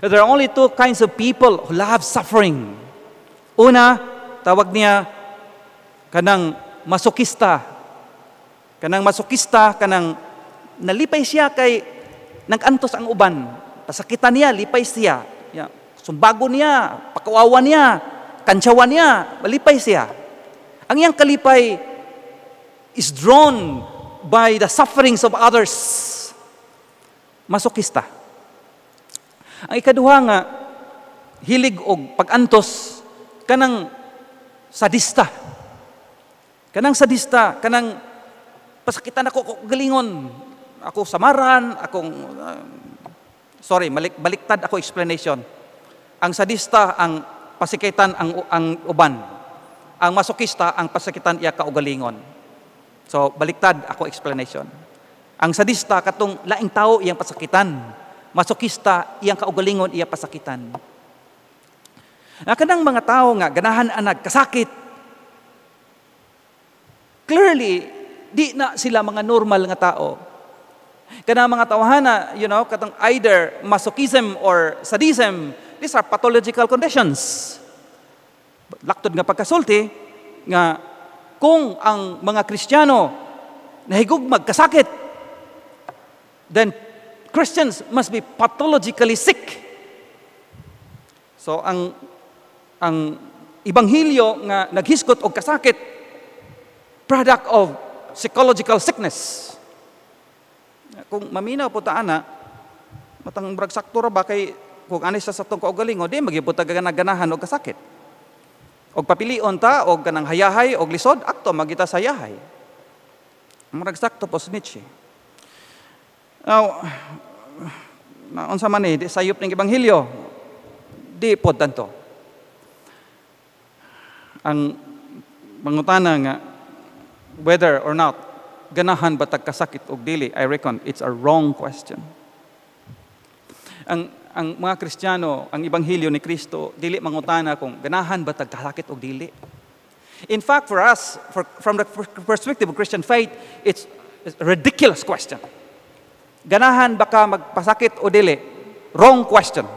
M: There are only two kinds of people who love suffering. Una, tawag niya kanang masokista. Kanang masokista, kanang nalipay siya kay nag-antos ang uban. Pasakitan niya, lipay siya. Ya, sumbago niya, pakawawa niya, kantsawan niya, malipay siya. Ang iyang kalipay is drawn by the sufferings of others. Masokista. Ang ikaduha nga hilig og pag-antos, kanang sadista. Kanang sadista, kanang pasakitan ako galingon. Ako samaran, akong sorry, baliktad ako explanation. Ang sadista ang pasikitan ang uban. Ang masokista ang pasakitan iya kaugalingon. So baliktad ako explanation. Ang sadista katong laing tao iyang pasakitan. Masokista iyang kaugalingon iya pasakitan. Na kanang mga tao nga ganahan anag kasakit, clearly di na sila mga normal nga tao. Kanang mga tawhana, katong either masochism or sadism, these are pathological conditions. Laktod nga pagkasulti nga kung ang mga Kristiyano nahigugmag magkasakit, then Christians must be pathologically sick. So ang ebanghelyo nga naghisgot og kasakit, product of psychological sickness. Kung maminaw po ta ana, matang murag sakto ra ba, kay kung ani sa satong kaugalingon, di magyud ta ganahan og kasakit. Og papilion ta og kanang hayahay og lisod, akto magita sa hayahay. Murag sakto po si Nietzsche. Now, unsa man ni, di sayop ning ebanghelyo, di pod tanto. Ang mangutana nga whether or not ganahan ba tag kasakit og dili, I reckon it's a wrong question. Ang mga Kristiyano, ang ebanghelyo ni Kristo, dili mangutana kung ganahan ba tag kasakit og dili. In fact, for us, from the perspective of Christian faith, it's a ridiculous question. Ganahan ba ka magpasakit o dili? Wrong question.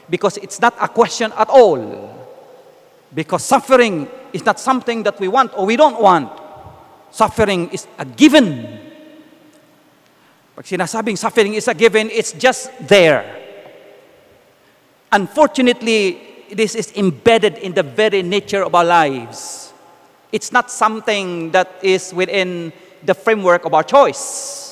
M: Because it's not a question at all. Because suffering is not something that we want or we don't want. Suffering is a given. Pag sinasabing suffering is a given, it's just there. Unfortunately, this is embedded in the very nature of our lives. It's not something that is within the framework of our choice.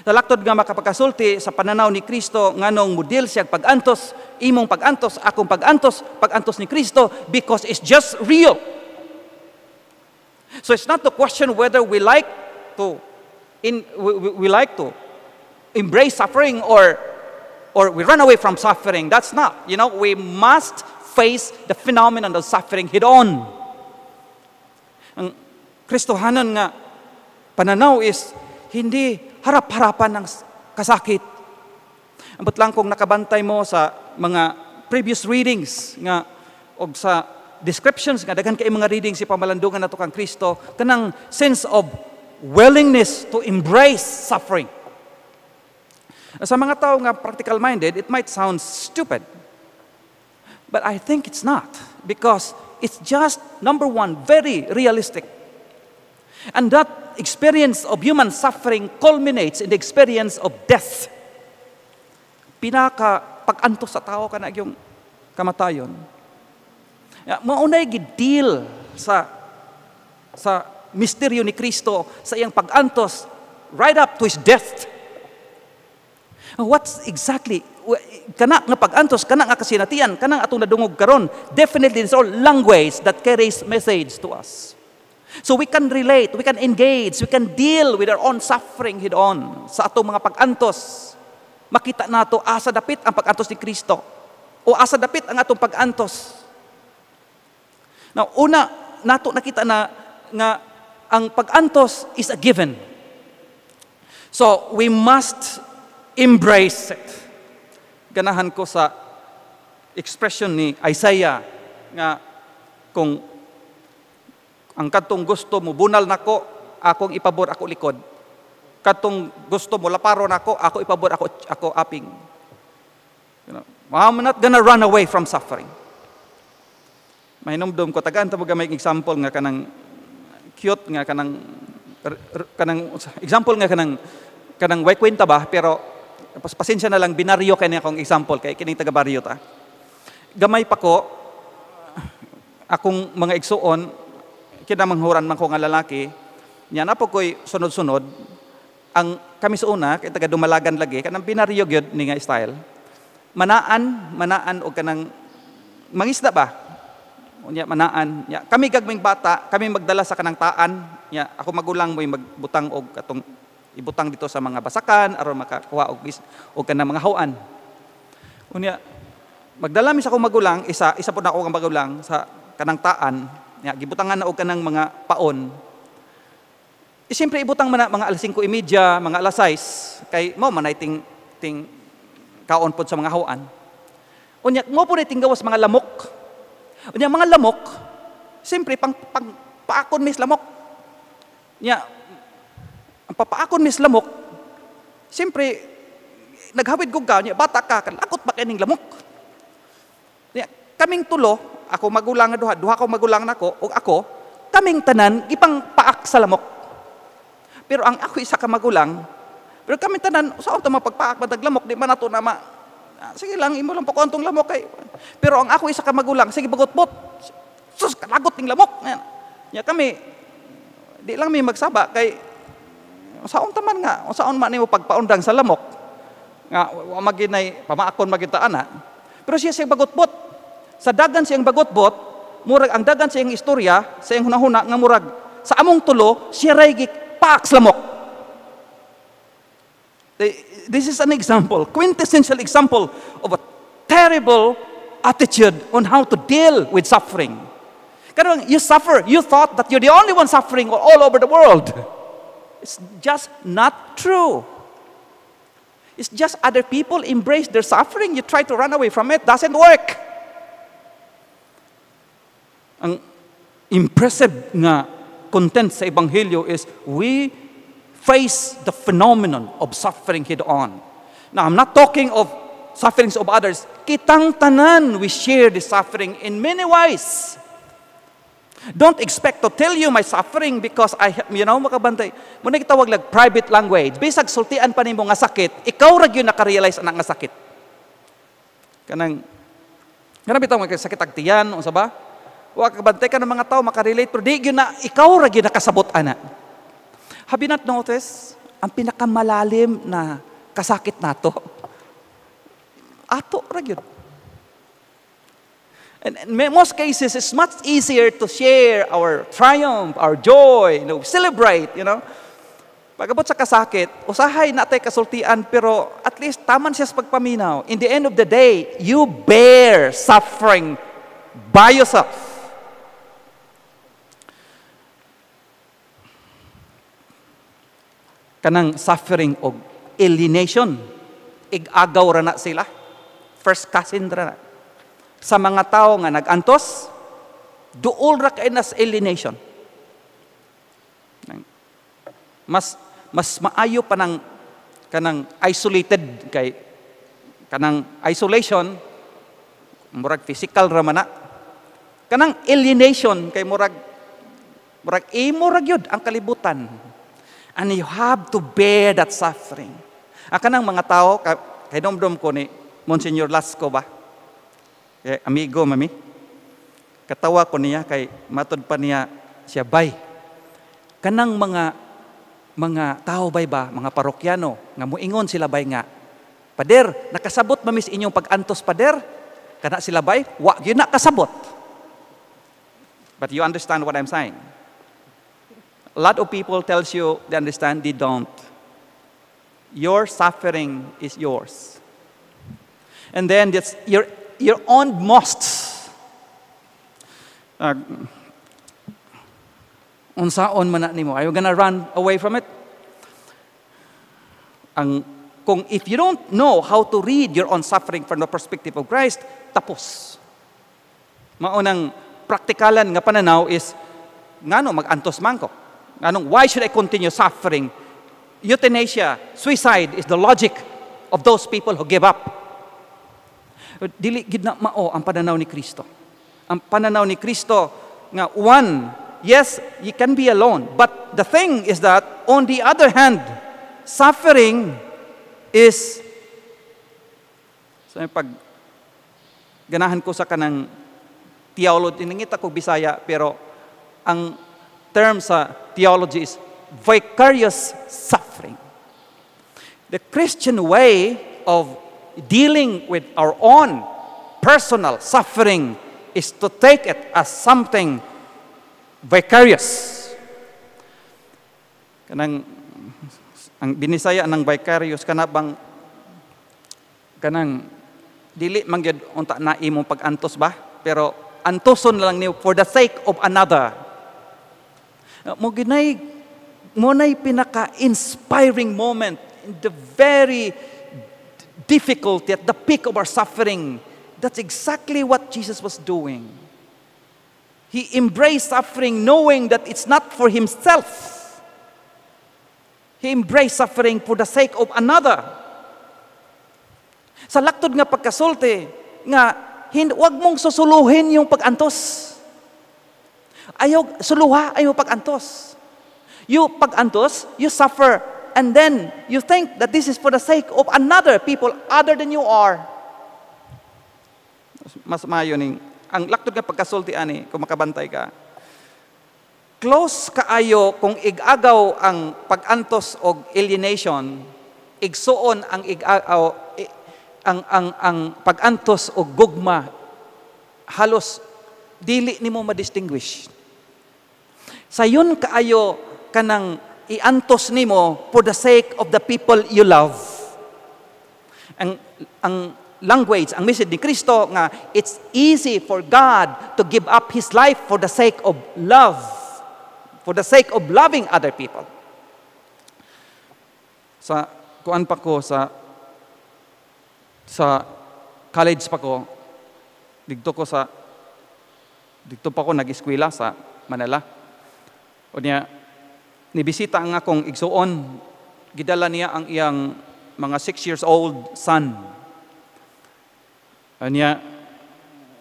M: Nalaktod nga makapagkasulti sa pananaw ni Kristo nganong model siya pag-antos, imong pag-antos, akong pag-antos, pag-antos ni Kristo, because it's just real. So it's not the question whether we like to embrace suffering or we run away from suffering. That's not. We must face the phenomenon of suffering head on. Ang Kristohanon nga pananaw is hindi harap-harapan ng kasakit. Ambot lang kung nakabantay mo sa mga previous readings nga og sa descriptions nga daghan kay mga readings si pamalandungan nato kang Kristo, kanang sense of willingness to embrace suffering. Sa mga tao nga practical minded, it might sound stupid. But I think it's not, because it's just, number one, very realistic. And that experience of human suffering culminates in the experience of death. Pinaka pag-antos sa tao kana yung kamatayon. Maunay gi-deal sa misteryo ni Kristo sa iyang pag-antos right up to his death. What's exactly kana nga pag-antos, kana nga kasinatian, kanang atong nadungog karon? Definitely it's all language that carries message to us. So we can relate, we can engage, we can deal with our own suffering head on sa atong mga pag-antos. Makita nato asa dapit ang pag-antos ni Kristo o asa dapit ang atong pag-antos. Now, una nato nakita na nga ang pag-antos is a given. So we must embrace it. Ganahan ko sa expression ni Isaiah nga kung ang kadtong gusto mo bunal nako, akong ipabor ako likod. Kadtong gusto mo laparo nako, ako ipabor ako aping. I'm not gonna run away from suffering. Mahinumdum ko tagaan ta mo gamay example nga kanang cute nga kanang example nga kanang way kwenta ba, pero pasensya na lang, binaryo kay akong example kay kining taga baryo ta. Gamay pa ko, akong mga igsuon, kinamanghuran man ko nga lalaki, nya na po ko'y sunod-sunod, ang kami sa una, kay taga Dumalagan lagi, kanang binaryo gyud ni nga style. Manaan, manaan og kanang mangisda ba? Unya manaan, nya kami gagmayng bata, kami magdala sa kanang taan, nya ako magulang mo'y magbutang og katong ibutang dito sa mga basakan aron makakuha og kanang mga hawan. Unya magdala mi sa akong magulang, isa isa po na ako ang magulang sa kanang taan, nya gibutangan na og kanang mga paon. E, siyempre ibutang man na mga alas 5:30, mga alas 6, kay mo manay ting kaon pod sa mga hawan. Unya mo po ting gawas mga lamok. Unya mga lamok, siyempre pang paakon mis lamok. Nya ang papaakon mis lamok, siyempre naghawid ko ka, nya bata ka, lakot ba kining lamok? Nya kaming tulo, ako magulang nga duha, duha ko magulang nako ug ako, kaming tanan gipang paak sa lamok. Pero ang ako isa ka magulang, pero kami tanan, saan ta mapagpaak matag lamok, di man nato na ma, sige lang, imo lang pakuan tong lamok kay. Pero ang ako isa ka magulang, sige bagot-bot. Sus, kalagot ning lamok. Yan. Nya kami, di lang mi magsaba kay saon ta man nga, saon man nimo pagpaundang sa lamok. Nga wa maginay pamaakon magita ana. Pero siya siyang bagotbot. Sa dagan siyang bagotbot, murag ang dagan siyang istorya, sa iyang hunahuna nga murag sa among tulo siya ray gipaak sa lamok. This is an example, quintessential example of a terrible attitude on how to deal with suffering. Kanang you suffer, you thought that you're the only one suffering all over the world. It's just not true. It's just other people embrace their suffering. You try to run away from it, doesn't work. Ang impressive nga content sa Ebanghelyo is we face the phenomenon of suffering head on. Now, I'm not talking of sufferings of others. Kitang tanan, we share the suffering in many ways. Don't expect to tell you my suffering because I, makabantay. Muna gitawag lag private language. Bisag sultian pa nimo nga sakit, ikaw ra gyud naka-realize ana nga sakit. Kanang kanang bitaw nga sakit ag tiyan, unsa ba? Wa kabantay ka ng mga tao makarelate pero di gyud na ikaw ra gyud nakasabot ana. Have you not noticed ang pinakamalalim na kasakit nato? Ato ra gyud. And in most cases, it's much easier to share our triumph, our joy, celebrate. Pag-abot sa kasakit, usahay na tay kasultian, pero at least taman siya sa pagpaminaw. In the end of the day, you bear suffering by yourself. Kanang suffering og alienation, ig-agaw ra na sila. First cousin ra na. Sa mga tao nga nag-antos, duol ra kay nas alienation. Mas mas maayo pa nang kanang isolated kay kanang isolation murag physical ra man na. Kanang alienation kay murag murag imo ra gyud ang kalibutan. And you have to bear that suffering. Ang kanang mga tao kay domdom ko ni Monsignor Lasco ba? Kay amigo mami. Katawa ko niya kay matod pa niya siya bay. Kanang mga tao bay ba, mga parokyano nga moingon sila bay nga, "Pader, nakasabot mamis inyong pag-antos, pader." Kana sila bay, wa gyud na kasabot. But you understand what I'm saying. A lot of people tells you they understand, they don't. Your suffering is yours. And then it's your own most. Unsaon man na nimo? Are you gonna run away from it? Ang kung if you don't know how to read your own suffering from the perspective of Christ, tapos. Maunang praktikalan nga pananaw is, ngano mag-antos man ko? Nganong, why should I continue suffering? Euthanasia, suicide is the logic of those people who give up. Dili gid na mao ang pananaw ni Kristo. Ang pananaw ni Kristo nga one, yes, you can be alone, but the thing is that on the other hand, suffering is so pag ganahan ko sa kanang theology, nangita ko Bisaya, pero ang term sa theology is vicarious suffering. The Christian way of dealing with our own personal suffering is to take it as something vicarious. Kanang ang binisaya ng vicarious kana bang kanang dili man gyud unta na imong pag-antos ba, pero antoson na lang niyo for the sake of another. Mo ginay mo nay pinaka-inspiring moment in the very difficulty, at the peak of our suffering. That's exactly what Jesus was doing. He embraced suffering knowing that it's not for himself. He embraced suffering for the sake of another. Sa laktod nga pagkasulti, nga wag mong susuluhin yung pag-antos. Ayaw, suluha ayaw pag-antos. You pag-antos, you suffer, and then you think that this is for the sake of another people other than you are. Mas maayo ning, ang laktod nga pagkasulti ani, kung makabantay ka, close kaayo kung igagaw ang pag-antos og alienation, igsuon ang igagaw, ang pag-antos og gugma, halos dili nimo ma-distinguish. Sayon kaayo kanang iantos nimo for the sake of the people you love. Ang language, ang message ni Kristo nga it's easy for God to give up His life for the sake of love, for the sake of loving other people. Sa kuan pa ko sa college pa ko, didto pa ko nag-eskwela sa Manila. O niya, nibisita ang akong igsuon, gidala niya ang iyang mga 6 years old son. O niya,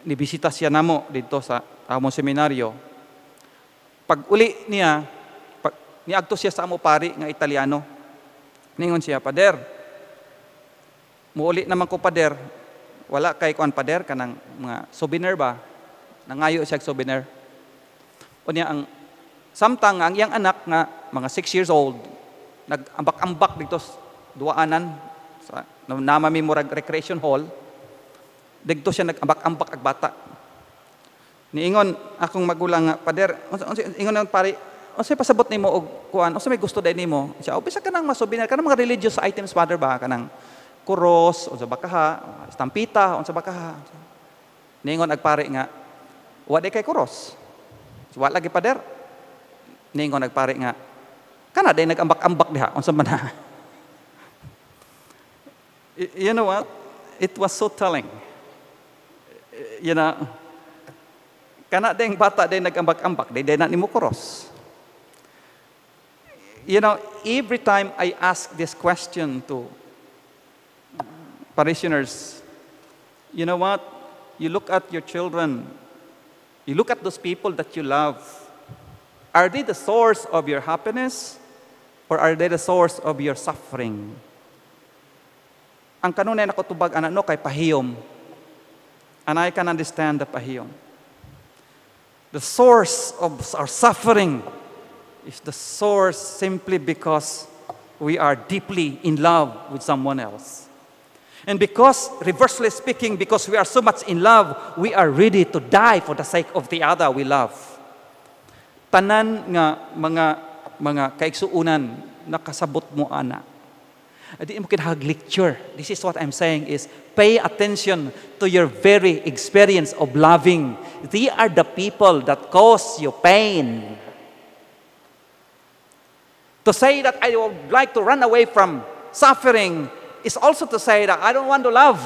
M: nibisita siya namo didto sa among seminaryo. Pag uli niya, niadto siya sa amo pari nga Italiano. Ningon siya, "Pader, muuli naman ko, pader, wala kay kuan, pader, kanang mga souvenir ba?" Nangayo siya og souvenir. O niya ang samtang ang iyang anak nga mga 6 years old nag-ambak-ambak didto sa duwaanan sa nama mi murag recreation hall. Didto siya nag-ambak-ambak ag bata. Niingon akong magulang nga, "Pader," ingon ang pari, "Unsay pasabot nimo og kuan? Unsa may gusto dai nimo?" Siya, "O bisa kanang masouvenir, kanang mga religious items, father ba, kanang kuros, unsa ba kaha, estampita, unsa ba kaha." Niingon ag pare nga, "Wa di kay kuros." "Wa lagi, pader." Niingon ag pare nga, "Kana day nag-ambak-ambak diha, unsa man na?" You know what? It was so telling. Kana ding bata day nag-ambak-ambak, day na nimo kuros. Every time I ask this question to parishioners, you know what? You look at your children, you look at those people that you love. Are they the source of your happiness or are they the source of your suffering? Ang kanunay nako tubag ana no kay pahiyom. And I can understand the pahiyom. The source of our suffering is the source simply because we are deeply in love with someone else. And because, reversely speaking, because we are so much in love, we are ready to die for the sake of the other we love. Tanan nga mga kaigsuunan nakasabot mo ana. Di mo kinahag lecture. This is what I'm saying is pay attention to your very experience of loving. They are the people that cause you pain. To say that I would like to run away from suffering is also to say that I don't want to love.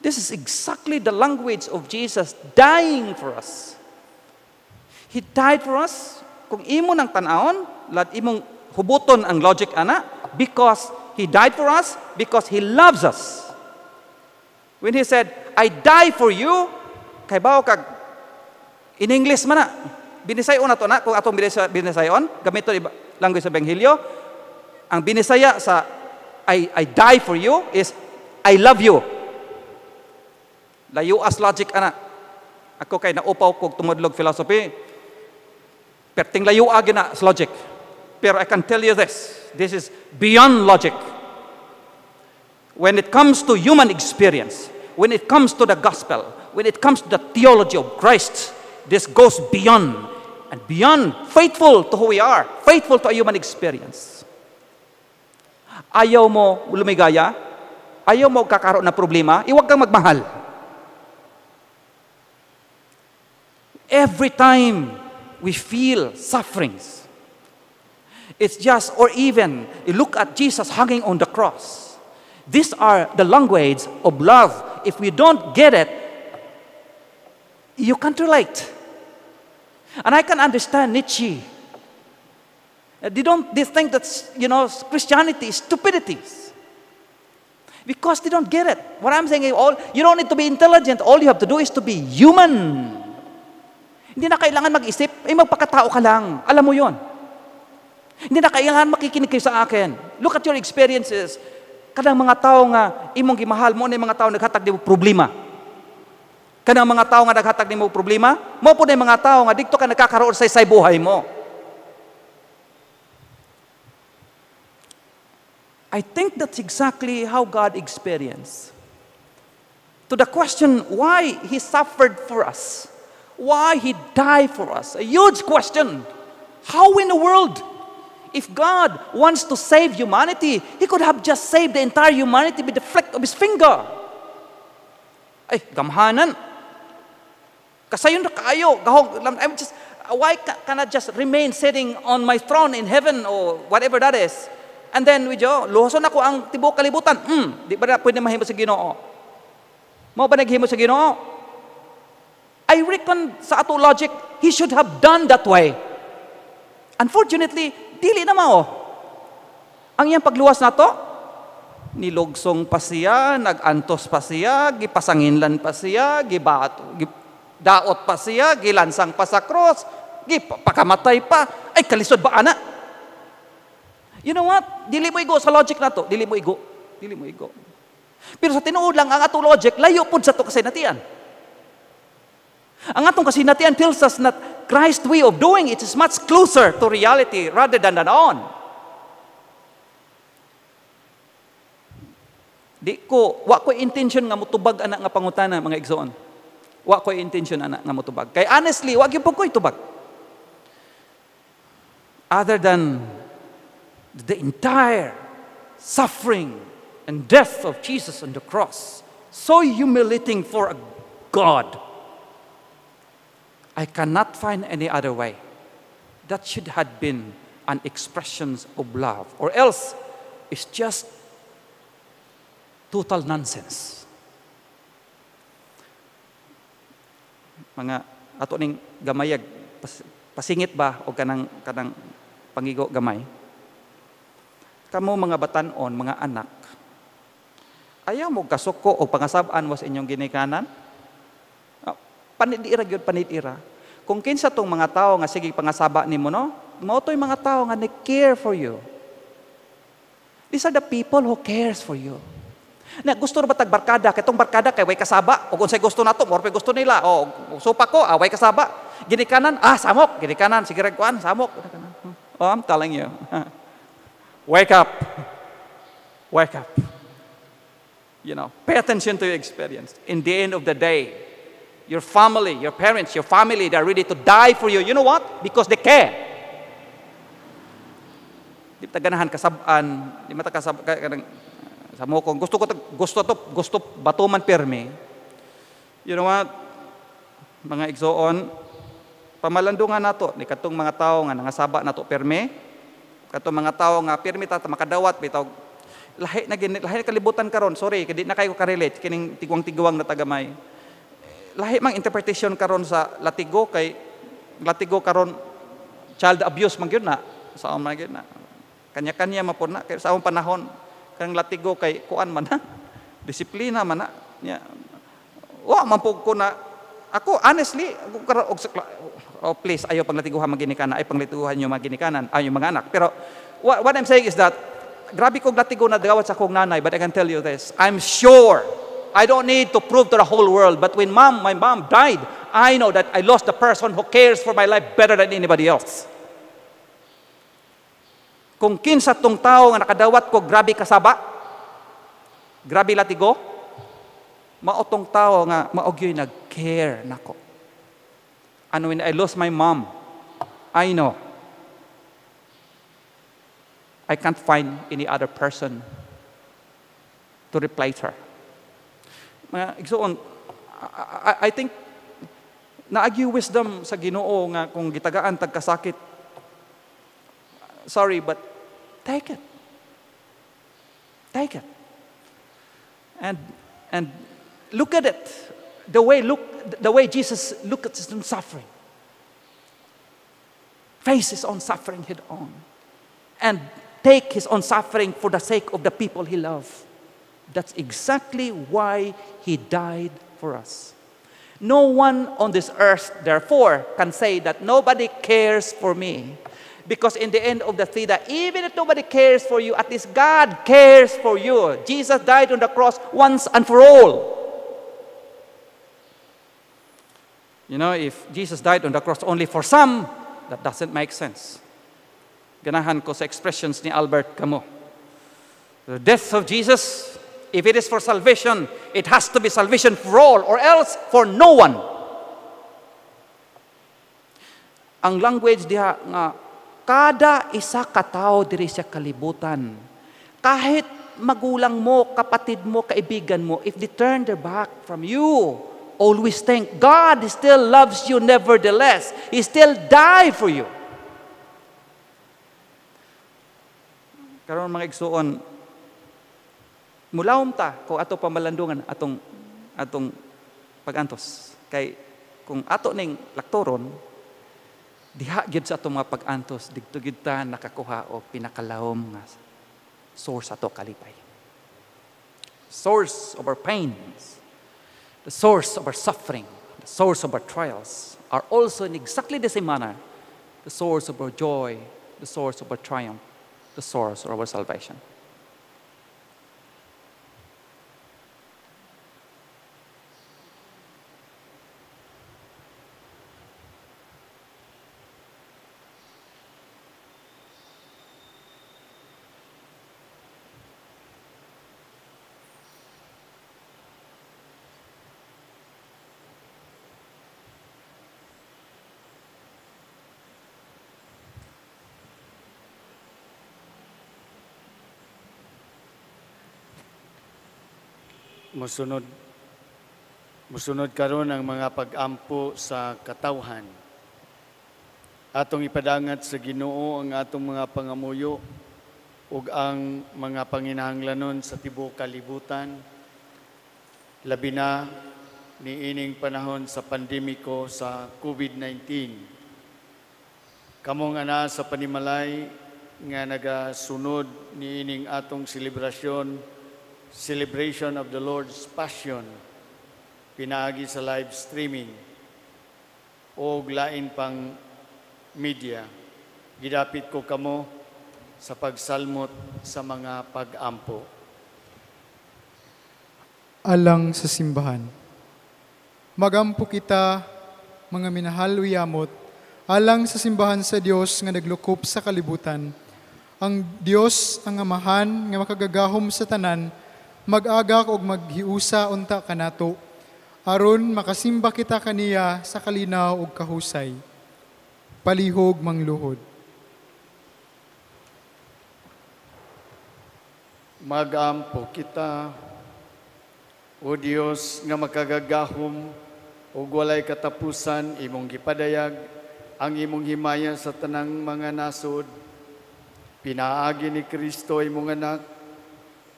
M: This is exactly the language of Jesus dying for us. He died for us. Kung imo nang tan-awon, lad imong hubuton ang logic ana, because He died for us, because He loves us. When He said, "I die for you," kay bawo kag in English man na, binisayon na to na, kung atong binisayon, gamito language sa Ebanghelyo, ang binisaya sa I die for you" is "I love you." Layo as logic ana. Ako kay naupaw kog tumudlog philosophy. Perting layo agi na sa logic. Pero I can tell you this. This is beyond logic. When it comes to human experience, when it comes to the gospel, when it comes to the theology of Christ, this goes beyond and beyond, faithful to who we are, faithful to a human experience. Ayaw mo lumigaya? Ayaw mo kakaroon ng problema? Iwag kang magmahal. Every time we feel sufferings, it's just, or even you look at Jesus hanging on the cross. These are the language of love. If we don't get it, you can't relate. And I can understand Nietzsche. They don't, they think that Christianity is stupidities. Because they don't get it. What I'm saying is, you don't need to be intelligent. All you have to do is to be human. Hindi na kailangan mag-isip, eh magpakatao ka lang. Alam mo yon. Hindi na kailangan makikinig kayo sa akin. Look at your experiences. Kanang mga tao nga imong gimahal mo na mga tao naghatag nimo problema. Kanang mga tao nga naghatag nimo problema, mo po na mga tao nga didto ka nagkakaroon sa saysay buhay mo. I think that's exactly how God experienced. To the question why He suffered for us, why He died for us, a huge question. How in the world? If God wants to save humanity, He could have just saved the entire humanity with the flick of His finger. Ay, gamhanan. Kasayon na kaayo. Gahong, I'm just, Why can I just remain sitting on my throne in heaven or whatever that is? And then, medyo, luwason ako ang tibuok kalibutan. Di ba na pwede mahimo sa Ginoo? Mao ba naghimo sa Ginoo? I reckon sa ato logic, he should have done that way. Unfortunately, dili na mao. Ang iyang pagluwas nato, nilugsong pa siya, nagantos pa siya, gipasanginlan pa siya, gibato, daot pa siya, gilansang pa sa cross, gipakamatay pa. Ay, kalisod ba ana? You know what? Dili mo igo sa logic nato. Dili mo igo. Dili mo igo. Pero sa tinuod lang, ang atong logic, layo pud sa ato kasinatian. Ang atong kasinatian tells us that Christ's way of doing it is much closer to reality rather than on. Di ko, wa ko intention nga mutubag anak nga pangutana, mga igsoon. Wa ko intention anak nga mutubag. Kay honestly, wa gyud ko itubag. Other than the entire suffering and death of Jesus on the cross, so humiliating for a God, I cannot find any other way. That should have been an expression of love, or else it's just total nonsense. Mga ato ning gamayag pasingit ba o kanang pangigo gamay? Kamo mga batan-on, mga anak, ayaw mo kasuko o pangasab-an mo sa inyong ginikanan? Panidira gyud, panidira. Kung kinsa tong mga tao nga sige pangasaba nimo, no? Mao to'y mga tao nga nag-care for you. These are the people who cares for you. Na gusto ra ba tag barkada? Kay tong barkada kay way kasaba. Og unsay gusto nato, mao gusto nila. O supa ko, way kasaba. Ginikanan, samok. Ginikanan, sige rag kuan, samok. Oh, I'm telling you. Wake up. Wake up. You know, pay attention to your experience. In the end of the day, your family, your parents, your family, they're ready to die for you. You know what? Because they care. Di ta ganahan kasab-an, di mata kasab kanang sa mo kung gusto ko gusto bato man pirmi. You know what? Mga igsoon, pamalandungan nato ni katong mga tawo nga nangasaba nato pirmi, katong mga tawo nga pirmi ta makadawat bitaw lahi na gini, lahi na kalibutan karon. Sorry, kay di na kayo ka-relate kining tigwang-tigwang na tagamay. Lahi mang interpretation karon sa latigo kay latigo karon child abuse man gyud na sa man gyud na. Kanya-kanya mapud na kay sa among panahon kang latigo kay kuan man na, disiplina man na. Nya wa man pud ko na ako honestly ako, oh please ayo panglatiguhan maginikanan ay panglatiguhan niyo maginikanan ayo mga anak. Pero what I'm saying is that grabe kog latigo na dawat sa akong nanay, but I can tell you this, I'm sure I don't need to prove to the whole world, but when my mom died, I know that I lost the person who cares for my life better than anybody else. Kung kinsa tong tao nga nakadawat ko grabe kasaba, grabe latigo, mao tong tao nga mao gyud nag-care nako. And when I lost my mom, I know I can't find any other person to replace her. Mga igsoon, I think naagyo wisdom sa Ginoo nga kung gitagaan tagkasakit. Sorry, but take it. Take it. And look at it. The way Jesus looked at his own suffering. Face his own suffering head on. And take his own suffering for the sake of the people he loved. That's exactly why he died for us. No one on this earth, therefore, can say that nobody cares for me. Because in the end of the thing, even if nobody cares for you, at least God cares for you. Jesus died on the cross once and for all. You know, if Jesus died on the cross only for some, that doesn't make sense. Ganahan ko sa expressions ni Albert Camus. The death of Jesus, if it is for salvation, it has to be salvation for all or else for no one. Ang language diha nga kada isa ka tao diri sa kalibutan, kahit magulang mo, kapatid mo, kaibigan mo, if they turn their back from you Always think, God still loves you nevertheless. He still died for you. Karon mga igsuon, mulawom ta kung ato pamalandungan atong pag-antos. Kay kung ato ning laktoron, diha gyud sa atong mga pag-antos, didto gyud ta nakakuha og pinakalawom nga source ato kalipay. Source of our pains, the source of our suffering, the source of our trials are also in exactly the same manner the source of our joy, the source of our triumph, the source of our salvation.
J: Musunod karon ang mga pag-ampo sa katawhan. Atong ipadangat sa Ginoo ang atong mga pangamuyo ug ang mga panginahanglanon sa tibuok kalibutan, labi na niining panahon sa pandemiko sa COVID-19. Kamong ana sa panimalay nga nagasunod niining atong celebration of the Lord's Passion, pinaagi sa live streaming o lain pang media. Gidapit ko kamo sa pagsalmot sa mga pag-ampo.
A: Alang sa simbahan. Magampo kita, mga minahal uyamot, alang sa simbahan sa Dios nga naglukop sa kalibutan. Ang Dios ang Amahan nga makagagahom sa tanan, mag-agak og maghiusa unta kanato, aron makasimba kita kaniya sa kalinaw ug kahusay. Palihog mangluhod.
J: Magampo kita, O Dios nga makagagahom ug walay katapusan, imong gipadayag ang imong himaya sa tanang mga nasod. Pinaagi ni Kristo imong anak,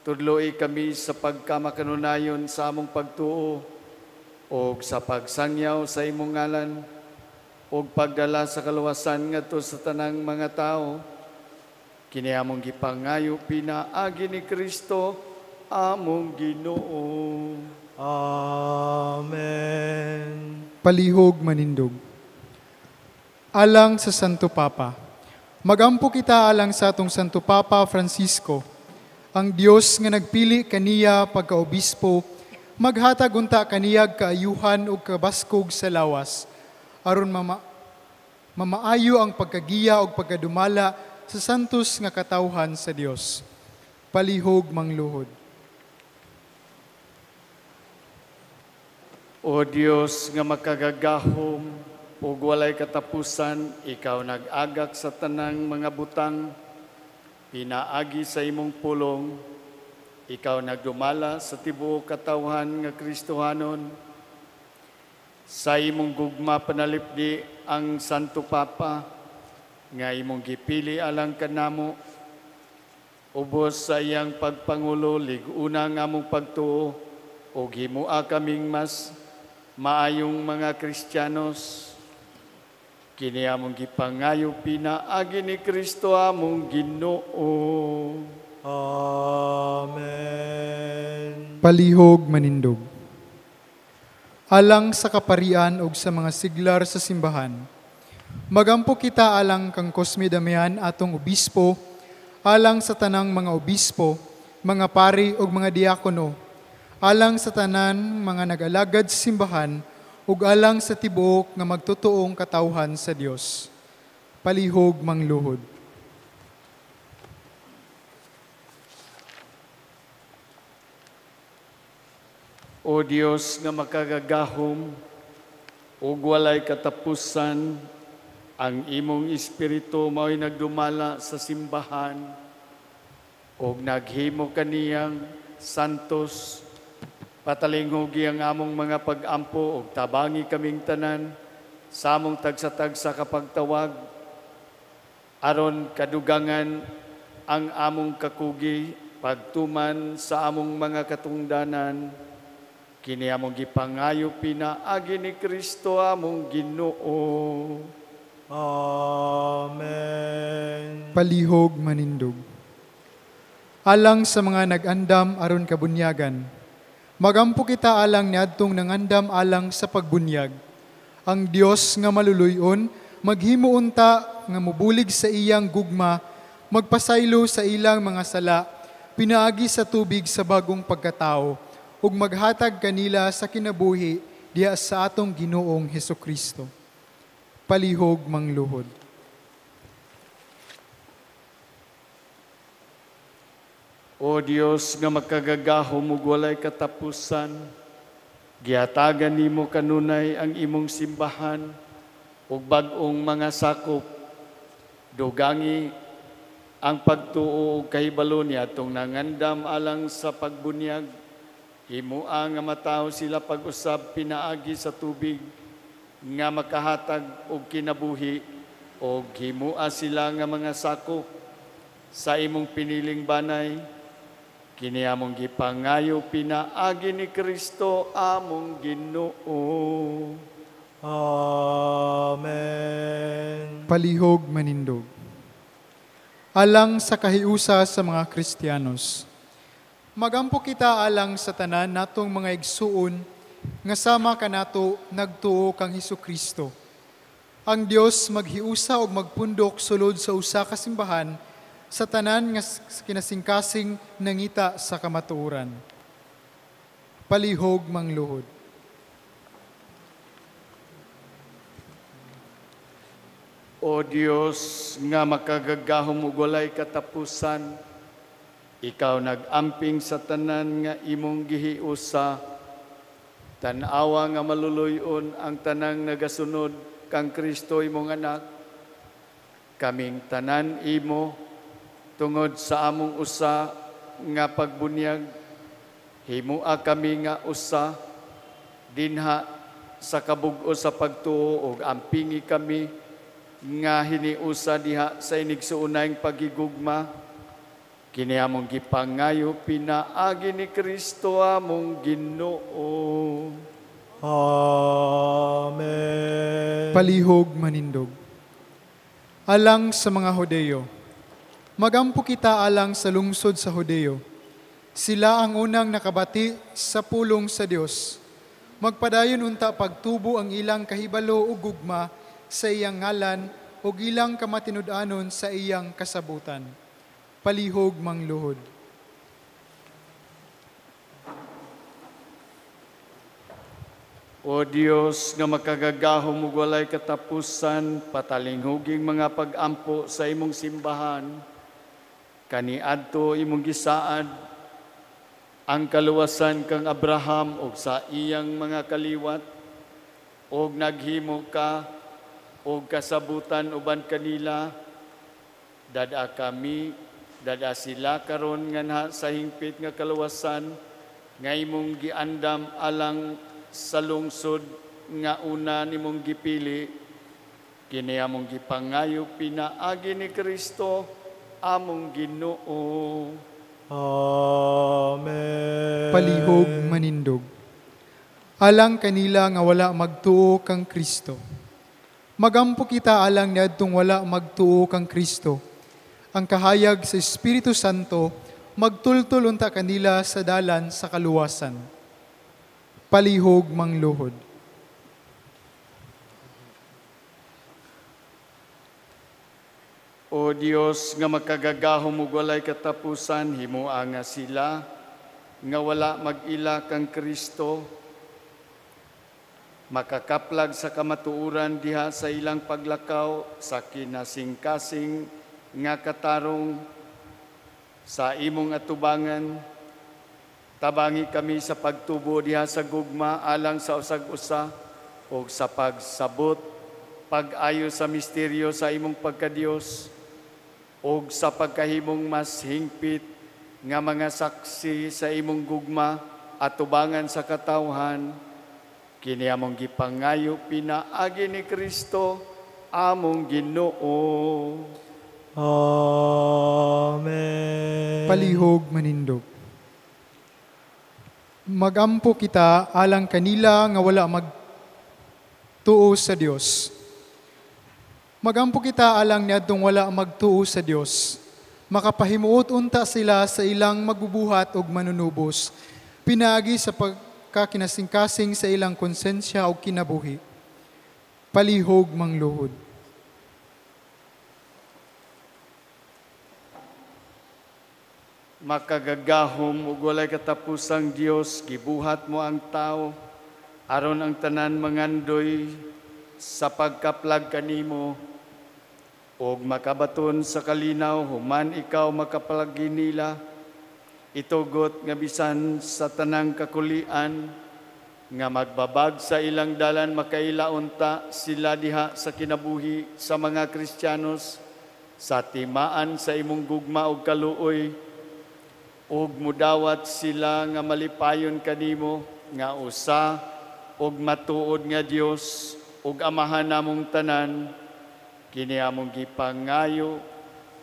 J: tudloi kami sa pagkamakanunayon sa among pagtuo og sa pagsangyaw sa imong ngalan og pagdala sa kaluwasan ngadto sa tanang mga tawo. Kini among gipangayo pinaagi ni Kristo among Ginoo.
G: Amen.
A: Palihog manindog. Alang sa Santo Papa. Magampo kita alang sa atong Santo Papa Francisco. Ang Dios nga nagpili kaniya pagkaobispo, maghatag unta kaniyag kaayuhan ug kabaskog sa lawas, aron mamaayo ang pagkagiya ug pagkadumala sa santos nga katawhan sa Dios. Palihog mangluhod.
J: O Dios nga makagagahom ug walay katapusan, ikaw nag-agak sa tanang mga butang, pinaagi sa imong pulong, ikaw nagdumala sa tibuok katawhan nga Kristohanon. Sa imong gugma panalipdi ang Santo Papa nga imong gipili alang kanamo, ubos sa iyang pagpangulo lig-una ang among pagtuo ug himua kaming mas maayong mga Kristiyanos. Kini among gipangayo pinaagi ni Kristo among Ginoo.
G: Amen.
A: Palihog manindog. Alang sa kaparian ug sa mga siglar sa simbahan. Magampo kita alang kang Cosme Damian atong obispo, alang sa tanang mga obispo, mga pari ug mga diakono, alang sa tanan mga nag-alagad sa simbahan, ug alang sa tibuok nga magtutuong katawhan sa Dios. Palihog mangluhod.
J: O Dios nga makagagahom ug walay katapusan, ang imong espiritu mao'y nagdumala sa simbahan ug naghimo kaniyang santos. Patalinghugi ang among mga pag-ampo ug tabangi kaming tanan sa among tagsa-tagsa kapagtawag aron kadugangan ang among kakugi pagtuman sa among mga katungdanan. Kini among gipangayo pinaagi ni Kristo among Ginoo.
G: Amen.
A: Palihog manindog. Alang sa mga nag-andam aron kabunyagan, magampo kita alang niadtong nangandam alang sa pagbunyag. Ang Dios nga maluluyon, maghimo unta nga mobulig sa iyang gugma, magpasaylo sa ilang mga sala, pinaagi sa tubig sa bagong pagkatao, ug maghatag kanila sa kinabuhi diha sa atong Ginoong Hesukristo. Palihog mangluhod.
J: O Dios nga makagagahom ug walay katapusan, gihatagan nimo kanunay ang imong simbahan ug bag-ong mga sakop. Dugangi ang pagtuo ug kahibalo niadtong nangandam alang sa pagbunyag. Himua nga matawo sila pag-usab pinaagi sa tubig nga makahatag og kinabuhi, og himua sila nga mga sakop sa imong piniling banay. Kini among gipangayo pinaagi ni Kristo among Ginoo.
G: Amen.
A: Palihog manindog. Alang sa kahiusa sa mga Kristiyanos, magampo kita alang sa tanan natong mga igsuon nga sama kanato nagtuo kang Hesukristo. Ang Dios maghiusa og magpundok sulod sa usa ka simbahan sa tanan nga kinasingkasing nangita sa kamatuoran. Palihog mangluhod.
J: O Dios nga makagagahom ug walay katapusan, ikaw nag-amping sa tanan nga imong gihiusa. Tan-awa nga maluluyon ang tanang nagasunod kang Kristo imong anak. Kaming tanan imo tungod sa among usa nga pagbunyag, himua kami nga usa dinha sa kabug-os sa pagtuo ug ampingi kami nga hiniusa diha sa inigsuonayng pagigugma. Kini among gipangayo pinaagi ni Kristo among Ginoo.
G: Amen.
A: Palihog manindog. Alang sa mga Hodeo, magampo kita alang sa lungsod sa Hodeo. Sila ang unang nakabati sa pulong sa Dios. Magpadayon unta pagtubo ang ilang kahibalo ug gugma sa iyang ngalan ug ilang kamatinud-anon sa iyang kasabutan. Palihog mangluhod.
J: O Dios nga makagagahom ug walay katapusan, patalinghuging mga pag-ampo sa imong simbahan. Kaniadto imong gisaad ang kaluwasan kang Abraham ug sa iyang mga kaliwat, ug naghimo ka og kasabutan uban kanila. Dada kami, dada sila karon nganha sa hingpit nga kaluwasan nga imong giandam alang sa lungsod nga una nimong gipili. Kini among gipangayo pinaagi ni Kristo among Ginoo.
G: Amen.
A: Palihog manindog. Alang kanila nga wala magtuo kang Kristo. Magampo kita alang niadtong wala magtuo kang Kristo. Ang kahayag sa Espiritu Santo magtultol unta kanila sa dalan sa kaluwasan. Palihog mangluhod.
J: O Dios nga makagagahom ug walay katapusan, himua nga sila nga wala mag-ila kang Kristo, makakaplag sa kamatuoran diha sa ilang paglakaw sa kinasingkasing nga katarong sa imong atubangan. Tabangi kami sa pagtubo diha sa gugma alang sa usag-usa ug sa pagsabot pag-ayo sa misteryo sa imong pagkadiyos ug sa pagkahimong mas hingpit nga mga saksi sa imong gugma. atubangan sa katawhan. Kini among gipangayo pinaagi ni Kristo among Ginoo.
G: Amen.
A: Palihog manindog. Magampo kita alang kanila nga wala magtuo sa Dios. Magampo kita alang niadtong wala magtuo sa Dios. Makapahimuot unta sila sa ilang magbubuhat og manunubos, pinaagi sa pagkakinasingkasing sa ilang konsensya og kinabuhi. Palihog mangluhod.
J: Makagagahom ug walay katapusang Dios, gibuhat mo ang tao aron ang tanan mangandoy sa pagkaplag kanimo ug makabaton sa kalinaw human ikaw makapalagi nila. Itugot nga bisan sa tanang kakulian nga magbabag sa ilang dalan, makaila unta sila diha sa kinabuhi sa mga Kristiyanos sa timaan sa imong gugma ug kaluoy, ug mudawat sila nga malipayon kanimo nga usa ug matuod nga Dios ug Amahan namong tanan. Kini among gipangayo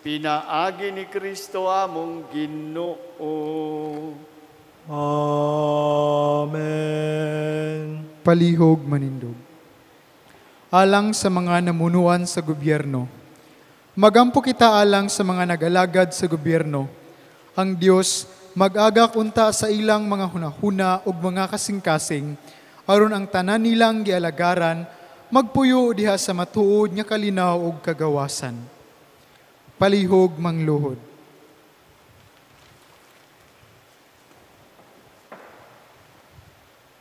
J: pinaagi ni Kristo among Ginoo.
G: Amen.
A: Palihog manindog. Alang sa mga namunuan sa gobyerno. Magampo kita alang sa mga nag-alagad sa gobyerno. Ang Dios mag-agak unta sa ilang mga hunahuna ug mga kasing-kasing aron ang tanan nilang gialagaran magpuyo diha sa matuod nga kalinaw ug kagawasan. Palihog mangluhod.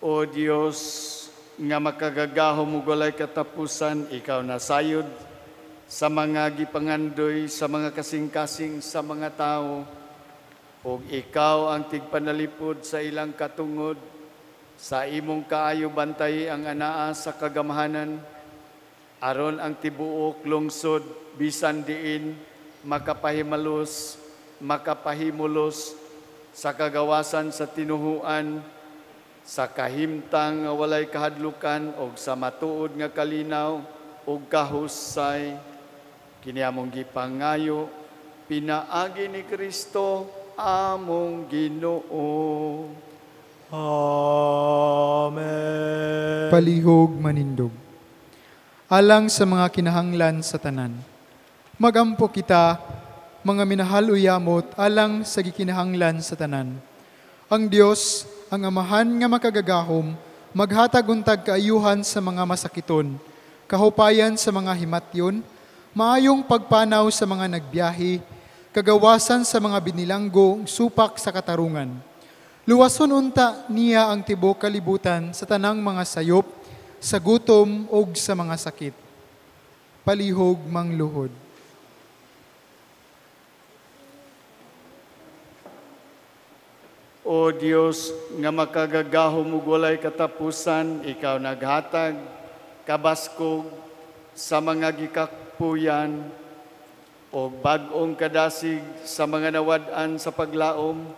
J: O Dios nga makagagahom ug walay katapusan, ikaw nasayod sa mga gipangandoy, sa mga kasing-kasing sa mga tao, ug ikaw ang tigpanalipod sa ilang katungod. Sa imong kaayo bantay ang anaa sa kagamhanan, aron ang tibuok lungsod bisan diin makapahimalos, makapahimulos sa kagawasan sa tinuhuan, sa kahimtang nga walay kahadlukan og sa matuod nga kalinaw ug kahusay. Kini among gipangayo pinaagi ni Kristo among Ginoo.
G: Amen.
A: Palihog manindog. Alang sa mga kinahanglan sa tanan. Magampo kita, mga minahal uyamot, alang sa gikinahanglan sa tanan. Ang Dios, ang Amahan nga makagagahom, maghatag untag kaayuhan sa mga masakiton, kahupayan sa mga himatyon, maayong pagpanaw sa mga nagbiyahe, kagawasan sa mga binilanggo, supak sa katarungan. Luwason unta niya ang tibuok kalibutan sa tanang mga sayop, sa gutom ug sa mga sakit. Palihog mangluhod.
J: O Dios nga makagagahom ug walay katapusan, ikaw naghatag kabaskog sa mga gikakpuyan o bag-ong kadasig sa mga nawad-an sa paglaom.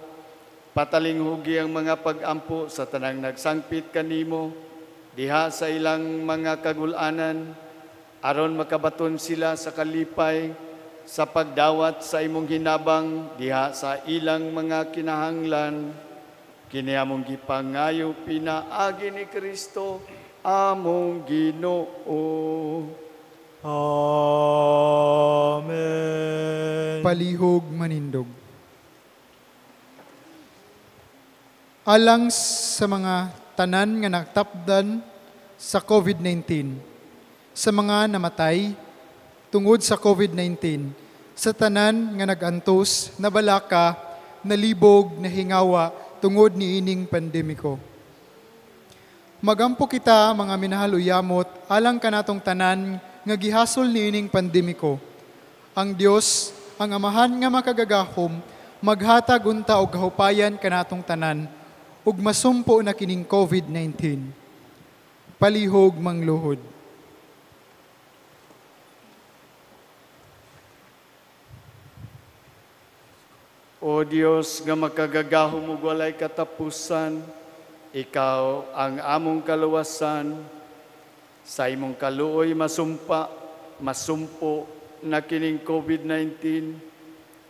J: Patalinghugi ang mga pag-ampo sa tanang nagsangpit kanimo diha sa ilang mga kagulanan, aron makabaton sila sa kalipay sa pagdawat sa imong hinabang diha sa ilang mga kinahanglan. Kini among gipangayo pinaagi ni Kristo among Ginoo.
G: Amen.
A: Palihog manindog. Alang sa mga tanan nga natapdan sa COVID-19, sa mga namatay tungod sa COVID-19, sa tanan nga nag-antos, nabalaka, nalibog, nahingawa tungod niining pandemiko. Magampo kita mga minahal uyamot alang kanatong tanan nga gihasol niining pandemiko. Ang Dios, ang Amahan nga makagagahom, maghatag unta og kahupayan kanatong tanan ug masumpo na kining COVID-19. Palihog mangluhod.
J: O Dios nga makagagahom ug walay katapusan, ikaw ang among kaluwasan. Sa imong kaluoy masumpa, masumpo na kining COVID-19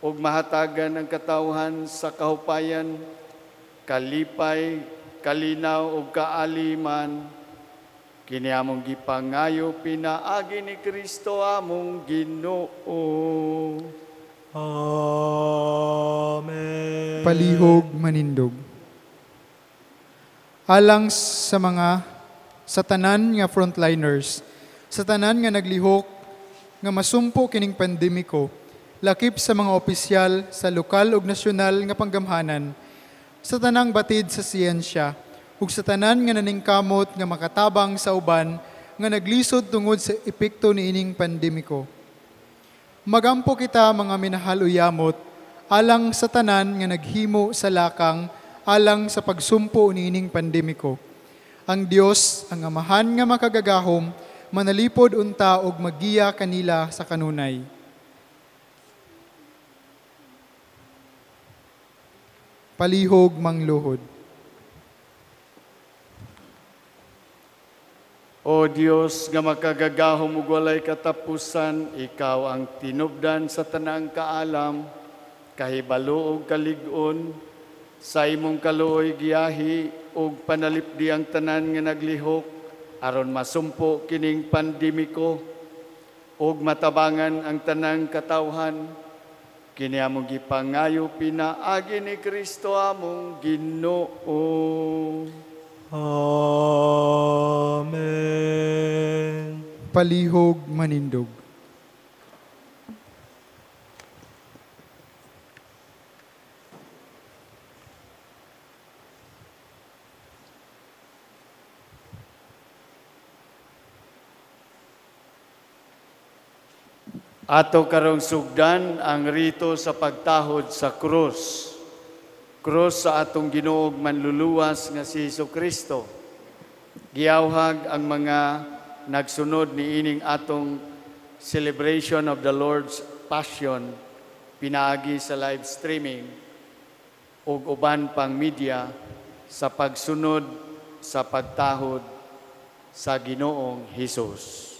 J: ug mahatagan ang katawhan sa kahupayan, kalipay, kalinaw ug kaaliman. Kini among gipangayo pinaagi ni Kristo among Ginoo.
G: Amen.
A: Palihog manindog. Alang sa mga sa tanan nga frontliners, sa tanan nga naglihok nga masumpo kining pandemiko, lakip sa mga opisyal sa lokal ug nasyonal nga panggamhanan, sa tanang batid sa siyensya, ug sa tanan nga naningkamot nga makatabang sa uban nga naglisod tungod sa epekto niining pandemiko. Magampo kita mga minahal uyamot, alang sa tanan nga naghimo sa lakang, alang sa pagsumpo niining pandemiko. Ang Dios, ang Amahan nga makagagahom, manalipod unta og magiya kanila sa kanunay. Palihog mangluhod.
J: O Dios nga makagagahom ug walay katapusan, ikaw ang tinubdan sa tanang kaalam, kahibalo ug kalig-on, sa imong kaluoy giyahi ug panalipdi ang tanan nga naglihok aron masumpo kining pandemiko ug matabangan ang tanang katawhan. Kini among gipangayo pinaagi ni Kristo among Ginoo.
G: Amen.
A: Palihog manindog.
J: Ato karong sugdan ang rito sa pagtahod sa krus. Krus sa atong Ginoo ug manluluwas nga si Hesukristo. Giyawhag ang mga nagsunod niining atong celebration of the Lord's Passion pinaagi sa live streaming ug uban pang media sa pagsunod sa pagtahod sa Ginoong Hesus.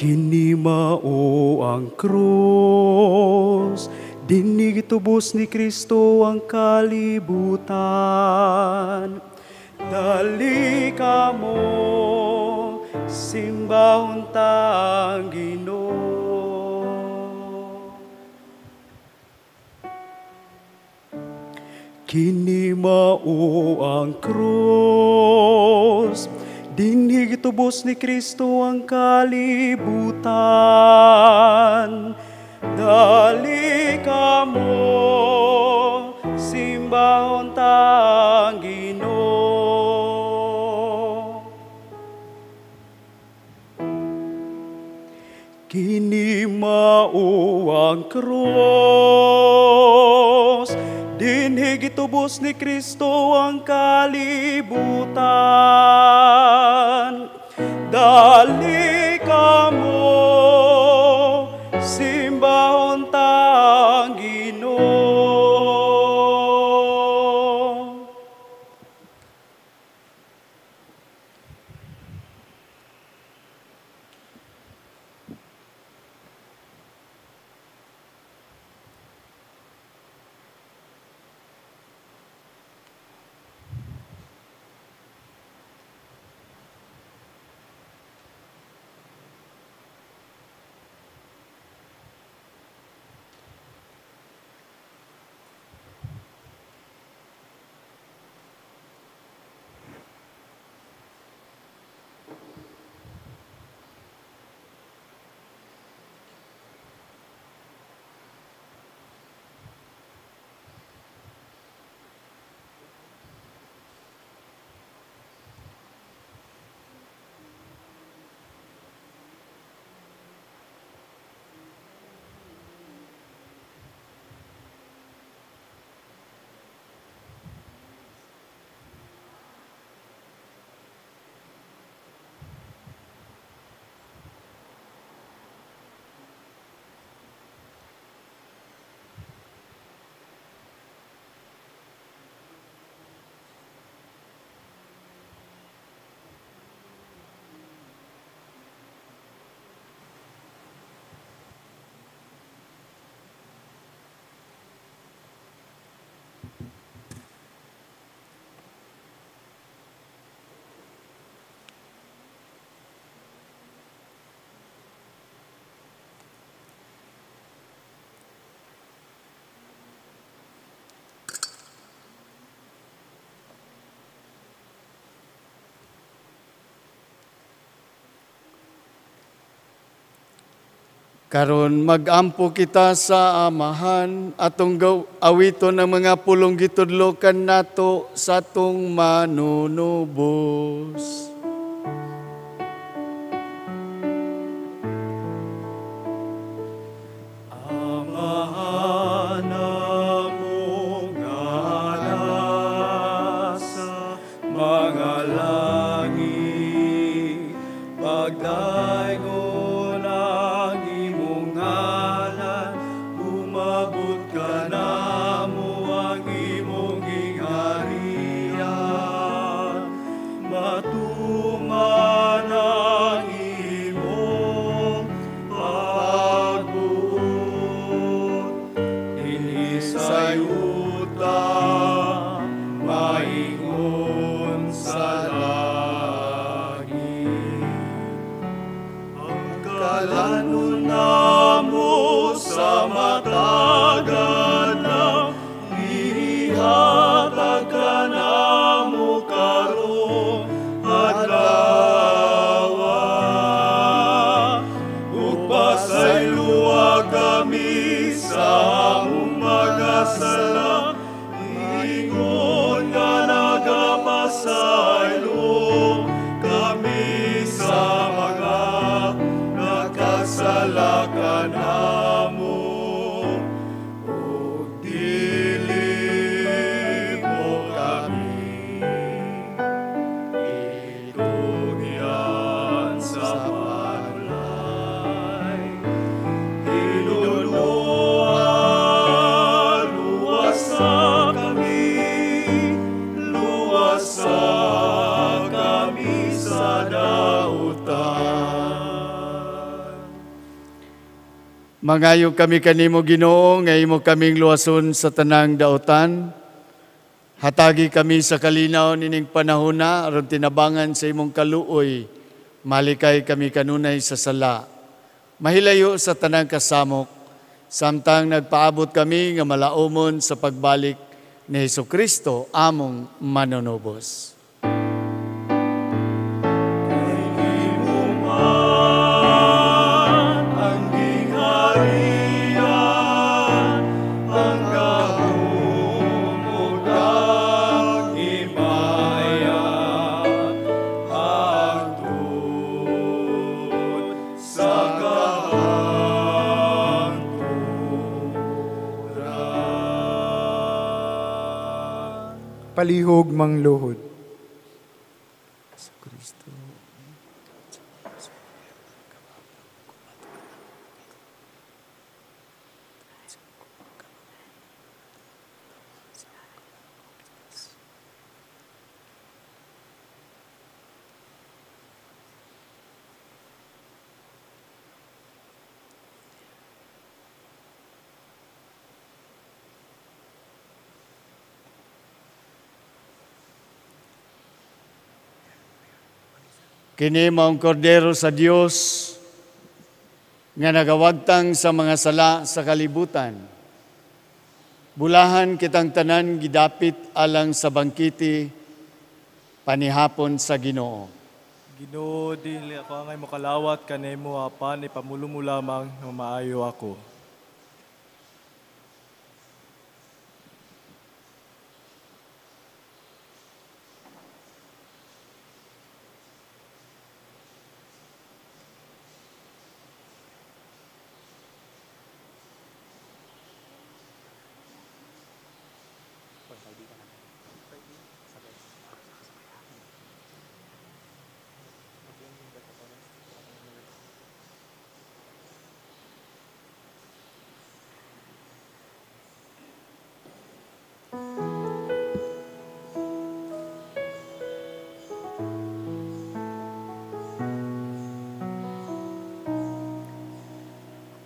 B: Kini mao ang krus, dinhi gitubos ni Kristo ang kalibutan. Dali kamo, simbahon ta ang Ginoo. Kini mao ang krus, dinhi gitubos ni Kristo ang kalibutan. Dali kamo, simbahon ta ang Ginoo. Kini mao ang krus, dinhi gitubos ni Kristo ang kalibutan. Dali kamo, simbahon ta ang Ginoo.
J: Karon magampo kita sa Amahan, atong awiton ang mga pulong gitudlokan nato sa atong manunubos.
N: Amahan namo nga nasa mga langit, pagdaygon ang imong ngalan, umabot ka namo ang imong gingharian, matuman ang imong pagbuot, dinhi sa yuta maingon sa langit. Ang kalanon namo sa matag adlaw, ihatag ka namo karong adlaw. Ug pasayloa kami sa among mga sala, ingon nga nagapasaylo kami sa mga nakasala kanamo. Ug dili mo kami itugyan sa panulay, Hinuluan, luwasa kami, luwasa kami sa dautan.
J: Mangayo kami kanimo Ginoo nga imo kaming luwason sa tanang dautan. Hatagi kami sa kalinaw nining panahona aron tinabangan sa imong kaluoy. Malikay kami kanunay sa sala. Mahilayo sa tanang kasamok, samtang nagpaabot kami nga malaumon sa pagbalik ni Hesukristo among manunubos.
N: Man ang gingharian, ang gahom ug ang himaya, hangtod sa kahangturan.
A: Palihog mangluhod.
J: Kini maong kordero sa Dios nga nagawagtang sa mga sala sa kalibutan. Bulahan kitang tanan gidapit alang sa bangkiti panihapon sa Ginoo.
O: Ginoo, dili ako angay mokalawat kanimo apan ipamulo mo lamang nga maayo ako.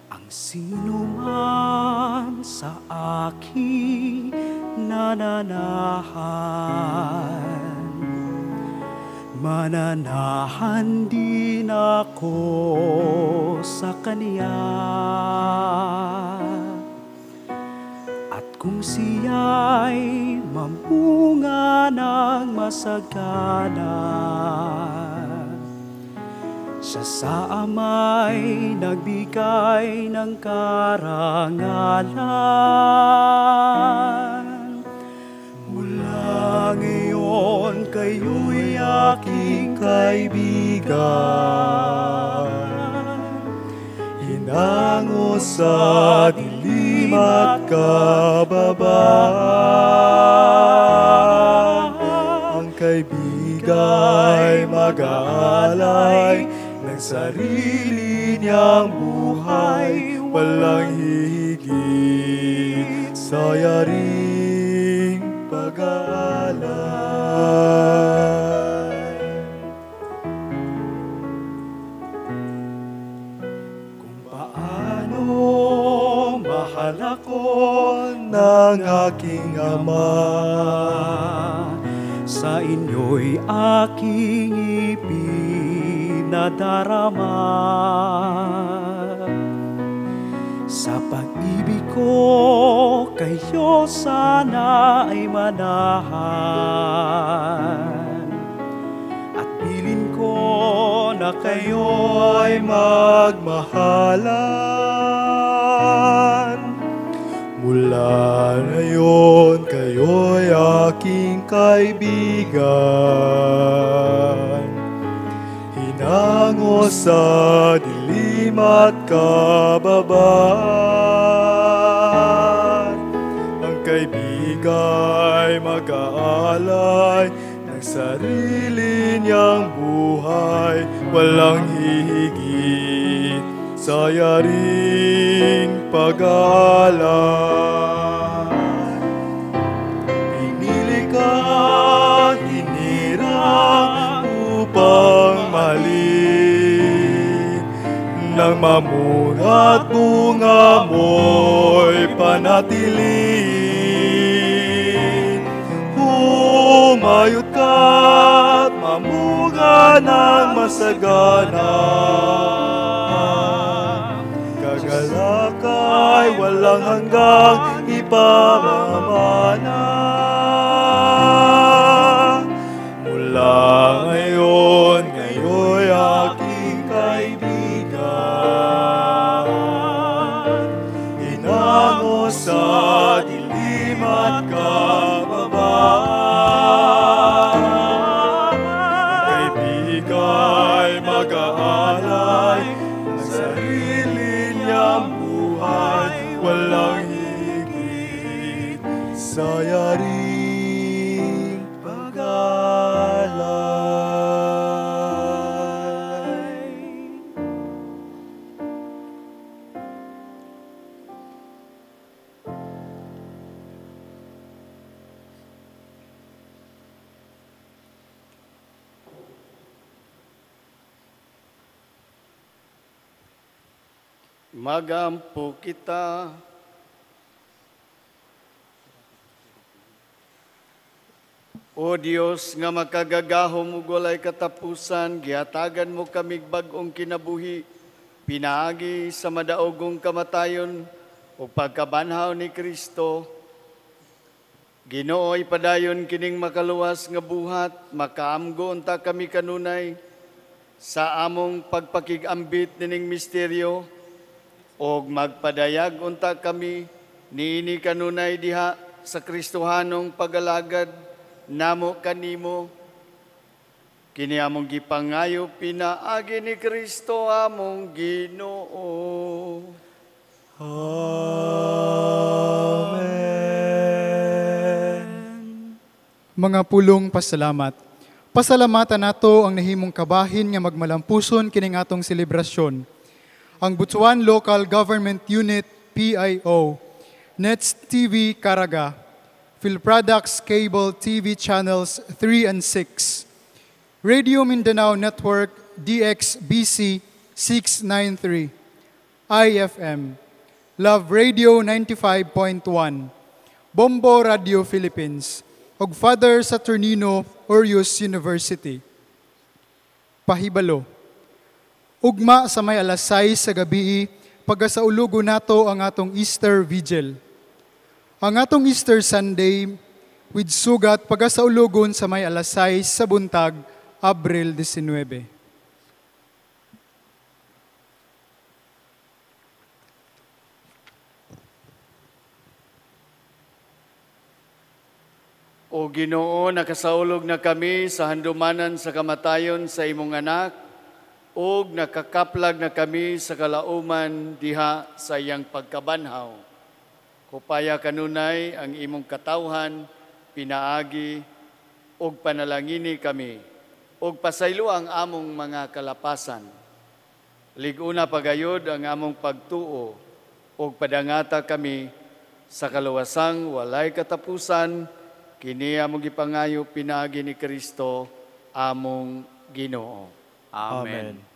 B: Ang sino man sa aking nananahan, mananahan din ako sa kaniya. At kung siya'y mamunga ng masagana, Siya sa Ama'y nagbigay ng karangalan. Mula ngayon kayo'y aking kaibigan. Hinango sa dilim at kababaan, ang kaibigay mag-aalay ng sarili niyang buhay, walang hihigit sa yaring pag-aalay. Kung paano mahal ako ng aking Ama, sa inyo'y aking ipinadarama. Sa pag-ibig ko, kayo sana ay manahan. At bilin ko na kayo ay magmahalan. Mula ngayon, kayo'y aking kaibigan. Hinango sa dilim at kababaan, ang kaibigay mag-aalay ng sarili niyang buhay, walang hihigit sa yaring pag-aalay. Pinili ka, hinirang upang mahalin, nang mamunga at bunga mo'y panatilihin. Humayot ka at mamunga ng masagana, kagalakay walang hanggang ipamamana. Mula ngayon, ngayo'y aking kaibigan. Hinango sa dilim at kababaan, kaibigay mag-aalay ng sarili niyang buhay, walang higit sa yaring pag-aalay.
J: Magampo kita. O Dios nga makagagahom ug walay katapusan, gihatagan mo kamig bag-ong kinabuhi, pinaagi sa madaogong kamatayon ug pagkabanhaw ni Kristo. Ginoo, ipadayon kining makaluwas nga buhat, makaamgo unta kami kanunay sa among pagpakig-ambit nining misteryo, og magpadayag unta kami niini kanunay diha sa Kristohanong pagalagad namo kanimo. Kini among gipangayo pinaagi ni Kristo among Ginoo.
A: Amen. Mga pulong pasalamat. Pasalamatan nato ang nahimong kabahin nga magmalampuson kining atong selebrasyon. Ang Butuan Local Government Unit, PIO, Nets TV Caraga, Philproducts Cable TV Channels 3 and 6, Radio Mindanao Network DXBC 693, IFM, Love Radio 95.1, Bombo Radio Philippines, ug Father Saturnino Orius University. Pahibalo. Ugma sa may alas 6 sa gabi, pagkasaulugo nato ang atong Easter Vigil. Ang atong Easter Sunday with sugat pagkasaulugon sa may alas 6 sa buntag, Abril 19.
J: O Ginoo, nakasaulog na kami sa handumanan sa kamatayon sa imong anak, ug nakakaplag na kami sa kalauman diha sa iyang pagkabanhaw. Kupaya kanunay ang imong katawhan, pinaagi ug panalangini kami, ug pasaylo ang among mga kalapasan. Lig-una pagayod ang among pagtuo, ug padangata kami sa kaluwasang walay katapusan, kini among gipangayo pinaagi ni Kristo among Ginoo.
M: Amen.
O: Amen.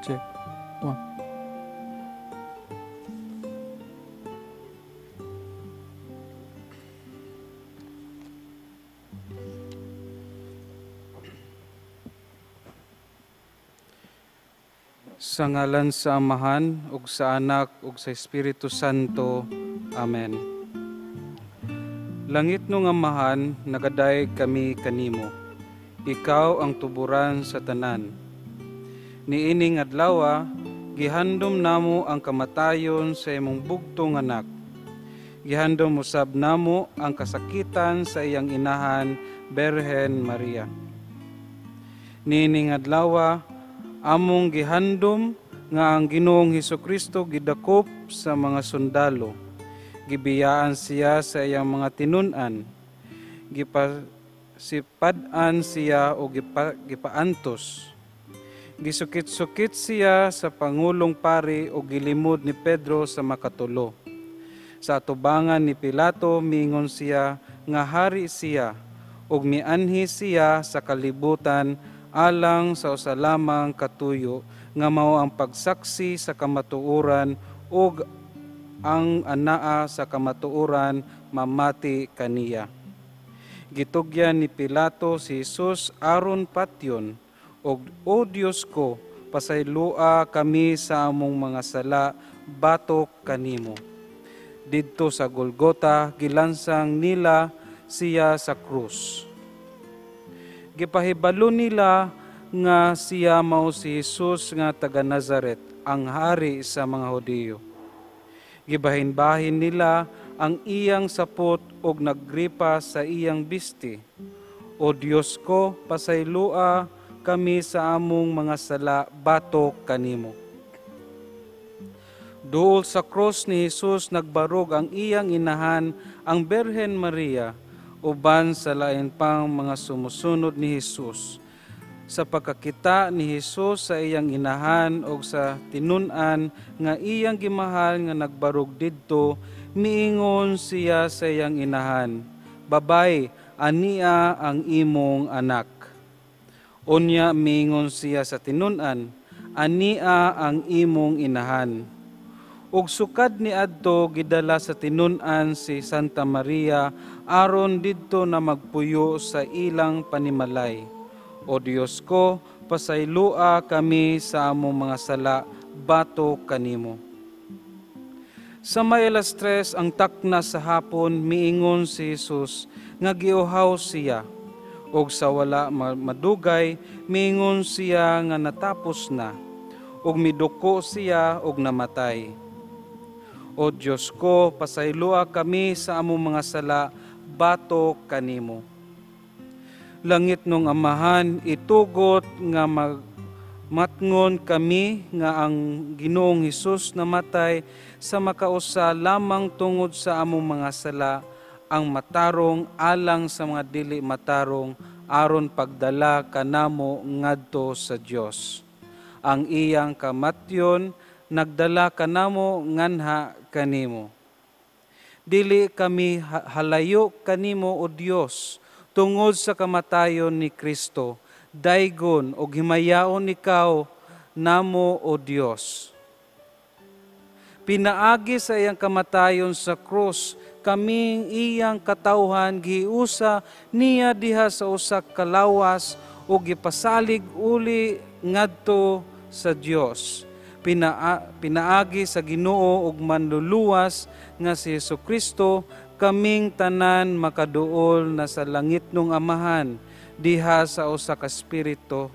P: Check. 1.
Q: Sa ngalan sa Amahan, ug sa Anak, ug sa Espiritu Santo. Amen. Langit nung Amahan, nagadayeg kami kanimo. Ikaw ang tuburan sa tanan. Niining adlawa, gihandom namo ang kamatayon sa imong bugtong anak. Gihandom usab namo ang kasakitan sa iyang inahan, Berhen Maria. Niining adlawa, among gihandom nga ang Ginoong Hesukristo gidakop sa mga sundalo. Gibiyaan siya sa iyang mga tinun-an. Gipasipad-an siya o gipaantos. Gisukit-sukit siya sa pangulong pari o gilimod ni Pedro sa makatulo. Sa atubangan ni Pilato, mingon siya nga hari siya ug mianhi siya sa kalibutan alang sa usa lamang katuyo nga mao ang pagsaksi sa kamatuoran ug ang anaa sa kamatuoran mamati kaniya. Gitugyan ni Pilato si Jesus aron patyon ug o Dios ko, pasaylua kami sa among mga sala batok kanimo. Didto sa Golgota gilansang nila siya sa krus. Gipahibalo nila nga siya mao si Jesus nga taga Nazaret, ang hari sa mga Hudiyo. Gibahin-bahin nila ang iyang sapot og nagripa sa iyang bisti. O Dios ko, pasaylua kami sa among mga sala batok kanimo. Duol sa krus ni Jesus nagbarog ang iyang inahan, ang Berhen Maria, uban sa lain pang mga sumusunod ni Jesus. Sa pagkakita ni Jesus sa iyang inahan og sa tinun-an nga iyang gimahal nga nagbarog didto, miingon siya sa iyang inahan, "Babay, ania ang imong anak." Unya miingon siya sa tinun-an, "Ania ang imong inahan." Ug sukad ni adto gidala sa tinun-an si Santa Maria aron didto na magpuyo sa ilang panimalay. O Dios ko, pasaylua kami sa among mga sala batok kanimo. Sa may 3:00 ang takna sa hapon, miingon si Jesus nga giuhaw siya. Og sa wala madugay, miingon siya nga natapos na. Og miduko siya og namatay. O Diyos ko, pasaylua kami sa among mga sala, batok kanimo. Langit nung Amahan, itugot nga matngon kami nga ang Ginoong Hesus namatay sa makausa lamang tungod sa among mga sala, ang matarong alang sa mga dili matarong, aron pagdala kanamo ngadto sa Dios. Ang iyang kamatyon nagdala kanamo nganha kanimo. Dili kami halayo kanimo, o Dios, tungod sa kamatayon ni Kristo. Daygon og himayaon ikaw namo, o Dios. Pinaagi sa iyang kamatayon sa krus, kaming iyang katawhan giusa niya diha sa usa ka lawas ug gipasalig uli ngadto sa Dios. Pinaagi sa Ginoo ug manluluwas nga si Hesukristo, kaming tanan makaduol na sa langit nung Amahan diha sa usa ka espiritu.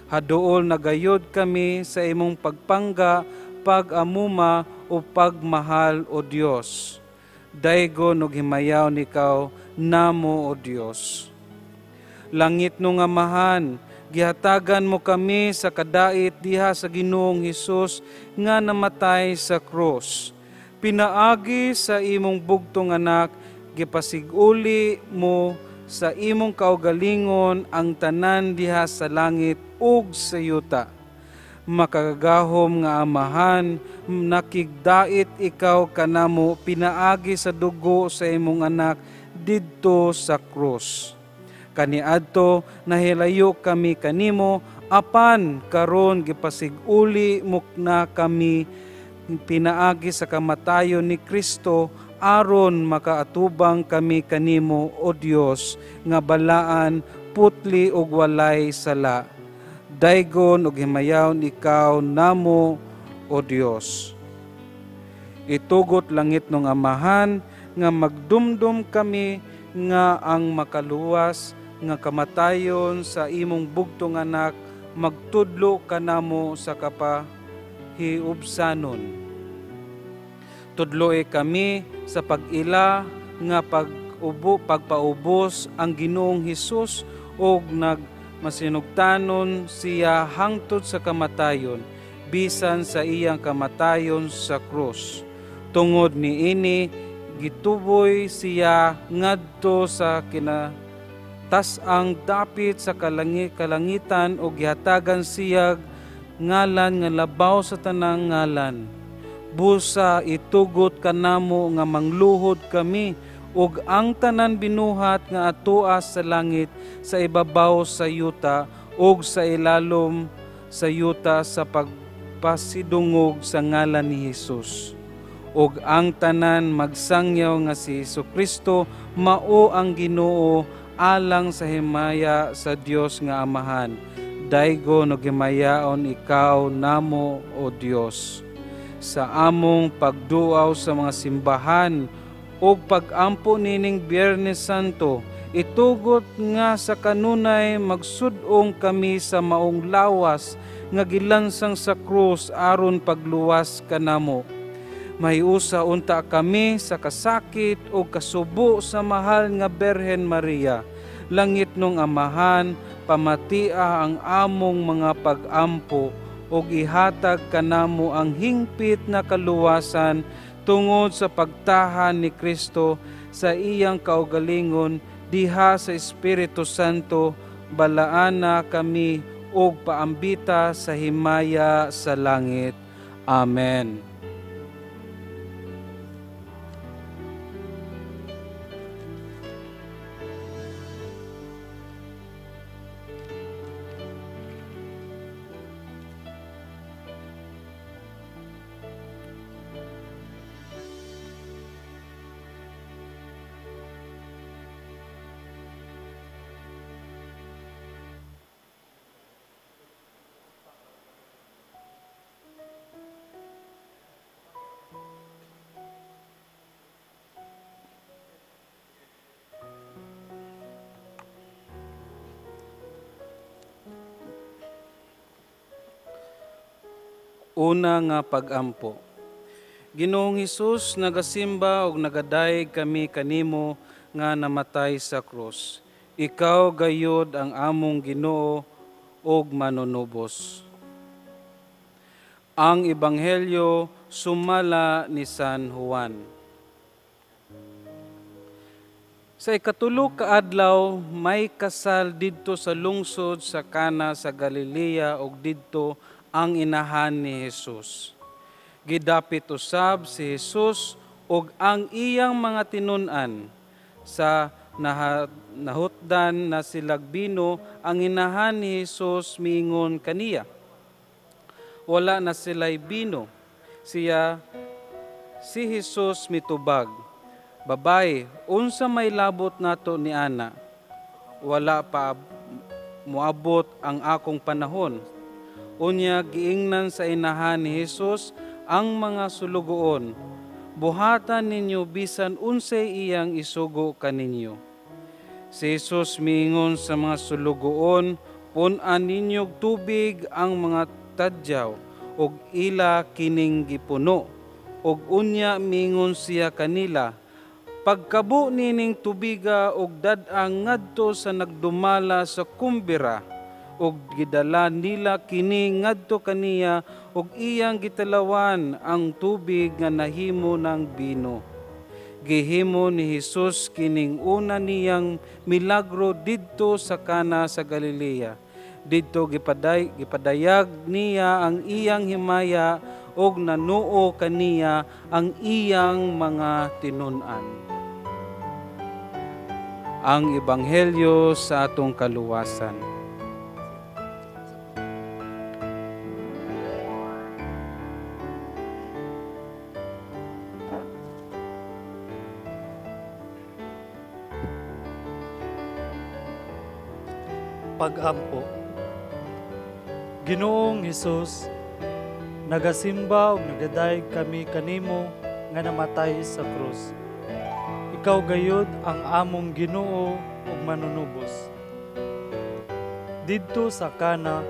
Q: Haduol na gayod kami sa imong pagpangga, pag-amuma o pagmahal, o Dios. Daygon ug himayaw nikaw namo, o Dios. Langit nung Amahan, gihatagan mo kami sa kadait diha sa Ginoong Hesus nga namatay sa krus. Pinaagi sa imong bugtong anak, gipasiguli mo sa imong kaugalingon ang tanan diha sa langit ug sa yuta. Makagagahom nga Amahan, nakigdait ikaw kanamo pinaagi sa dugo sa imong anak didto sa krus. Kaniadto nahilayo kami kanimo, Apan karon gipasig-uli mo na kami pinaagi sa kamatayon ni Kristo aron makaatubang kami kanimo, o Dios, nga balaan, putli ug walay sala. Daygon ug himayaon ikaw namo, o Dios. Itugot langit nung Amahan nga magdumdum kami nga ang makaluwas nga kamatayon sa imong bugtong anak magtudlo kanamo sa kapahiubsanon. Tudloe kami sa pag-ila nga pagpaubos ang Ginoong Hesus ug nagmasinugtanon siya hangtod sa kamatayon, bisan sa iyang kamatayon sa krus. Tungod niini gituboy siya ngadto sa kinatas-ang dapit sa kalangitan ug gihatagan siya ngalan nga labaw sa tanang ngalan. Busa itugot kanamo nga mangluhod kami ug ang tanan binuhat nga atoa sa langit, sa ibabaw sa yuta ug sa ilalom sa yuta sa pagpasidungog sa ngalan ni Hesus. Ug ang tanan magsangyaw nga si Hesukristo mao ang Ginoo alang sa himaya sa Dios nga Amahan. Daygon ug himayaon ikaw namo, o Dios. Sa among pagduaw sa mga simbahan ug pag-ampo nining Biyernes Santo, itugot nga sa kanunay magsud-ong kami sa maong lawas nga gilansang sa krus aron pagluwas kanamo. Mahiusa unta kami sa kasakit o kasubo sa mahal nga Berhen Maria. Langit nung Amahan, pamatia ang among mga pag-ampo ug ihatag kanamo ang hingpit na kaluwasan tungod sa pagtahan ni Kristo sa iyang kaugalingon diha sa Espiritu Santo. Balaana kami ug paambita sa himaya sa langit. Amen. Una nga pag-ampo. Ginoong Hesus, nagasimba ug nagadayeg kami kanimo nga namatay sa krus. Ikaw gayod ang among Ginoo ug manunubos. Ang Ebanghelyo sumala ni San Juan. Sa ikatulo ka adlaw may kasal didto sa lungsod sa Cana sa Galilea ug didto ang inahan ni Jesus. Gidapit usab si Jesus ug ang iyang mga tinun-an. Sa nahutdan na silag bino, ang inahan ni Jesus miingon kaniya. Wala na sila'y bino. Siya, si Jesus mitubag, "Babay, unsa may labot nato ni ana? Wala pa moabot ang akong panahon." Unya giingnan sa inahan ni Jesus ang mga sulugoon, "Buhatan ninyo bisan unsay iyang isugo kaninyo." Si Jesus miingon sa mga sulugoon, "Pun-an ninyo tubig ang mga tadyaw ug ila kining gipuno." Ug unya miingon siya kanila, "Pagkabo nining tubiga ug dad-ang ngadto sa nagdumala sa kumbira." Ug gidala nila kini ngadto kaniya ug iyang gitalawan ang tubig nga nahimo ng bino. Gihimo ni Jesus kining una niyang milagro didto sa Cana sa Galilea. Didto gipadayag niya ang iyang himaya ug nanuo kaniya ang iyang mga tinun-an. Ang Ebanghelyo sa atong kaluwasan.
G: Pag-ampo. Ginoong Hesus, nagasimba ug nagadayeg kami kanimo nga namatay sa krus. Ikaw gayud ang among Ginoo ug manunubos. Didto sa Kana,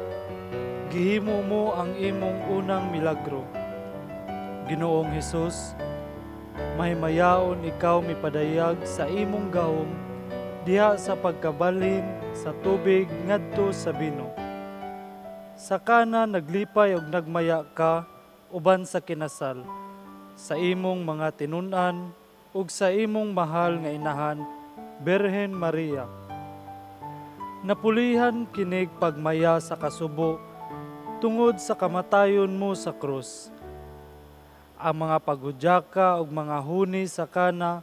G: gihimo mo ang imong unang milagro. Ginoong Hesus, mahimayaon ikaw mipadayag sa imong gahom diha sa pagkabalhin sa tubig ngadto sa bino. Sa Kana naglipay og nagmaya ka uban sa kinasal, sa imong mga tinun-an ug sa imong mahal nga inahan, Birhen Maria. Napulihan kinig pagmaya sa kasubo tungod sa kamatayon mo sa krus. Ang mga paghudyaka ug mga huni sa Kana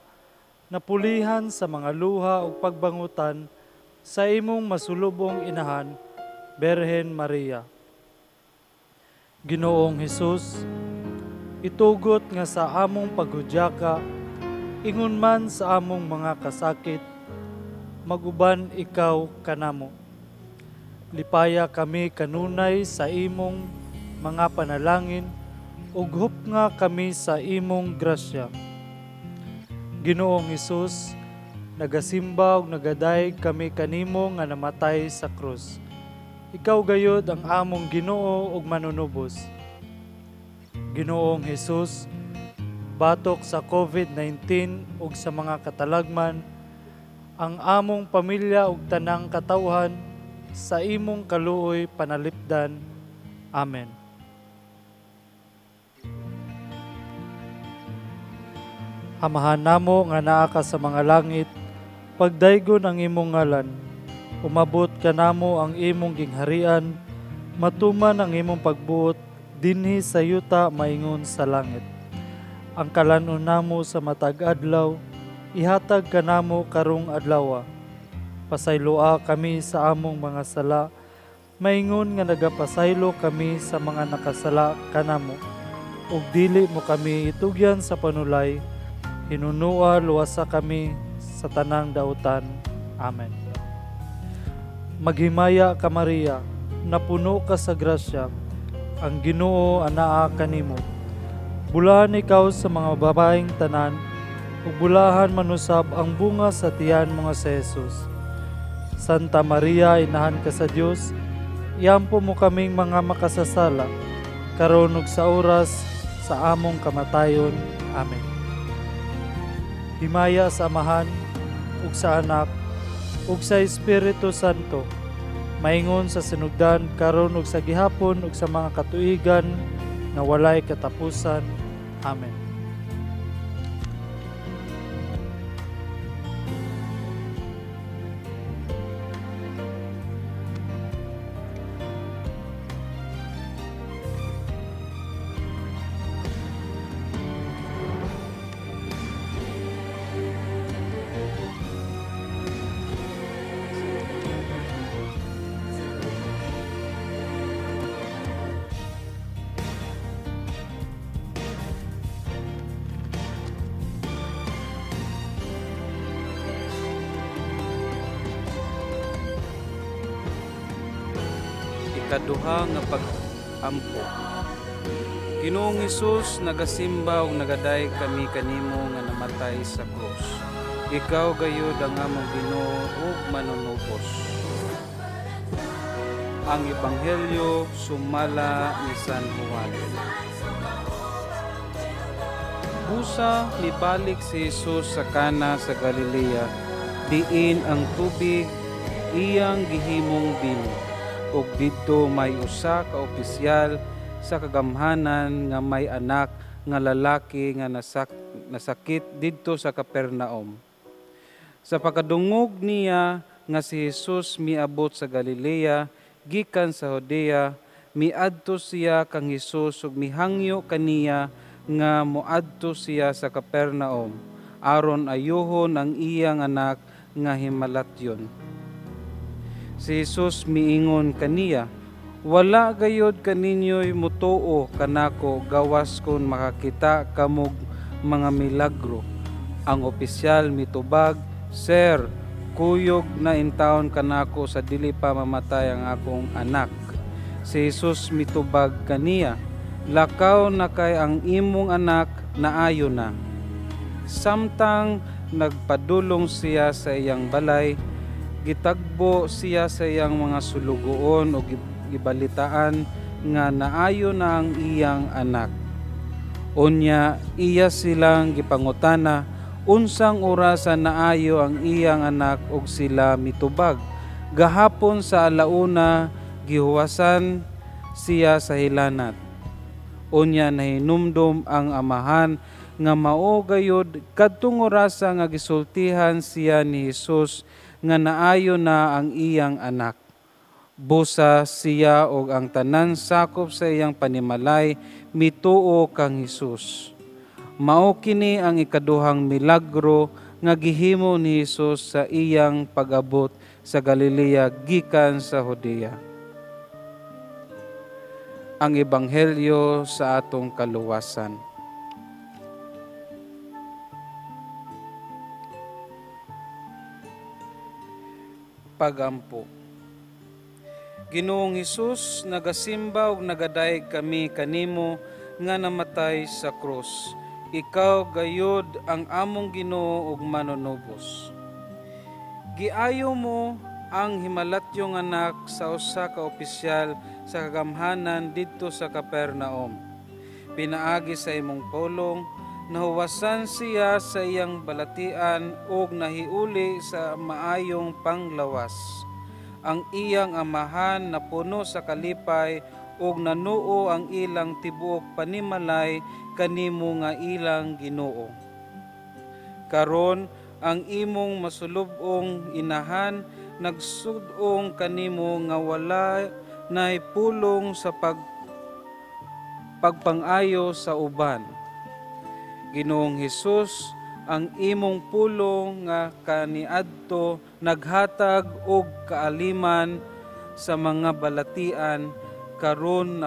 G: napulihan sa mga luha ug pagbangutan sa imong masulubong inahan, Birhen Maria. Ginoong Hesus, itugot nga sa among paghudyaka, ingon man sa among mga kasakit, maguban ikaw kanamo. Lipaya kami kanunay sa imong mga panalangin, ug hupnga kami sa imong grasya. Ginoong Hesus, nagasimba ug nagadayeg kami kanimo nga namatay sa krus. Ikaw gayud ang among Ginoo ug manunubos. Ginoong Hesus, batok sa COVID-19 ug sa mga katalagman, ang among pamilya ug tanang katawhan sa imong kaluoy panalipdan. Amen. Amahan namo nga naa ka sa mga langit, pagdaygon ang imong ngalan. Umabot kanamo ang imong gingharian, matuman ang imong pagbuot dinhi sa yuta maingon sa langit. Ang kalan-on namo sa matag adlaw, ihatag kanamo karong adlawa. Pasayloa kami sa among mga sala, maingon nga nagapasaylo kami sa mga nakasala kanamo. Ug dili mo kami itugyan sa panulay, hinunua luwasa kami sa tanang dautan. Amen. Maghimaya ka Maria, napuno ka sa grasya, ang Ginoo anaa kanimo. Bulahan ikaw sa mga babaeng tanan, ug bulahan manusab ang bunga sa tiyan mo nga si Jesus. Santa Maria, inahan ka sa Dios, iampo mo kaming mga makasasala, karon ug sa oras sa among kamatayon. Amen. Himaya sa Amahan, ug sa Anak, ug sa Espiritu Santo, maingon sa sinugdan karon ug sa gihapon ug sa mga katuigan nga walay katapusan. Amen.
Q: Ikaduha nga pag-ampo. Ginoong Hesus, nagasimba ug nagadayeg kami kanimo nga namatay sa krus. Ikaw gayud ang among Ginoo ug manunubos. Ang Ebanghelyo sumala ni San Juan. Busa mibalik si Hesus sa Kana sa Galilea, diin ang tubig iyang gihimong bino. Ug didto may usa ka opisyal sa kagamhanan nga may anak nga lalaki nga nasakit didto sa Capernaum. Sa pagkadungog niya nga si Jesus miabot sa Galilea gikan sa Judea, miadto siya kang Hesus ug mihangyo kaniya nga moadto siya sa Capernaum aron ayuhon ang iyang anak nga himalatyon. Si Jesus miingon kaniya, wala gayod kaninyo'y mutuo kanako gawas kon makakita kamog mga milagro. Ang opisyal mitubag, Sir, Mukuyog na intawon kanako sa dili pa mamatay ang akong anak. Si Jesus mitubag kaniya, lakaw na kay ang imong anak naayo na. Samtang nagpadulong siya sa iyang balay, gitagbo siya sa iyang mga sulugoon o gibalitaan nga naayo na ang iyang anak. Unya iya silang gipangutana unsang orasa naayo ang iyang anak og sila mitubag. Gahapon sa alauna gihuwasan siya sa hilanat. Unya nahinumdom ang amahan nga mao gayud kadtong orasa nga gisultihan siya ni Hesus nga naayo na ang iyang anak. Busa siya og ang tanan sakop sa iyang panimalay mituo kang Hesus. Mao kini ang ikaduhang milagro nga gihimo ni Hesus sa iyang pag-abot sa Galilea gikan sa Judea. Ang Ebanghelyo sa atong kaluwasan. Pagampo. Ginoong Hesus, nagasimba ug nagadayeg kami kanimo nga namatay sa krus. Ikaw gayud ang among Ginoo ug manunubos. Giayo mo ang himalatyong anak sa usa ka opisyal sa kagamhanan didto sa Capernaum. Pinaagi sa imong pulong, nahuwasan siya sa iyang balatian ug nahiuli sa maayong panglawas. Ang iyang amahan napuno sa kalipay ug nanuo ang ilang tibuok panimalay kanimo nga ilang Ginoo. Karon ang imong masulub-ong inahan nagsud-ong kanimo nga wala nay pulong sa pagpangayo sa uban. Ginoong Hesus, ang imong pulong nga kaniadto naghatag og kaaliman sa mga balatian karon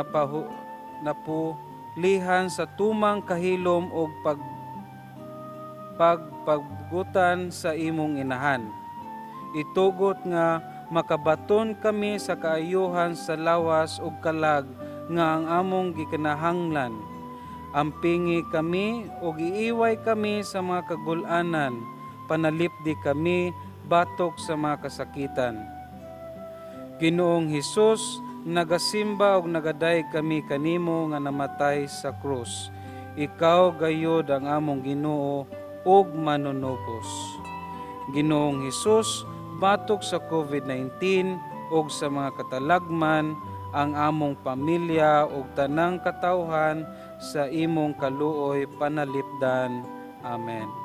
Q: napulihan sa tumang kahilom og pagpagbutan sa imong inahan. Itugot nga makabaton kami sa kaayuhan sa lawas ug kalag nga ang among gikinahanglan. Ampingi kami ug iiway kami sa mga kagul-anan, panalipdi kami batok sa mga kasakitan. Ginoong Hesus, nagasimba ug nagadayeg kami kanimo nga namatay sa krus. Ikaw gayud ang among Ginoo ug manunubos. Ginoong Hesus, batok sa COVID-19 ug sa mga katalagman, ang among pamilya ug tanang katawhan sa imong kaluoy panalipdan. Amen.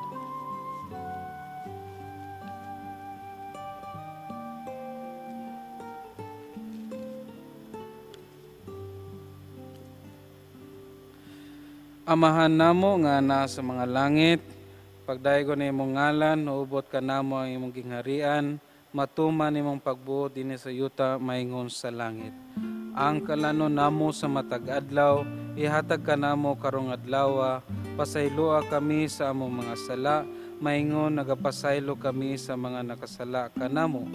Q: Amahan namo nga naa sa mga langit, pagdaygon imong ngalan, huubot kanamo ang imong gingharian, matuman imong pagbuot dinhi sa yuta maingon sa langit. Ang kalanon namo sa matag adlaw, ihatag kanamo karong adlawa, pasayloa kami sa among mga sala, maingon nagapasaylo kami sa mga nakasala kanamo.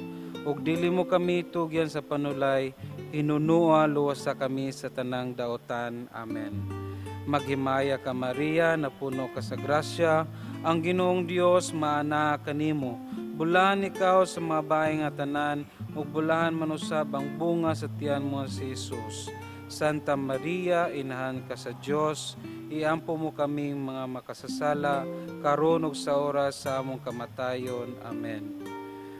Q: Ug dili mo kami tugyan sa panulay, hinunua luwasa kami sa tanang daotan. Amen. Maghimaya ka Maria, napuno ka sa grasya, ang Ginoong Dios maana kanimo. Bulahan ikaw sa mga bahay nga tanan, ug bulahan man usab ang bunga sa tiyan mo si Jesus. Santa Maria, inahan ka sa Dios, iampo mo kaming mga makasasala, karon ug sa oras sa among kamatayon. Amen.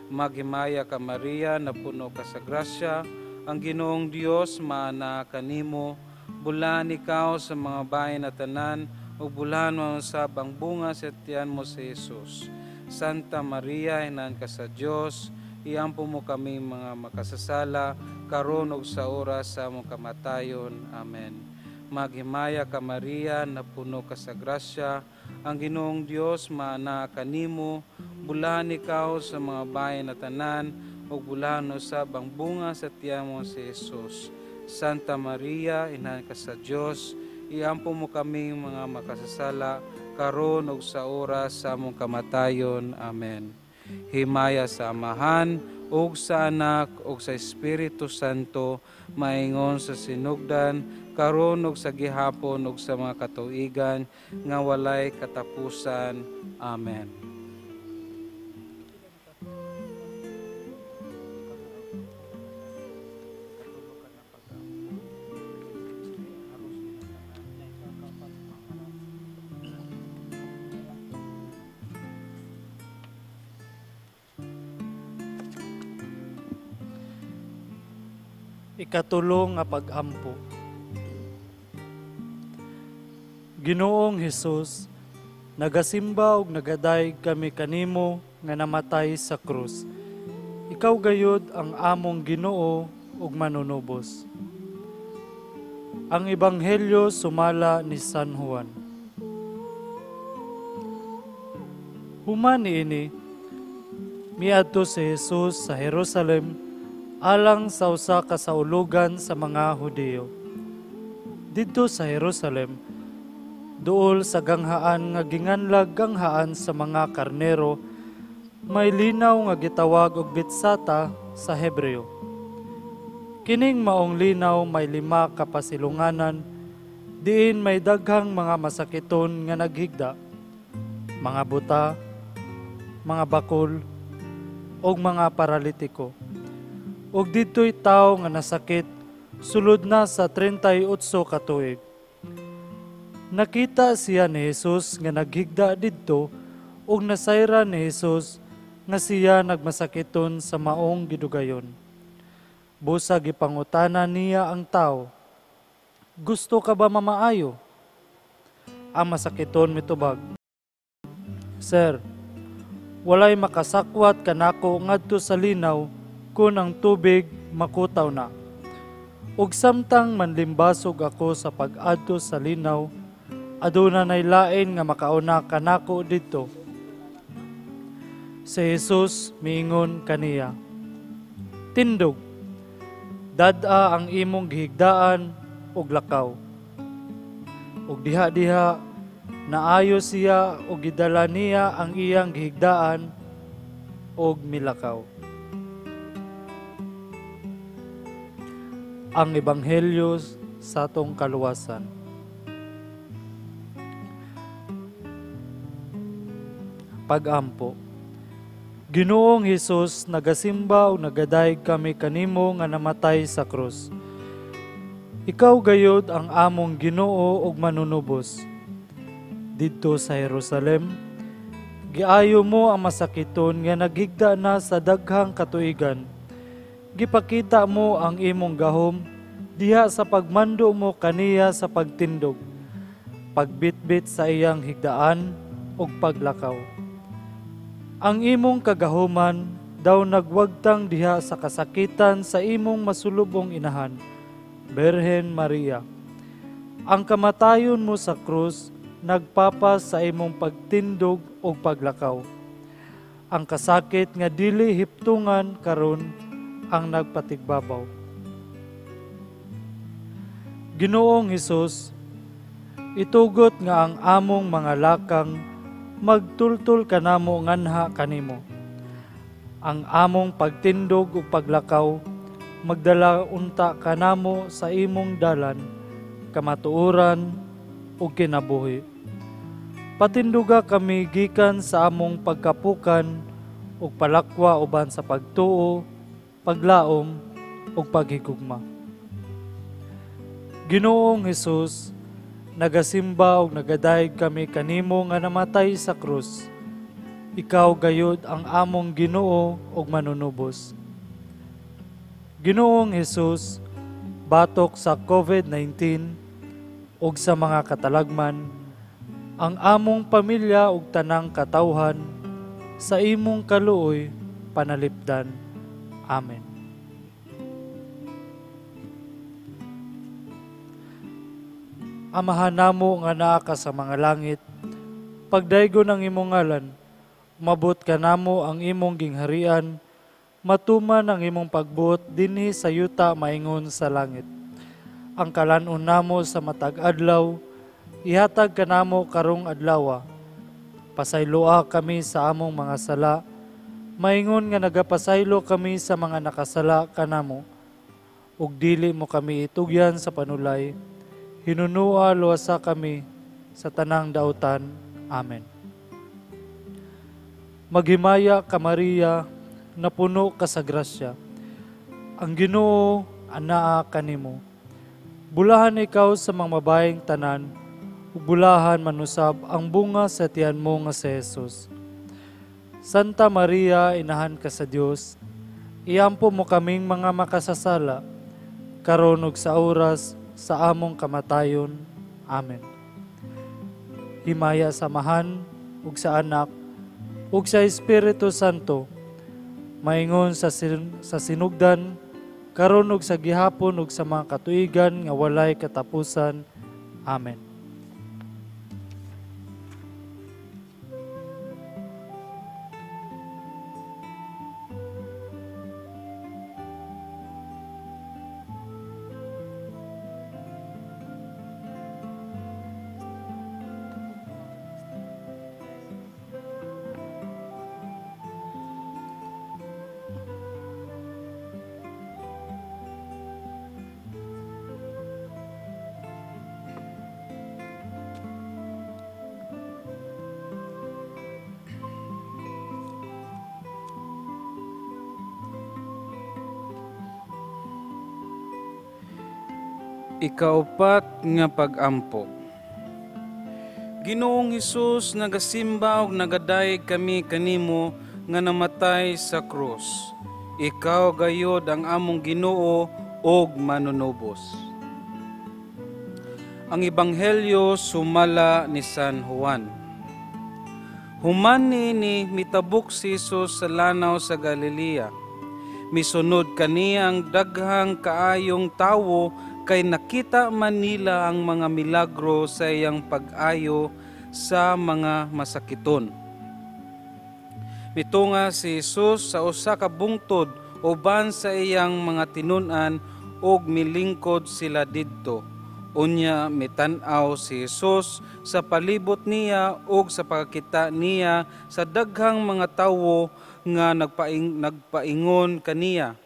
Q: Maghimaya ka Maria, napuno ka sa grasya, ang Ginoong Dios maana kanimo. Bulahan ikaw sa mga bahay na tanan, ug bulahan man usab ang bunga sa tiyan mo si Jesus. Santa Maria, inahan ka sa Dios, iampo mo kami mga makasasala, karon ug sa oras sa among kamatayon. Amen. Maghimaya ka Maria, napuno ka sa grasya, ang Ginoong Dios maana kanimo, bulahan ikaw sa mga bahay na tanan, ug bulahan usab ang bunga sa tiyan mo si Jesus. Santa Maria, inahan ka sa Dios, iampo mo kaming mga makasasala, karon ug sa oras sa among kamatayon. Amen. Himaya sa Amahan ug sa Anak ug sa Espiritu Santo, maingon sa sinugdan, karon ug sa gihapon ug sa mga katuigan nga walay katapusan. Amen.
G: Ikatulo nga pag-ampo. Ginoong Hesus, nagasimba ug nagadayeg kami kanimo nga namatay sa krus. Ikaw gayud ang among Ginoo ug manunubos. Ang Ebanghelyo sumala ni San Juan. Human niini, miadto si Jesus sa Jerusalem alang sa usa ka saulugan sa mga Hudiyo. Didto sa Jerusalem, duol sa ganghaan nga ginganlag ganghaan sa mga karnero, may linaw nga gitawag og Betsata sa Hebreo. Kining maong linaw may 5 ka pasilunganan, diin may daghang mga masakiton nga naghigda, mga buta, mga bakol, ug mga paralitiko. Ug didto'y tawo nga nasakit sulod na sa 38 ka tuig. Nakita siya ni Jesus nga naghigda didto ug nasayran ni Jesus nga siya nagmasakiton sa maong gidugayon. Busa gipangutana niya ang tawo, "Gusto ka ba mamaayo?" Ang masakiton mitubag, "Sir, walay makasakwat kanako ngadto sa linaw kun ang tubig makutaw na. Ug samtang manlimbasog ako sa pag-adto sa linaw, aduna nay lain nga makauna kanako didto." Si Jesus miingon kaniya, "Tindog, dad-a ang imong gihigdaan ug lakaw." Ug diha-diha naayo siya ug gidala niya ang iyang gihigdaan ug milakaw. Ang Ebanghelyo sa atong kaluwasan. Pag-ampo. Ginoong Hesus, nagasimba ug nagadayeg kami kanimo nga namatay sa krus. Ikaw gayud ang among Ginoo ug manunubos. Didto sa Jerusalem, giayo mo ang masakiton nga naghigda na sa daghang katuigan. Gipakita mo ang imong gahom diha sa pagmando mo kaniya sa pagtindog, pagbitbit sa iyang higdaan ug paglakaw. Ang imong kagahuman daw nagwagtang diha sa kasakitan sa imong masulubong inahan, Birhen Maria. Ang kamatayon mo sa krus nagpapas sa imong pagtindog ug paglakaw. Ang kasakit nga dili hiptungan karon ang nagpatigbabaw. Ginoong Hesus, itugot nga ang among mga lakang magtultol kanamo nganha kanimo. Ang among pagtindog ug paglakaw magdala unta kanamo sa imong dalan, kamatuoran ug kinabuhi. Patinduga kami gikan sa among pagkapukan ug palakwa uban sa pagtuo, paglaom ug paghigugma. Ginoong Hesus, nagasimba ug nagadayeg kami kanimo nga namatay sa krus. Ikaw gayud ang among Ginoo ug manunubos. Ginoong Hesus, batok sa COVID-19 ug sa mga katalagman, ang among pamilya ug tanang katawhan sa imong kaluoy panalipdan. Amen. Amahan namo nga naa ka sa mga langit, pagdaygon ang imong ngalan, mabot kanamo ang imong gingharian, matuman ang imong pagbuot dinhi sa yuta maingon sa langit. Ang kalan-on namo sa matag adlaw, ihatag kanamo karong adlawa. Pasayloa kami sa among mga sala, Maingon nga nagapasaylo kami sa mga nakasala kanamo, ug dili mo kami itugyan sa panulay, hinunua luwasa kami sa tanang dautan. Amen. Maghimaya ka Maria, napuno ka sa grasya. Ang Ginoo anaa kanimo. Bulahan ikaw sa mga babaeng tanan, ug bulahan manusab ang bunga sa tiyan mo nga si Jesus. Santa Maria, inahan ka sa Dios, iampo mo kaming mga makasasala, karon ug sa oras sa among kamatayon. Amen. Himaya sa Amahan, ug sa Anak, ug sa Espiritu Santo, maingon sa sinugdan, karon ug sa gihapon ug sa mga katuigan nga walay katapusan. Amen.
Q: Ikaupat nga pag-ampo. Ginoong Hesus, nagasimba ug nagadayeg kami kanimo nga namatay sa krus. Ikaw gayod ang among Ginoo ug manunubos. Ang Ebanghelyo sumala ni San Juan. Human niini mitabok si Hesus sa lanaw sa Galilea. Misunod kaniya ang daghang kaayong tawo kay nakita man nila ang mga milagro sa iyang pag-ayo sa mga masakiton. Mitunga si Jesus sa usa ka bungtod uban sa iyang mga tinun-an ug milingkod sila didto. Unya mitan-aw si Jesus sa palibot niya ug sa pagkita niya sa daghang mga tawo nga nagpaingon kaniya.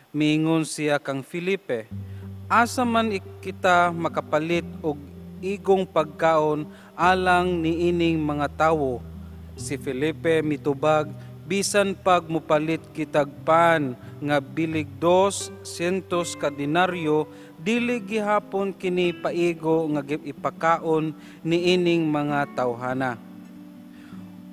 Q: Miingon siya kang Felipe, asa man kita makapalit og igong pagkaon alang niining mga tawo? Si Felipe mitubag, bisan pag mupalit kitag pan nga bilig 200 ka denaryo, dili gihapon kini paigo nga ipakaon niining mga tawhana.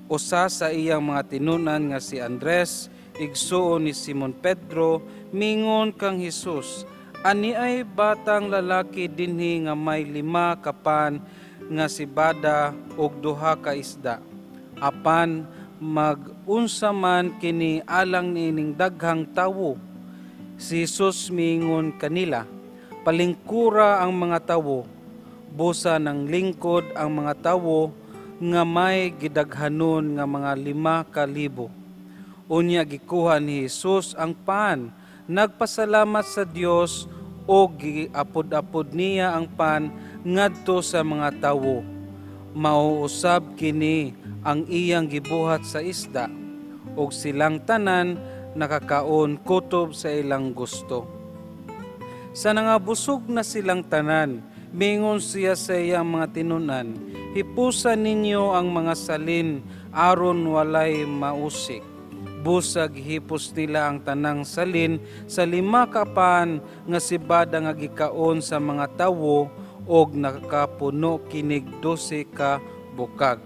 Q: Usa sa iyang mga tinunan nga si Andres, igsuon ni Simon Pedro, mingon kang Hesus, ani ay batang lalaki dinhi nga may 5 ka pan nga sibada ug 2 ka isda. Apan mag-unsa man kini alang niining daghang tawo? Si Jesus miingon kanila, palingkura ang mga tawo, busa ng lingkod ang mga tawo nga may gidaghanon nga mga 5,000. Unya gikuha ni Jesus ang pan, nagpasalamat sa Dios o giapod-apod niya ang pan ngadto sa mga tawo. Mauusab kini ang iyang gibuhat sa isda, og silang tanan nakakaon kutob sa ilang gusto. Sa nangabusog na silang tanan, mingon siya sa iyang mga tinunan, hipusan ninyo ang mga salin aron walay mausik. Busag hipos nila ang tanang salin sa 5 ka pan nga sibada nga gikaon sa mga tawo og nakapuno kinig 12 ka bukag.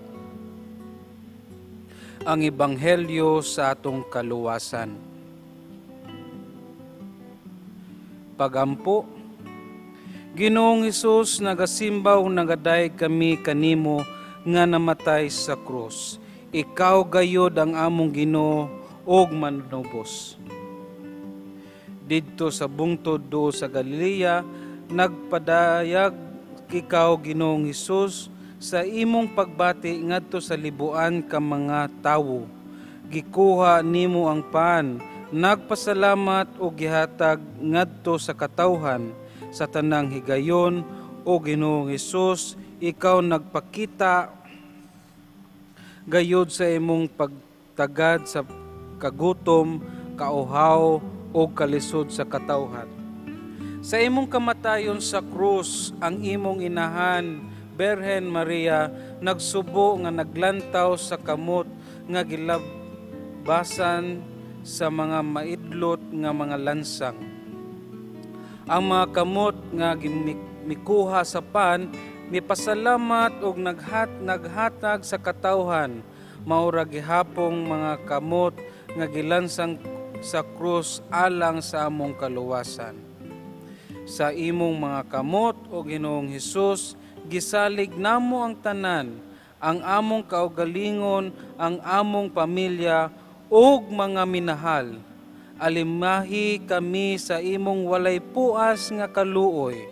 Q: Ang Ebanghelyo sa atong kaluwasan. Pagampo. Ginoong Hesus, nagasimba ug nagadayeg kami kanimo nga namatay sa krus. Ikaw gayod ang among Ginoo og manunubos. Didto sa bungtod do sa Galilea, nagpadayag ikaw Ginoong Hesus sa imong pagbati ngadto sa libuan ka mga tawo. Gikuha nimo ang pan, nagpasalamat og gihatag ngadto sa katawhan. Sa tanang higayon, o Ginoong Hesus, ikaw nagpakita gayod sa imong pagtagad sa kagutom, kauhaw ug kalisod sa katawhan. Sa imong kamatayon sa krus, ang imong inahan, Berhen Maria, nagsubo nga naglantaw sa kamot nga gilabasan sa mga maidlot nga mga lansang. Ang mga kamot nga mikuha sa pan, mipasalamat og naghatag sa katawhan, maura gihapong mga kamot nga gilansang sa krus alang sa among kaluwasan. Sa imong mga kamot o Ginoong Hesus, gisalig namo ang tanan, ang among kaugalingon, ang among pamilya ug mga minahal. Alimahi kami sa imong walay puas nga kaluoy.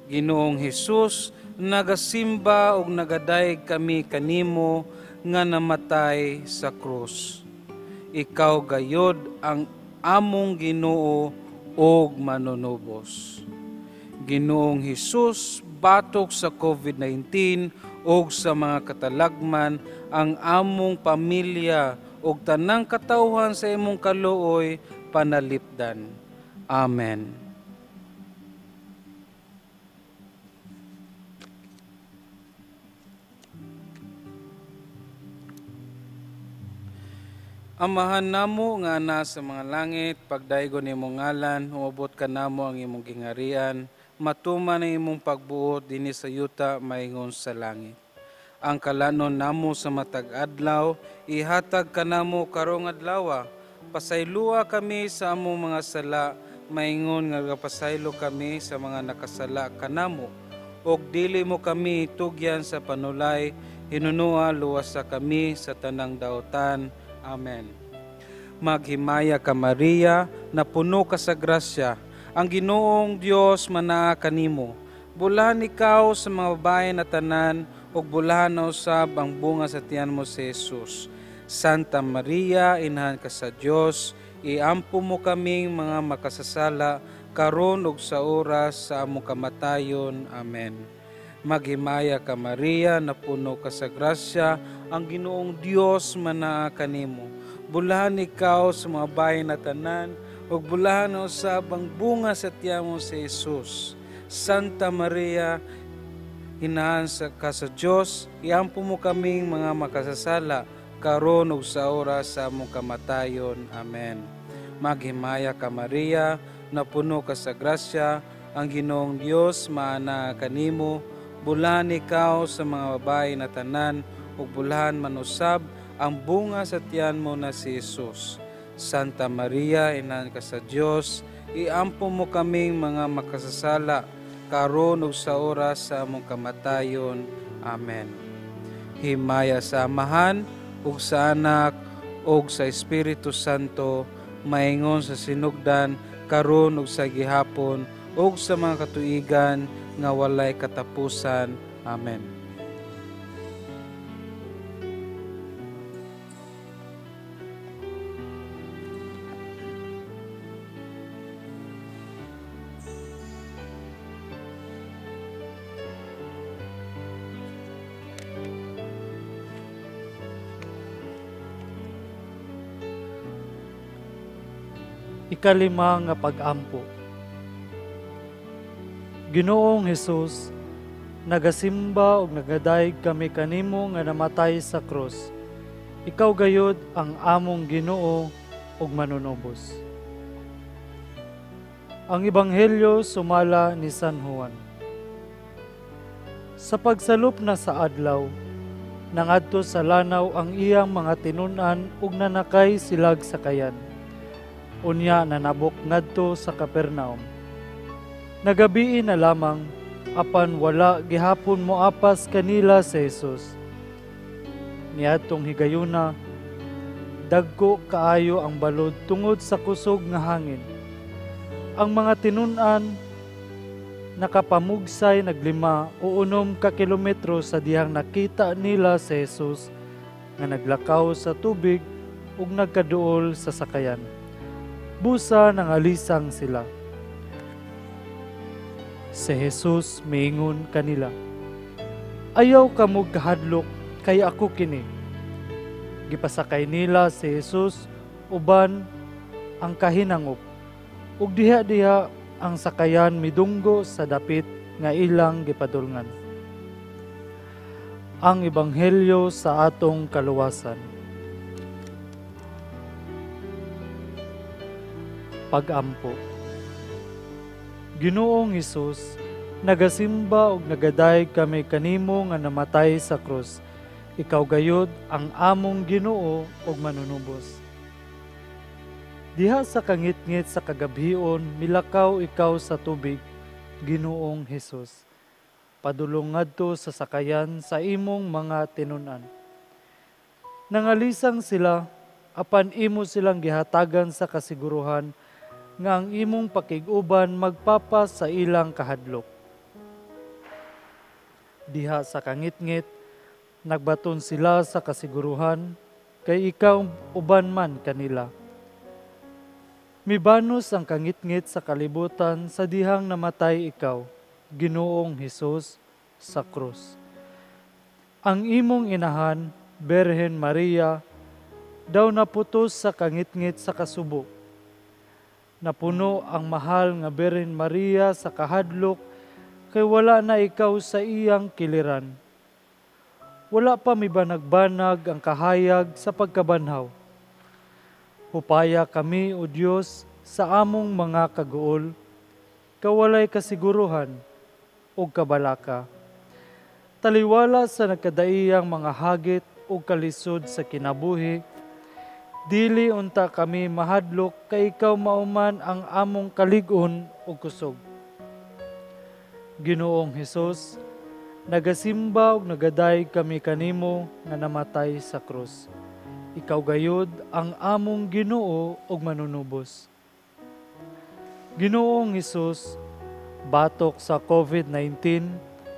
Q: Ginoong Hesus, nagasimba ug nagadayeg kami kanimo nga namatay sa krus. Ikaw gayod ang among Ginoo ug manunubos. Ginoong Hesus, batok sa COVID-19 ug sa mga katalagman ang among pamilya ug tanang katawhan sa imong kaluoy panalipdan. Amen. Amahan namo nga ana sa mga langit, pagdaygon imong ngalan, humabot kanamo ang imong gingarian, matuman ang imong pagbuot dinhi sa yuta maingon sa langit. Ang kalanon namo sa matag adlaw, ihatag kanamo karong adlawa. Pasayloa kami sa among mga sala, maingon nga gapasaylo kami sa mga nakasala kanamo. Og dili mo kami tugyan sa panulay, hinunua luwasa kami sa tanang dautan. Amen. Maghimaya ka Maria, napuno ka sa grasya, ang Ginoong Dios manaa kanimo. Bulahan ikaw sa mga babae na tanan, ug bulahan na usab ang bunga sa tiyan mo si Jesus. Santa Maria, inahan ka sa Dios, iampo mo kaming mga makasasala, karon ug sa oras sa among kamatayon. Amen. Maghimaya ka Maria, napuno ka sa grasya, ang Ginoong Dios manaa kanimo. Bulahan ikaw sa mga babae na tanan, ug bulahan usab ang bunga sa tiyan mo si Jesus. Santa Maria, inahan ka sa Dios, iampo mo kaming mga makasasala, karon ug sa oras sa among kamatayon. Amen. Maghimaya ka Maria, napuno ka sa grasya, ang Ginoong Dios maana kanimo. Bulahan ikaw sa mga babae na tanan, ug bulahan manusab ang bunga sa tiyan mo na si Jesus. Santa Maria, inahan ka sa Dios, iampo mo kaming mga makasasala, karon ug sa oras sa among kamatayon. Amen. Himaya sa Amahan, ug sa Anak, ug sa Espiritu Santo, maingon sa sinugdan, karon ug sa gihapon, ug sa mga katuigan nga walay katapusan. Amen.
G: Ikalima nga pag-ampo. Ginoong Hesus, nagasimba ug nagadayeg kami kanimo nga namatay sa krus. Ikaw gayud ang among Ginoo ug manunubos. Ang Ebanghelyo sumala ni San Juan. Sa pagsalop na sa adlaw, nangadto sa lanaw ang iyang mga tinun-an ug nanakay silag sakayan. Unya nanabok ngadto sa Capernaum. Nagabii na lamang, apan wala gihapon moapas kanila si Jesus. Niadtong higayuna, dagko kaayo ang balod tungod sa kusog nga hangin. Ang mga tinun-an nakapamugsay naglima o 6 ka kilometro sa dihang nakita nila si Jesus nga naglakaw sa tubig ug nagkaduol sa sakayan. Busa nangalisang sila. Si Jesus miingon kanila, "Ayaw kamo kahadlok, kay ako kini." Gipasakay nila si Jesus uban ang kahinangop. Ug diha-diha ang sakayan midunggo sa dapit nga ilang gipadulngan. Ang Ebanghelyo sa atong kaluwasan. Pag-ampo. Ginoong Hesus, nagasimba ug nagadayeg kami kanimo nga namatay sa krus. Ikaw gayud ang among Ginoo ug manunubos. Diha sa kangitngit sa kagabhion, milakaw ikaw sa tubig, Ginoong Hesus. Padulong ngadto sa sakayan sa imong mga tinun-an. Nangalisang sila, apan imo silang gihatagan sa kasiguruhan nga ang imong pakig-uban magpapas sa ilang kahadlok. Diha sa kangitngit, nagbaton sila sa kasiguruhan, kay ikaw uban man kanila. Mibanos ang kangitngit sa kalibutan sa dihang namatay ikaw, Ginoong Hesus, sa krus. Ang imong inahan, Birhen Maria, daw naputos sa kangitngit sa kasubo. Napuno ang mahal nga Birhen Maria sa kahadlok, kay wala na ikaw sa iyang kiliran. Wala pa mibanag-banag ang kahayag sa pagkabanhaw. Hupaya kami, O Dios, sa among mga kaguol, kawalay kasiguruhan o kabalaka. Taliwala sa nagkadaiyang mga hagit o kalisod sa kinabuhi, dili unta kami mahadlok kay ikaw mauman ang among kalig-on o kusog. Ginoong Hesus, nagasimba ug nagadayeg kami kanimo nga namatay sa krus. Ikaw gayud ang among Ginoo ug manunubos. Ginoong Hesus, batok sa COVID-19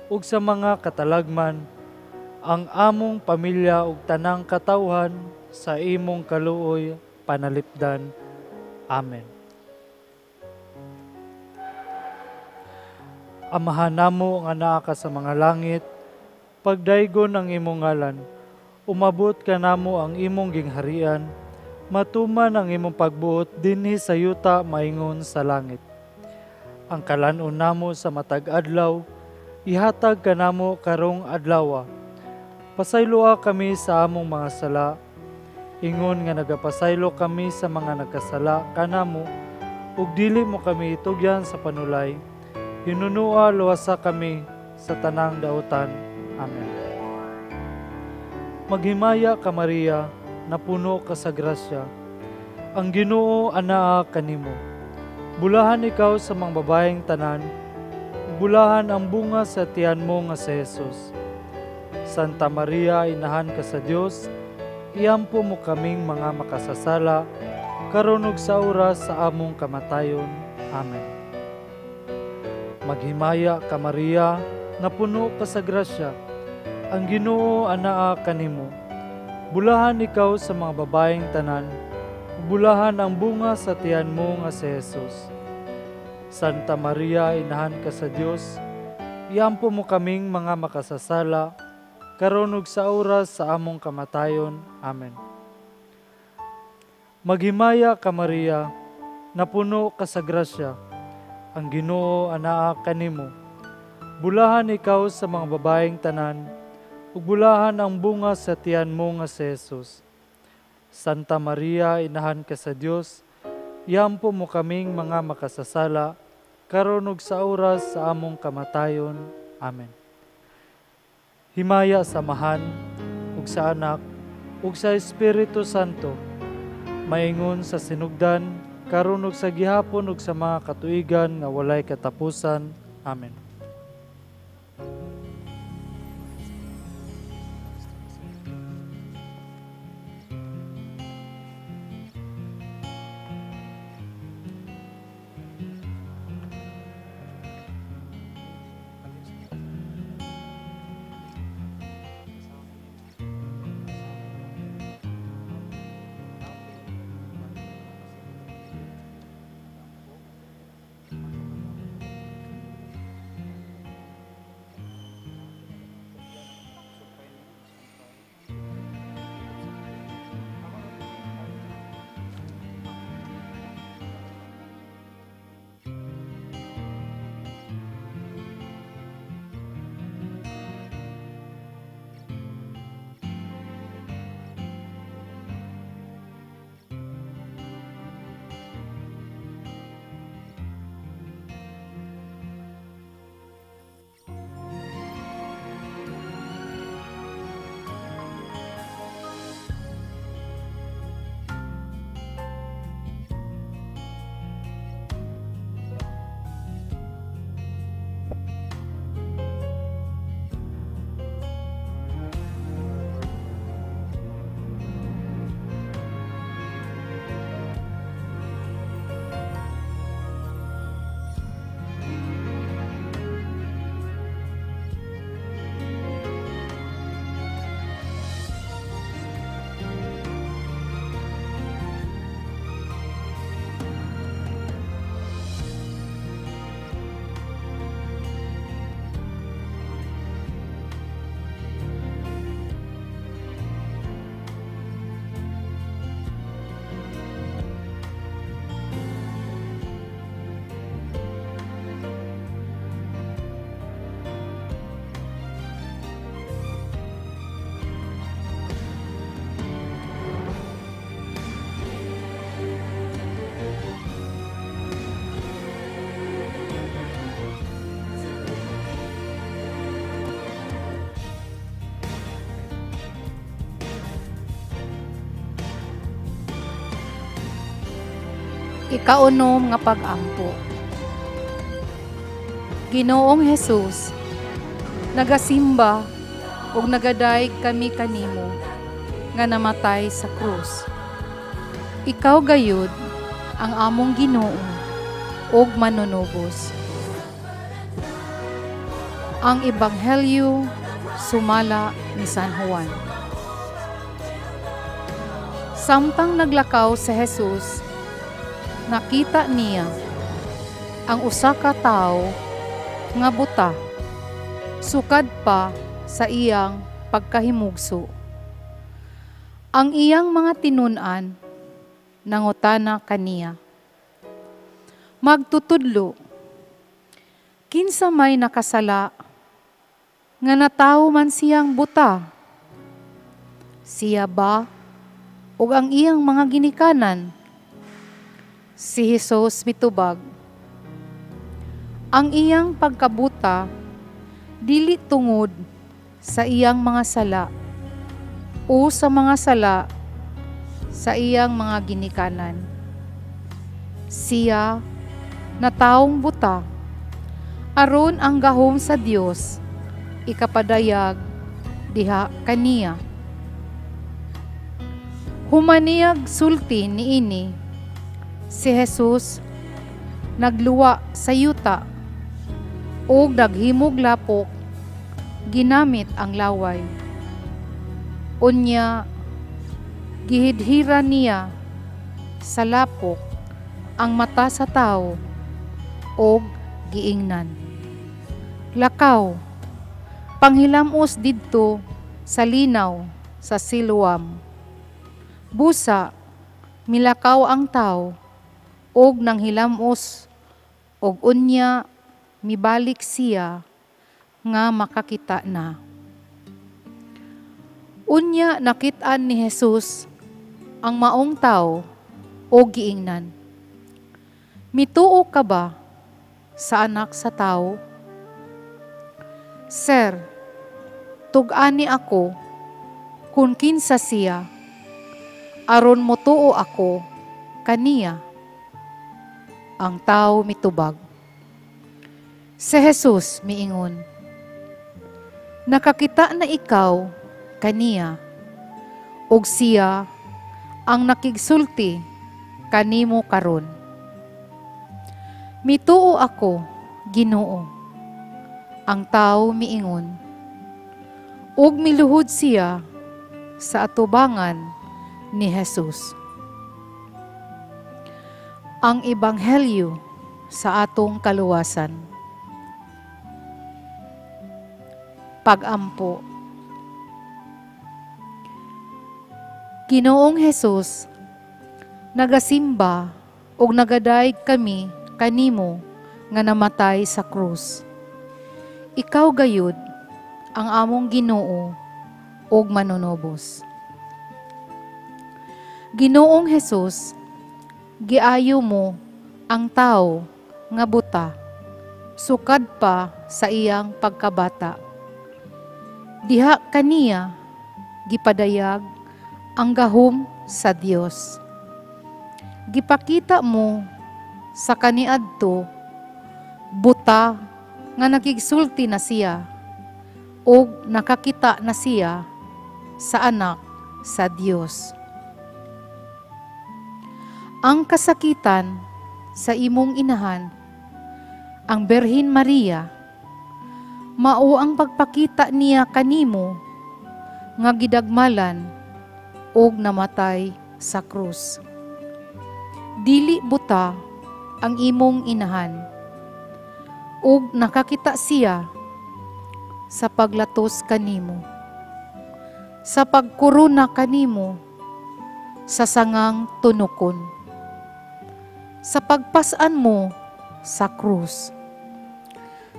G: ug sa mga katalagman, ang among pamilya ug tanang katawhan sa imong kaluoy panalipdan. Amen. Amahan namo nga naa ka sa mga langit, pagdaygon ang imong ngalan, umabot ka namo ang imong gingharian, matuman ang imong pagbuot dinhi sa yuta maingon sa langit. Ang kalan-on namo sa matag adlaw, ihatag kanamo karong adlawa. Pasayloa kami sa among mga sala, ingon nga nagapasaylo kami sa mga nagkasala kanamo, ug dili mo kami itugyan sa panulay. Hinunua luwasa kami sa tanang dautan. Amen. Maghimaya ka Maria, napuno ka sa grasya. Ang Ginoo anaa kanimo. Bulahan ikaw sa mga babaeng tanan, bulahan ang bunga sa tiyan mo nga si Jesus. Santa Maria, inahan ka sa Dios, iampo mo kaming mga makasasala, karon ug sa oras sa among kamatayon. Amen. Maghimaya ka Maria, napuno ka sa grasya. Ang Ginoo anaa kanimo. Bulahan ikaw sa mga babaeng tanan, bulahan ang bunga sa tiyan mo nga si Jesus. Santa Maria, inahan ka sa Dios, iampo mo kaming mga makasasala, karon ug sa oras sa among kamatayon. Amen. Maghimaya ka Maria, napuno ka sa grasya. Ang Ginoo anaa kanimo. Bulahan ikaw sa mga babaeng tanan, ug bulahan ang bunga sa tiyan mo nga si Jesus. Santa Maria, inahan ka sa Dios, iampo mo kaming mga makasasala, karon ug sa oras sa among kamatayon. Amen. Himaya sa Amahan, ug sa Anak, ug sa Espiritu Santo, maingon sa sinugdan, karon ug sa gihapon ug sa mga katuigan nga walay katapusan. Amen.
F: Ikaunom nga pag-ampo. Ginoong Hesus, nagasimba ug nagadayeg kami kanimo nga namatay sa krus. Ikaw gayud ang among Ginoo ug manunubos. Ang Ebanghelyo sumala ni San Juan. Samtang naglakaw si Jesus, nakita niya ang usa ka tawo nga buta, sukad pa sa iyang pagkahimugso. Ang iyang mga tinun-an nangutana kaniya, "Magtutudlo, kinsa may nakasala nga natawo man siyang buta? Siya ba ug ang iyang mga ginikanan?" Si Jesus mitubag, "Ang iyang pagkabuta dili tungod sa iyang mga sala o sa mga sala sa iyang mga ginikanan. Siya natawong buta aron ang gahom sa Dios ikapadayag diha kaniya." Human niyag sulti niini, si Jesus nagluwa sa yuta ug naghimog lapok ginamit ang laway. Unya gihidhiran niya sa lapok ang mata sa tawo ug giingnan, "Lakaw, panghilamos didto sa linaw sa Siloam." Busa milakaw ang tawo ug nanghilamos, ug unya mibalik siya nga makakita na. Unya nakit-an ni Jesus ang maong tawo ug giingnan, "Mituo ka ba sa Anak sa Tawo?" "Sir, tug-ani ako kung kinsa siya, aron motuo ako kaniya," ang tawo mitubag. Si Jesus miingon, "Nakakita na ikaw kaniya, ug siya ang nakigsulti kanimo karon." "Mituo ako, Ginoo," ang tawo miingon. Ug miluhod siya sa atubangan ni Jesus. Ang Ebanghelyo sa atong kaluwasan. Pag-ampo. Ginoong Hesus, nagasimba ug nagadayeg kami kanimo nga namatay sa krus. Ikaw gayud ang among Ginoo ug manunubos. Ginoong Hesus, giayo mo ang tawo nga buta sukad pa sa iyang pagkabata. Diha kaniya gipadayag ang gahom sa Dios. Gipakita mo sa kaniadto buta nga nakigsulti na siya ug nakakita na siya sa Anak sa Dios. Ang kasakitan sa imong inahan, ang Birhen Maria, mao ang pagpakita niya kanimo nga gidagmalan og namatay sa krus. Dili buta ang imong inahan, ug nakakita siya sa paglatos kanimo, sa pagkorona kanimo sa sangang tunukon, sa pagpasan mo sa krus,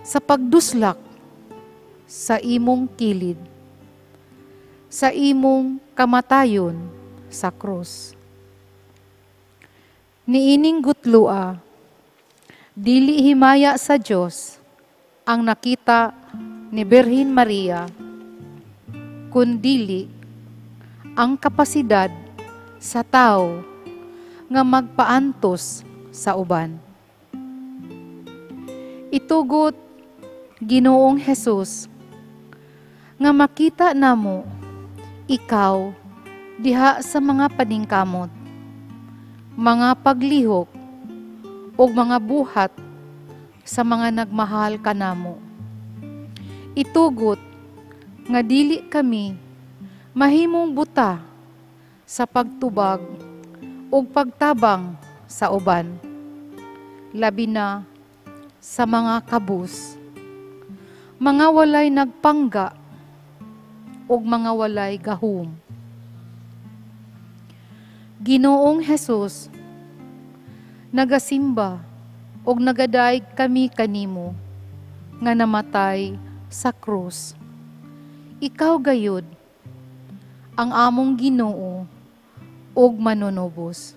F: sa pagduslak sa imong kilid, sa imong kamatayon sa krus. Niining gutlua, dili himaya sa Dios ang nakita ni Birhen Maria, kundili ang kapasidad sa tao nga magpaantos sa uban. Itugot, Ginoong Hesus, nga makita namo ikaw diha sa mga paningkamot, mga paglihok ug mga buhat sa mga nagmahal kanamo. Itugot nga dili kami mahimong buta sa pagtubag ug pagtabang sa uban, labi na sa mga kabus, mga walay nagpangga ug mga walay gahum. Ginoong Hesus, nagasimba ug nagadayeg kami kanimo nga namatay sa krus. Ikaw gayud ang among Ginoo ug manunubos.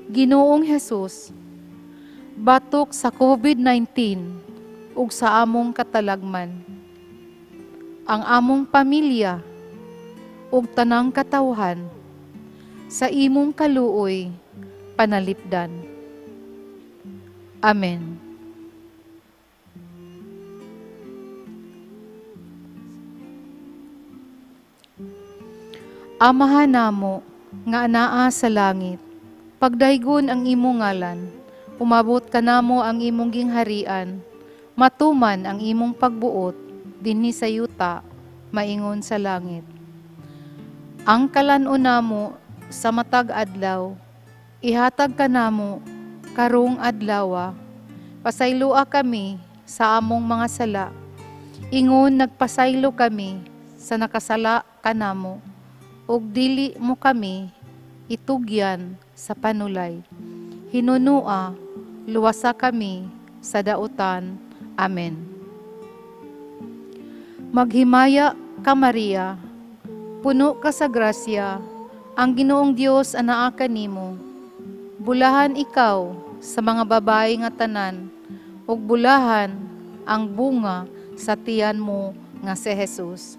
F: Ginoong Hesus, batok sa COVID-19 ug sa among katalagman, ang among pamilya ug tanang katawhan sa imong kaluoy panalipdan. Amen. Amahan namo nga anaa sa langit, pagdaygon ang imong ngalan, umabot kanamo ang imong gingharian, matuman ang imong pagbuot dinhi sa yuta maingon sa langit. Ang kalan-on namo sa matag adlaw, ihatag kanamo karong adlawa. Pasayloa kami sa among mga sala, ingon nagpasaylo kami sa nakasala kanamo, ug dili mo kami itugyan sa panulay. Hinunua, luwasa kami sa dautan. Amen. Maghimaya ka, Maria, puno ka sa grasya, ang Ginoong Dios anaa kanimo. Bulahan ikaw sa mga babae nga tanan, ug bulahan ang bunga sa tiyan mo nga si Jesus.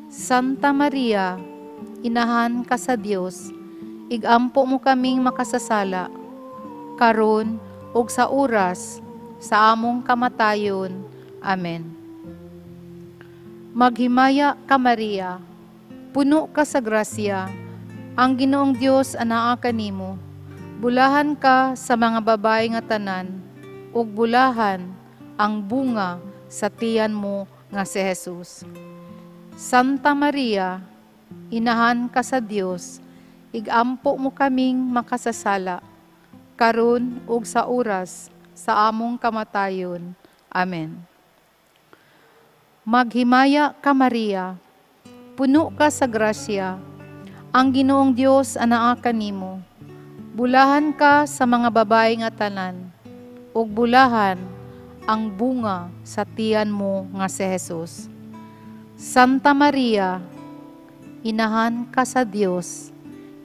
F: Santa Maria, inahan ka sa Dios, igampo mo kaming makasasala, karon ug sa oras sa among kamatayon. Amen. Maghimaya ka, Maria, puno ka sa grasya, ang Ginoong Dios anaa kanimo. Bulahan ka sa mga babae nga tanan, ug bulahan ang bunga sa tiyan mo nga si Jesus. Santa Maria, inahan ka sa Dios, igampo mo kaming makasasala, karon ug sa oras sa among kamatayon. Amen. Maghimaya ka, Maria, puno ka sa grasya, ang Ginoong Dios anaa kanimo. Bulahan ka sa mga babae nga tanan, ug bulahan ang bunga sa tiyan mo nga si Jesus. Santa Maria, inahan ka sa Dios,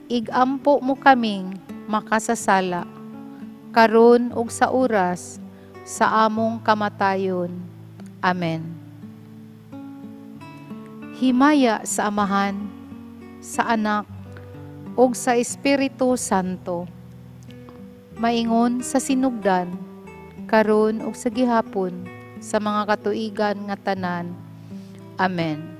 F: igampo mo kaming makasasala, karon ug sa oras sa among kamatayon. Amen. Himaya sa Amahan, sa Anak, ug sa Espiritu Santo, maingon sa sinugdan, karon ug sa gihapon, sa mga katuigan nga tanan. Amen.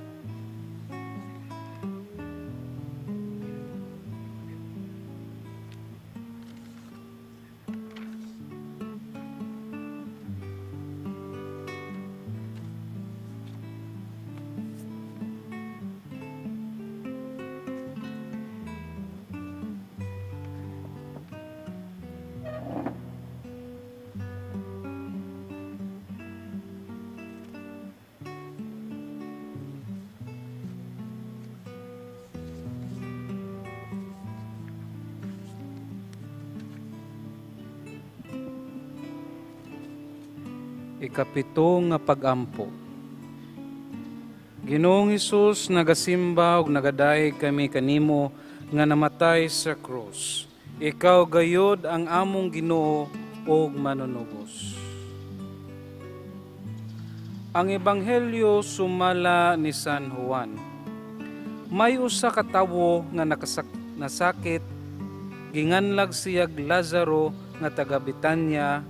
Q: Ikapito nga pagampo. Ginoong Hesus, nagasimba ug nagadayeg kami kanimo nga namatay sa krus. Ikaw gayod ang among Ginoo ug manunubos. Ang Ebanghelyo sumala ni San Juan. May usa ka tawo nga nasakit Ginganlag siyag Lazaro nga taga Betanya,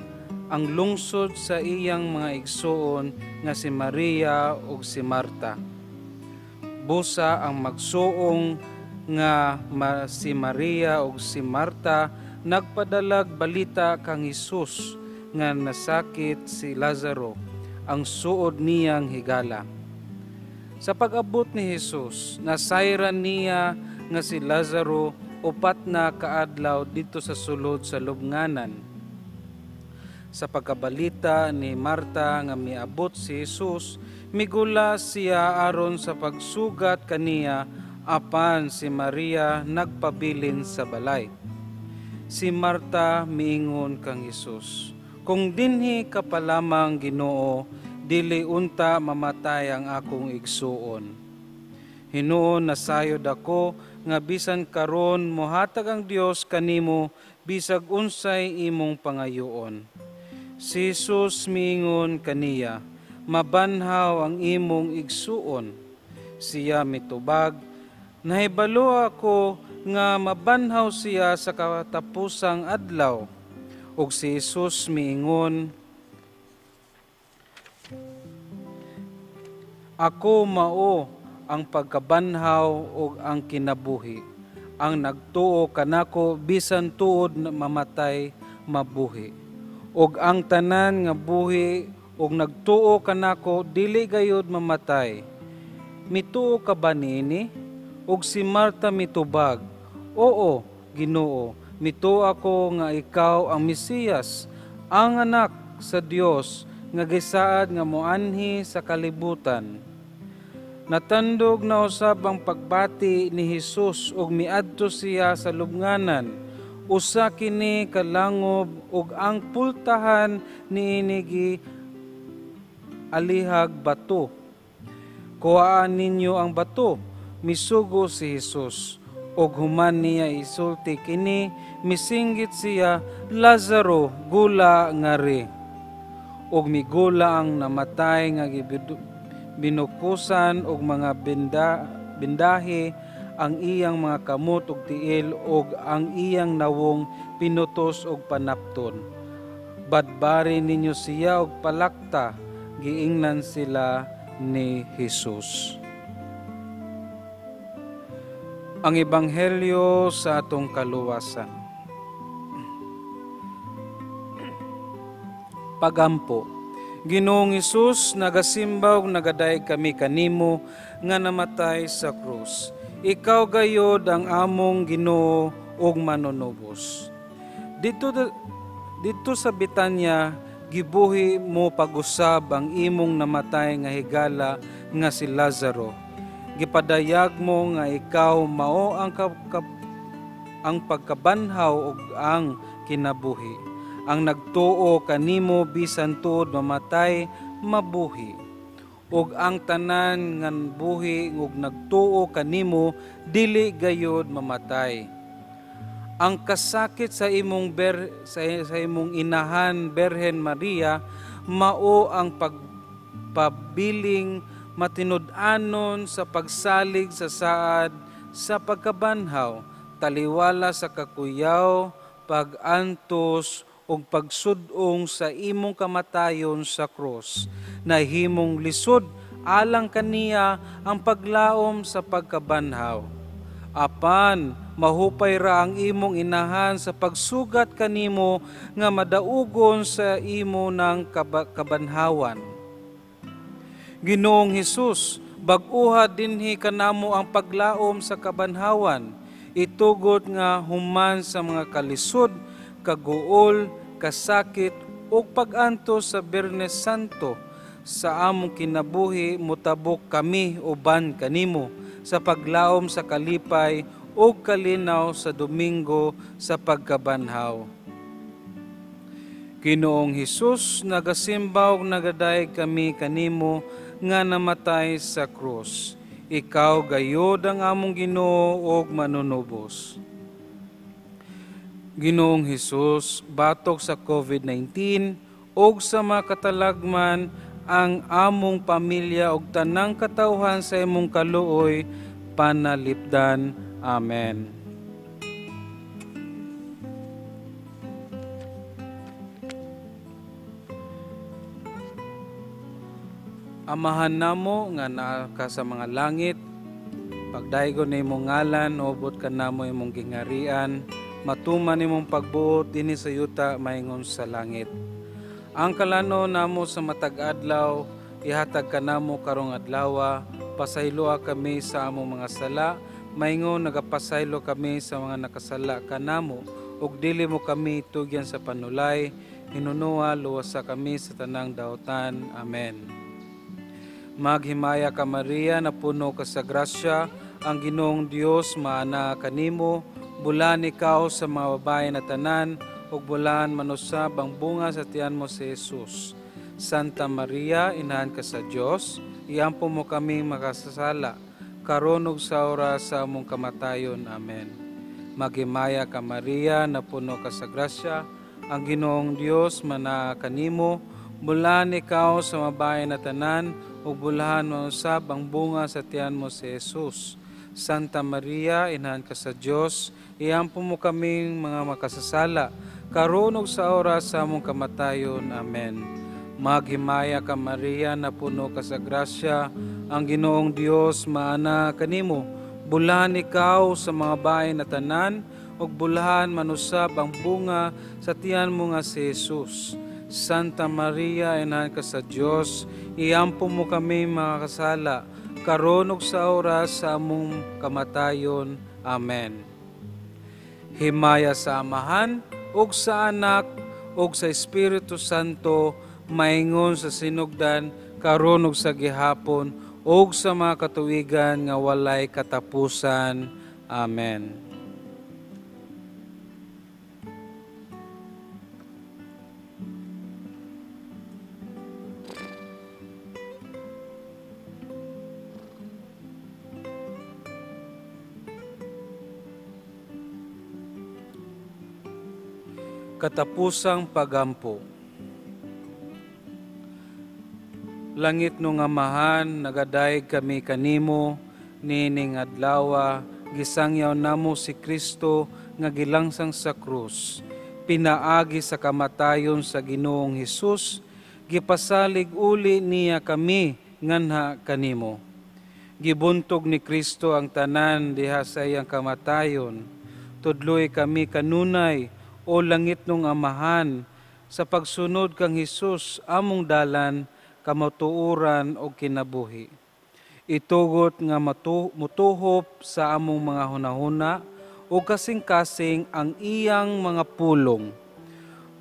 Q: ang lungsod sa iyang mga igsuon nga si Maria ug si Marta. Busa ang magsuong nga si Maria ug si Marta nagpadalag balita kang Hesus nga nasakit si Lazaro, ang suod niyang higala. Sa pag-abot ni Hesus, nasayran niya nga si Lazaro 4 na kaadlaw dito sa sulod sa lubnganan. Sa pagkabalita ni Marta nga miabot si Hesus, migula siya aron sa pagsugat kaniya, apan si Maria nagpabilin sa balay. Si Marta miingon kang Hesus, "Kung dinhi ka pa lamang, Ginoo, dili unta mamatay ang akong igsuon. Hinuon nasayod ako nga bisan karon mohatag ang Dios kanimo bisag unsay imong pangayoon." Si Jesus miingon kaniya, "Mabanhaw ang imong igsuon." Siya mitubag, "Nahibalo ako nga mabanhaw siya sa katapusang adlaw." Ug si Jesus miingon, "Ako mao ang pagkabanhaw ug ang kinabuhi. Ang nagtuo kanako bisan tuod mamatay mabuhi. Ug ang tanan nga buhi ug nagtuo kanako dili gayud mamatay. Mituo ka ba niini?" Ug si Marta mitubag, "Oo, Ginoo, mituo ako nga ikaw ang Mesiyas, ang anak sa Dios nga gisaad nga moanhi sa kalibutan." Natandog na usab ang pagbati ni Hesus ug miadto siya sa lubnganan. Usa kini kalangob ug ang pultahan niini gi alihag bato. "Kuhaan ninyo ang bato," misugo si Hesus. Ug human niya isulti kini, misinggit siya, "Lazaro, gula ngari." Ug migula ang namatay nga binukusan og mga bindahe ang iyang mga kamot og tiil og ang iyang nawong pinutos og panapton. "Badbari ninyo siya og palakta," giingnan sila ni Hesus. Ang Ebanghelyo sa atong kaluwasan. Pagampo. Ginoong Hesus, nagasimba ug nagadayeg kami kanimo nga namatay sa krus. Ikaw gayod ang among Ginoo ug manunubos. Dito sa Betanya, gibuhi mo pag-usab ang imong namatay nga higala nga si Lazaro. Gipadayag mo nga ikaw mao ang pagkabanhaw ug ang kinabuhi. Ang nagtuo kanimo bisan tuod mamatay mabuhi. Ug ang tanan nga buhi ug nagtuo kanimo dili gayod mamatay. Ang kasakit sa imong sa imong inahan Berhen Maria mao ang pagpabiling matinud-anon sa pagsalig sa saad sa pagkabanhaw, taliwala sa kakuyaw, pag-antos ug pagsud-ong sa imong kamatayon sa krus. Nahimong lisod alang kaniya ang paglaom sa pagkabanhaw. Apan mahupay ra ang imong inahan sa pagsugat kanimo nga madaugon sa imo ng kabanhawan. Ginoong Hesus, bag-uha dinhi kanamo ang paglaom sa kabanhawan, itugot nga human sa mga kalisod, kaguol, kasakit ug pag-antos sa Biyernes Santo sa among kinabuhi motabok kami uban kanimo sa paglaom sa kalipay ug kalinaw sa Domingo sa pagkabanhaw. Ginoong Hesus, nagasimba ug nagadayeg kami kanimo nga namatay sa krus. Ikaw gayod ang among Ginoo ug manunubos. Ginoong Hesus, batok sa COVID-19 ug sa mga katalagman ang among pamilya ug tanang katawhan sa imong kaluoy panalipdan. Amen. Amahan namo nga naa ka sa mga langit, pagdaygon nimo ngalan, ubot kanamo imong gingarian, matuman imong pagbuot dinhi sa yuta maingon sa langit. Ang kalano namo sa matag adlaw, ihatag kanamo karong adlawa, pasayloa kami sa among mga sala, maingon nagapasaylo kami sa mga nakasala kanamo, ug dili mo kami tugyan sa panulay, hinunoa luwasa kami sa tanang dautan. Amen. Maghimaya ka Maria, napuno ka sa grasya, ang Ginoong Dios maana kanimo, bulan ikaw sa mga babae na tanan, ug bulan manusab ang bunga sa tiyan mo si Jesus. Santa Maria, inahan ka sa Dios, iampo mo kaming makasasala, karon ug sa oras sa among kamatayon. Amen. Maghimaya ka Maria, napuno ka sa grasya, ang Ginoong Dios manaa kanimo, bulan ikaw sa mabae na tanan, ug bulahan manusab ang bunga sa tiyan mo si Jesus. Santa Maria, inahan ka sa Dios, iampo mo kaming mga makasasala, karon ug sa oras sa among kamatayon. Amen. Maghimaya ka Maria, napuno ka sa grasya, ang Ginoong Dios maana kanimo, bulahan ikaw sa mga bae na tanan, ug bulahan manusab ang bunga sa tiyan mo nga si Jesus. Santa Maria, inahan ka sa Dios, iampo mo kami mga kasala, karon ug sa oras sa among kamatayon. Amen. Himaya sa Amahan, ug sa Anak, ug sa Espiritu Santo, maingon sa sinugdan, karon ug sa gihapon, ug sa mga katuwigan nga walay katapusan. Amen. Katapusang pagampo. Langit nung Amahan, nagadayeg kami kanimo niining adlawa, gisangyaw namo si Kristo nga gilangsang sa krus. Pinaagi sa kamatayon sa Ginoong Hesus, gipasalig uli niya kami nganha kanimo. Gibuntog ni Kristo ang tanan diha sa iyang kamatayon. Tudloy kami kanunay, o langit nung Amahan, sa pagsunod kang Hesus among dalan, kamatuoran o kinabuhi. Itugot nga mutuhop sa among mga hunahuna o kasing-kasing ang iyang mga pulong.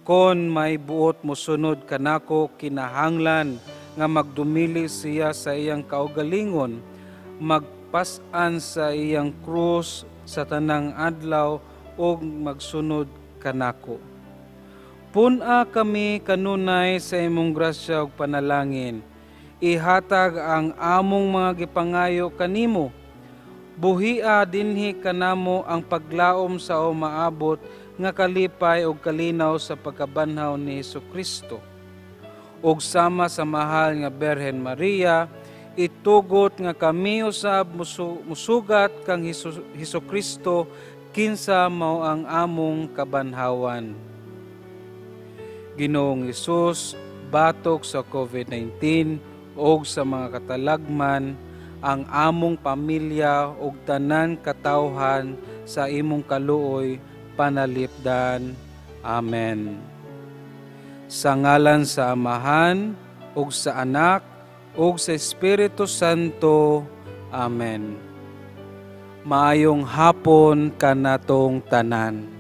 Q: Kon may buot mosunod kanako, kinahanglan nga magdumili siya sa iyang kaugalingon, magpas-an sa iyang krus sa tanang adlaw o magsunod kanako. Pun-a kami kanunay sa imong grasya ug panalangin. Ihatag ang among mga gipangayo kanimo. Buhia dinhi kanamo ang paglaom sa umaabot nga kalipay ug kalinaw sa pagkabanhaw ni Hesukristo. Ug sama sa mahal nga Berhen Maria, itugot nga kami usab musugat kang Hesukristo, kinsa mao ang among kabanhawan. Ginoong Hesus, batok sa COVID-19 og sa mga katalagman, ang among pamilya og tanan katawhan sa imong kaluoy panalipdan. Amen. Sa ngalan sa Amahan ug sa Anak ug sa Espiritu Santo. Amen. Maayong hapon kanatong tanan.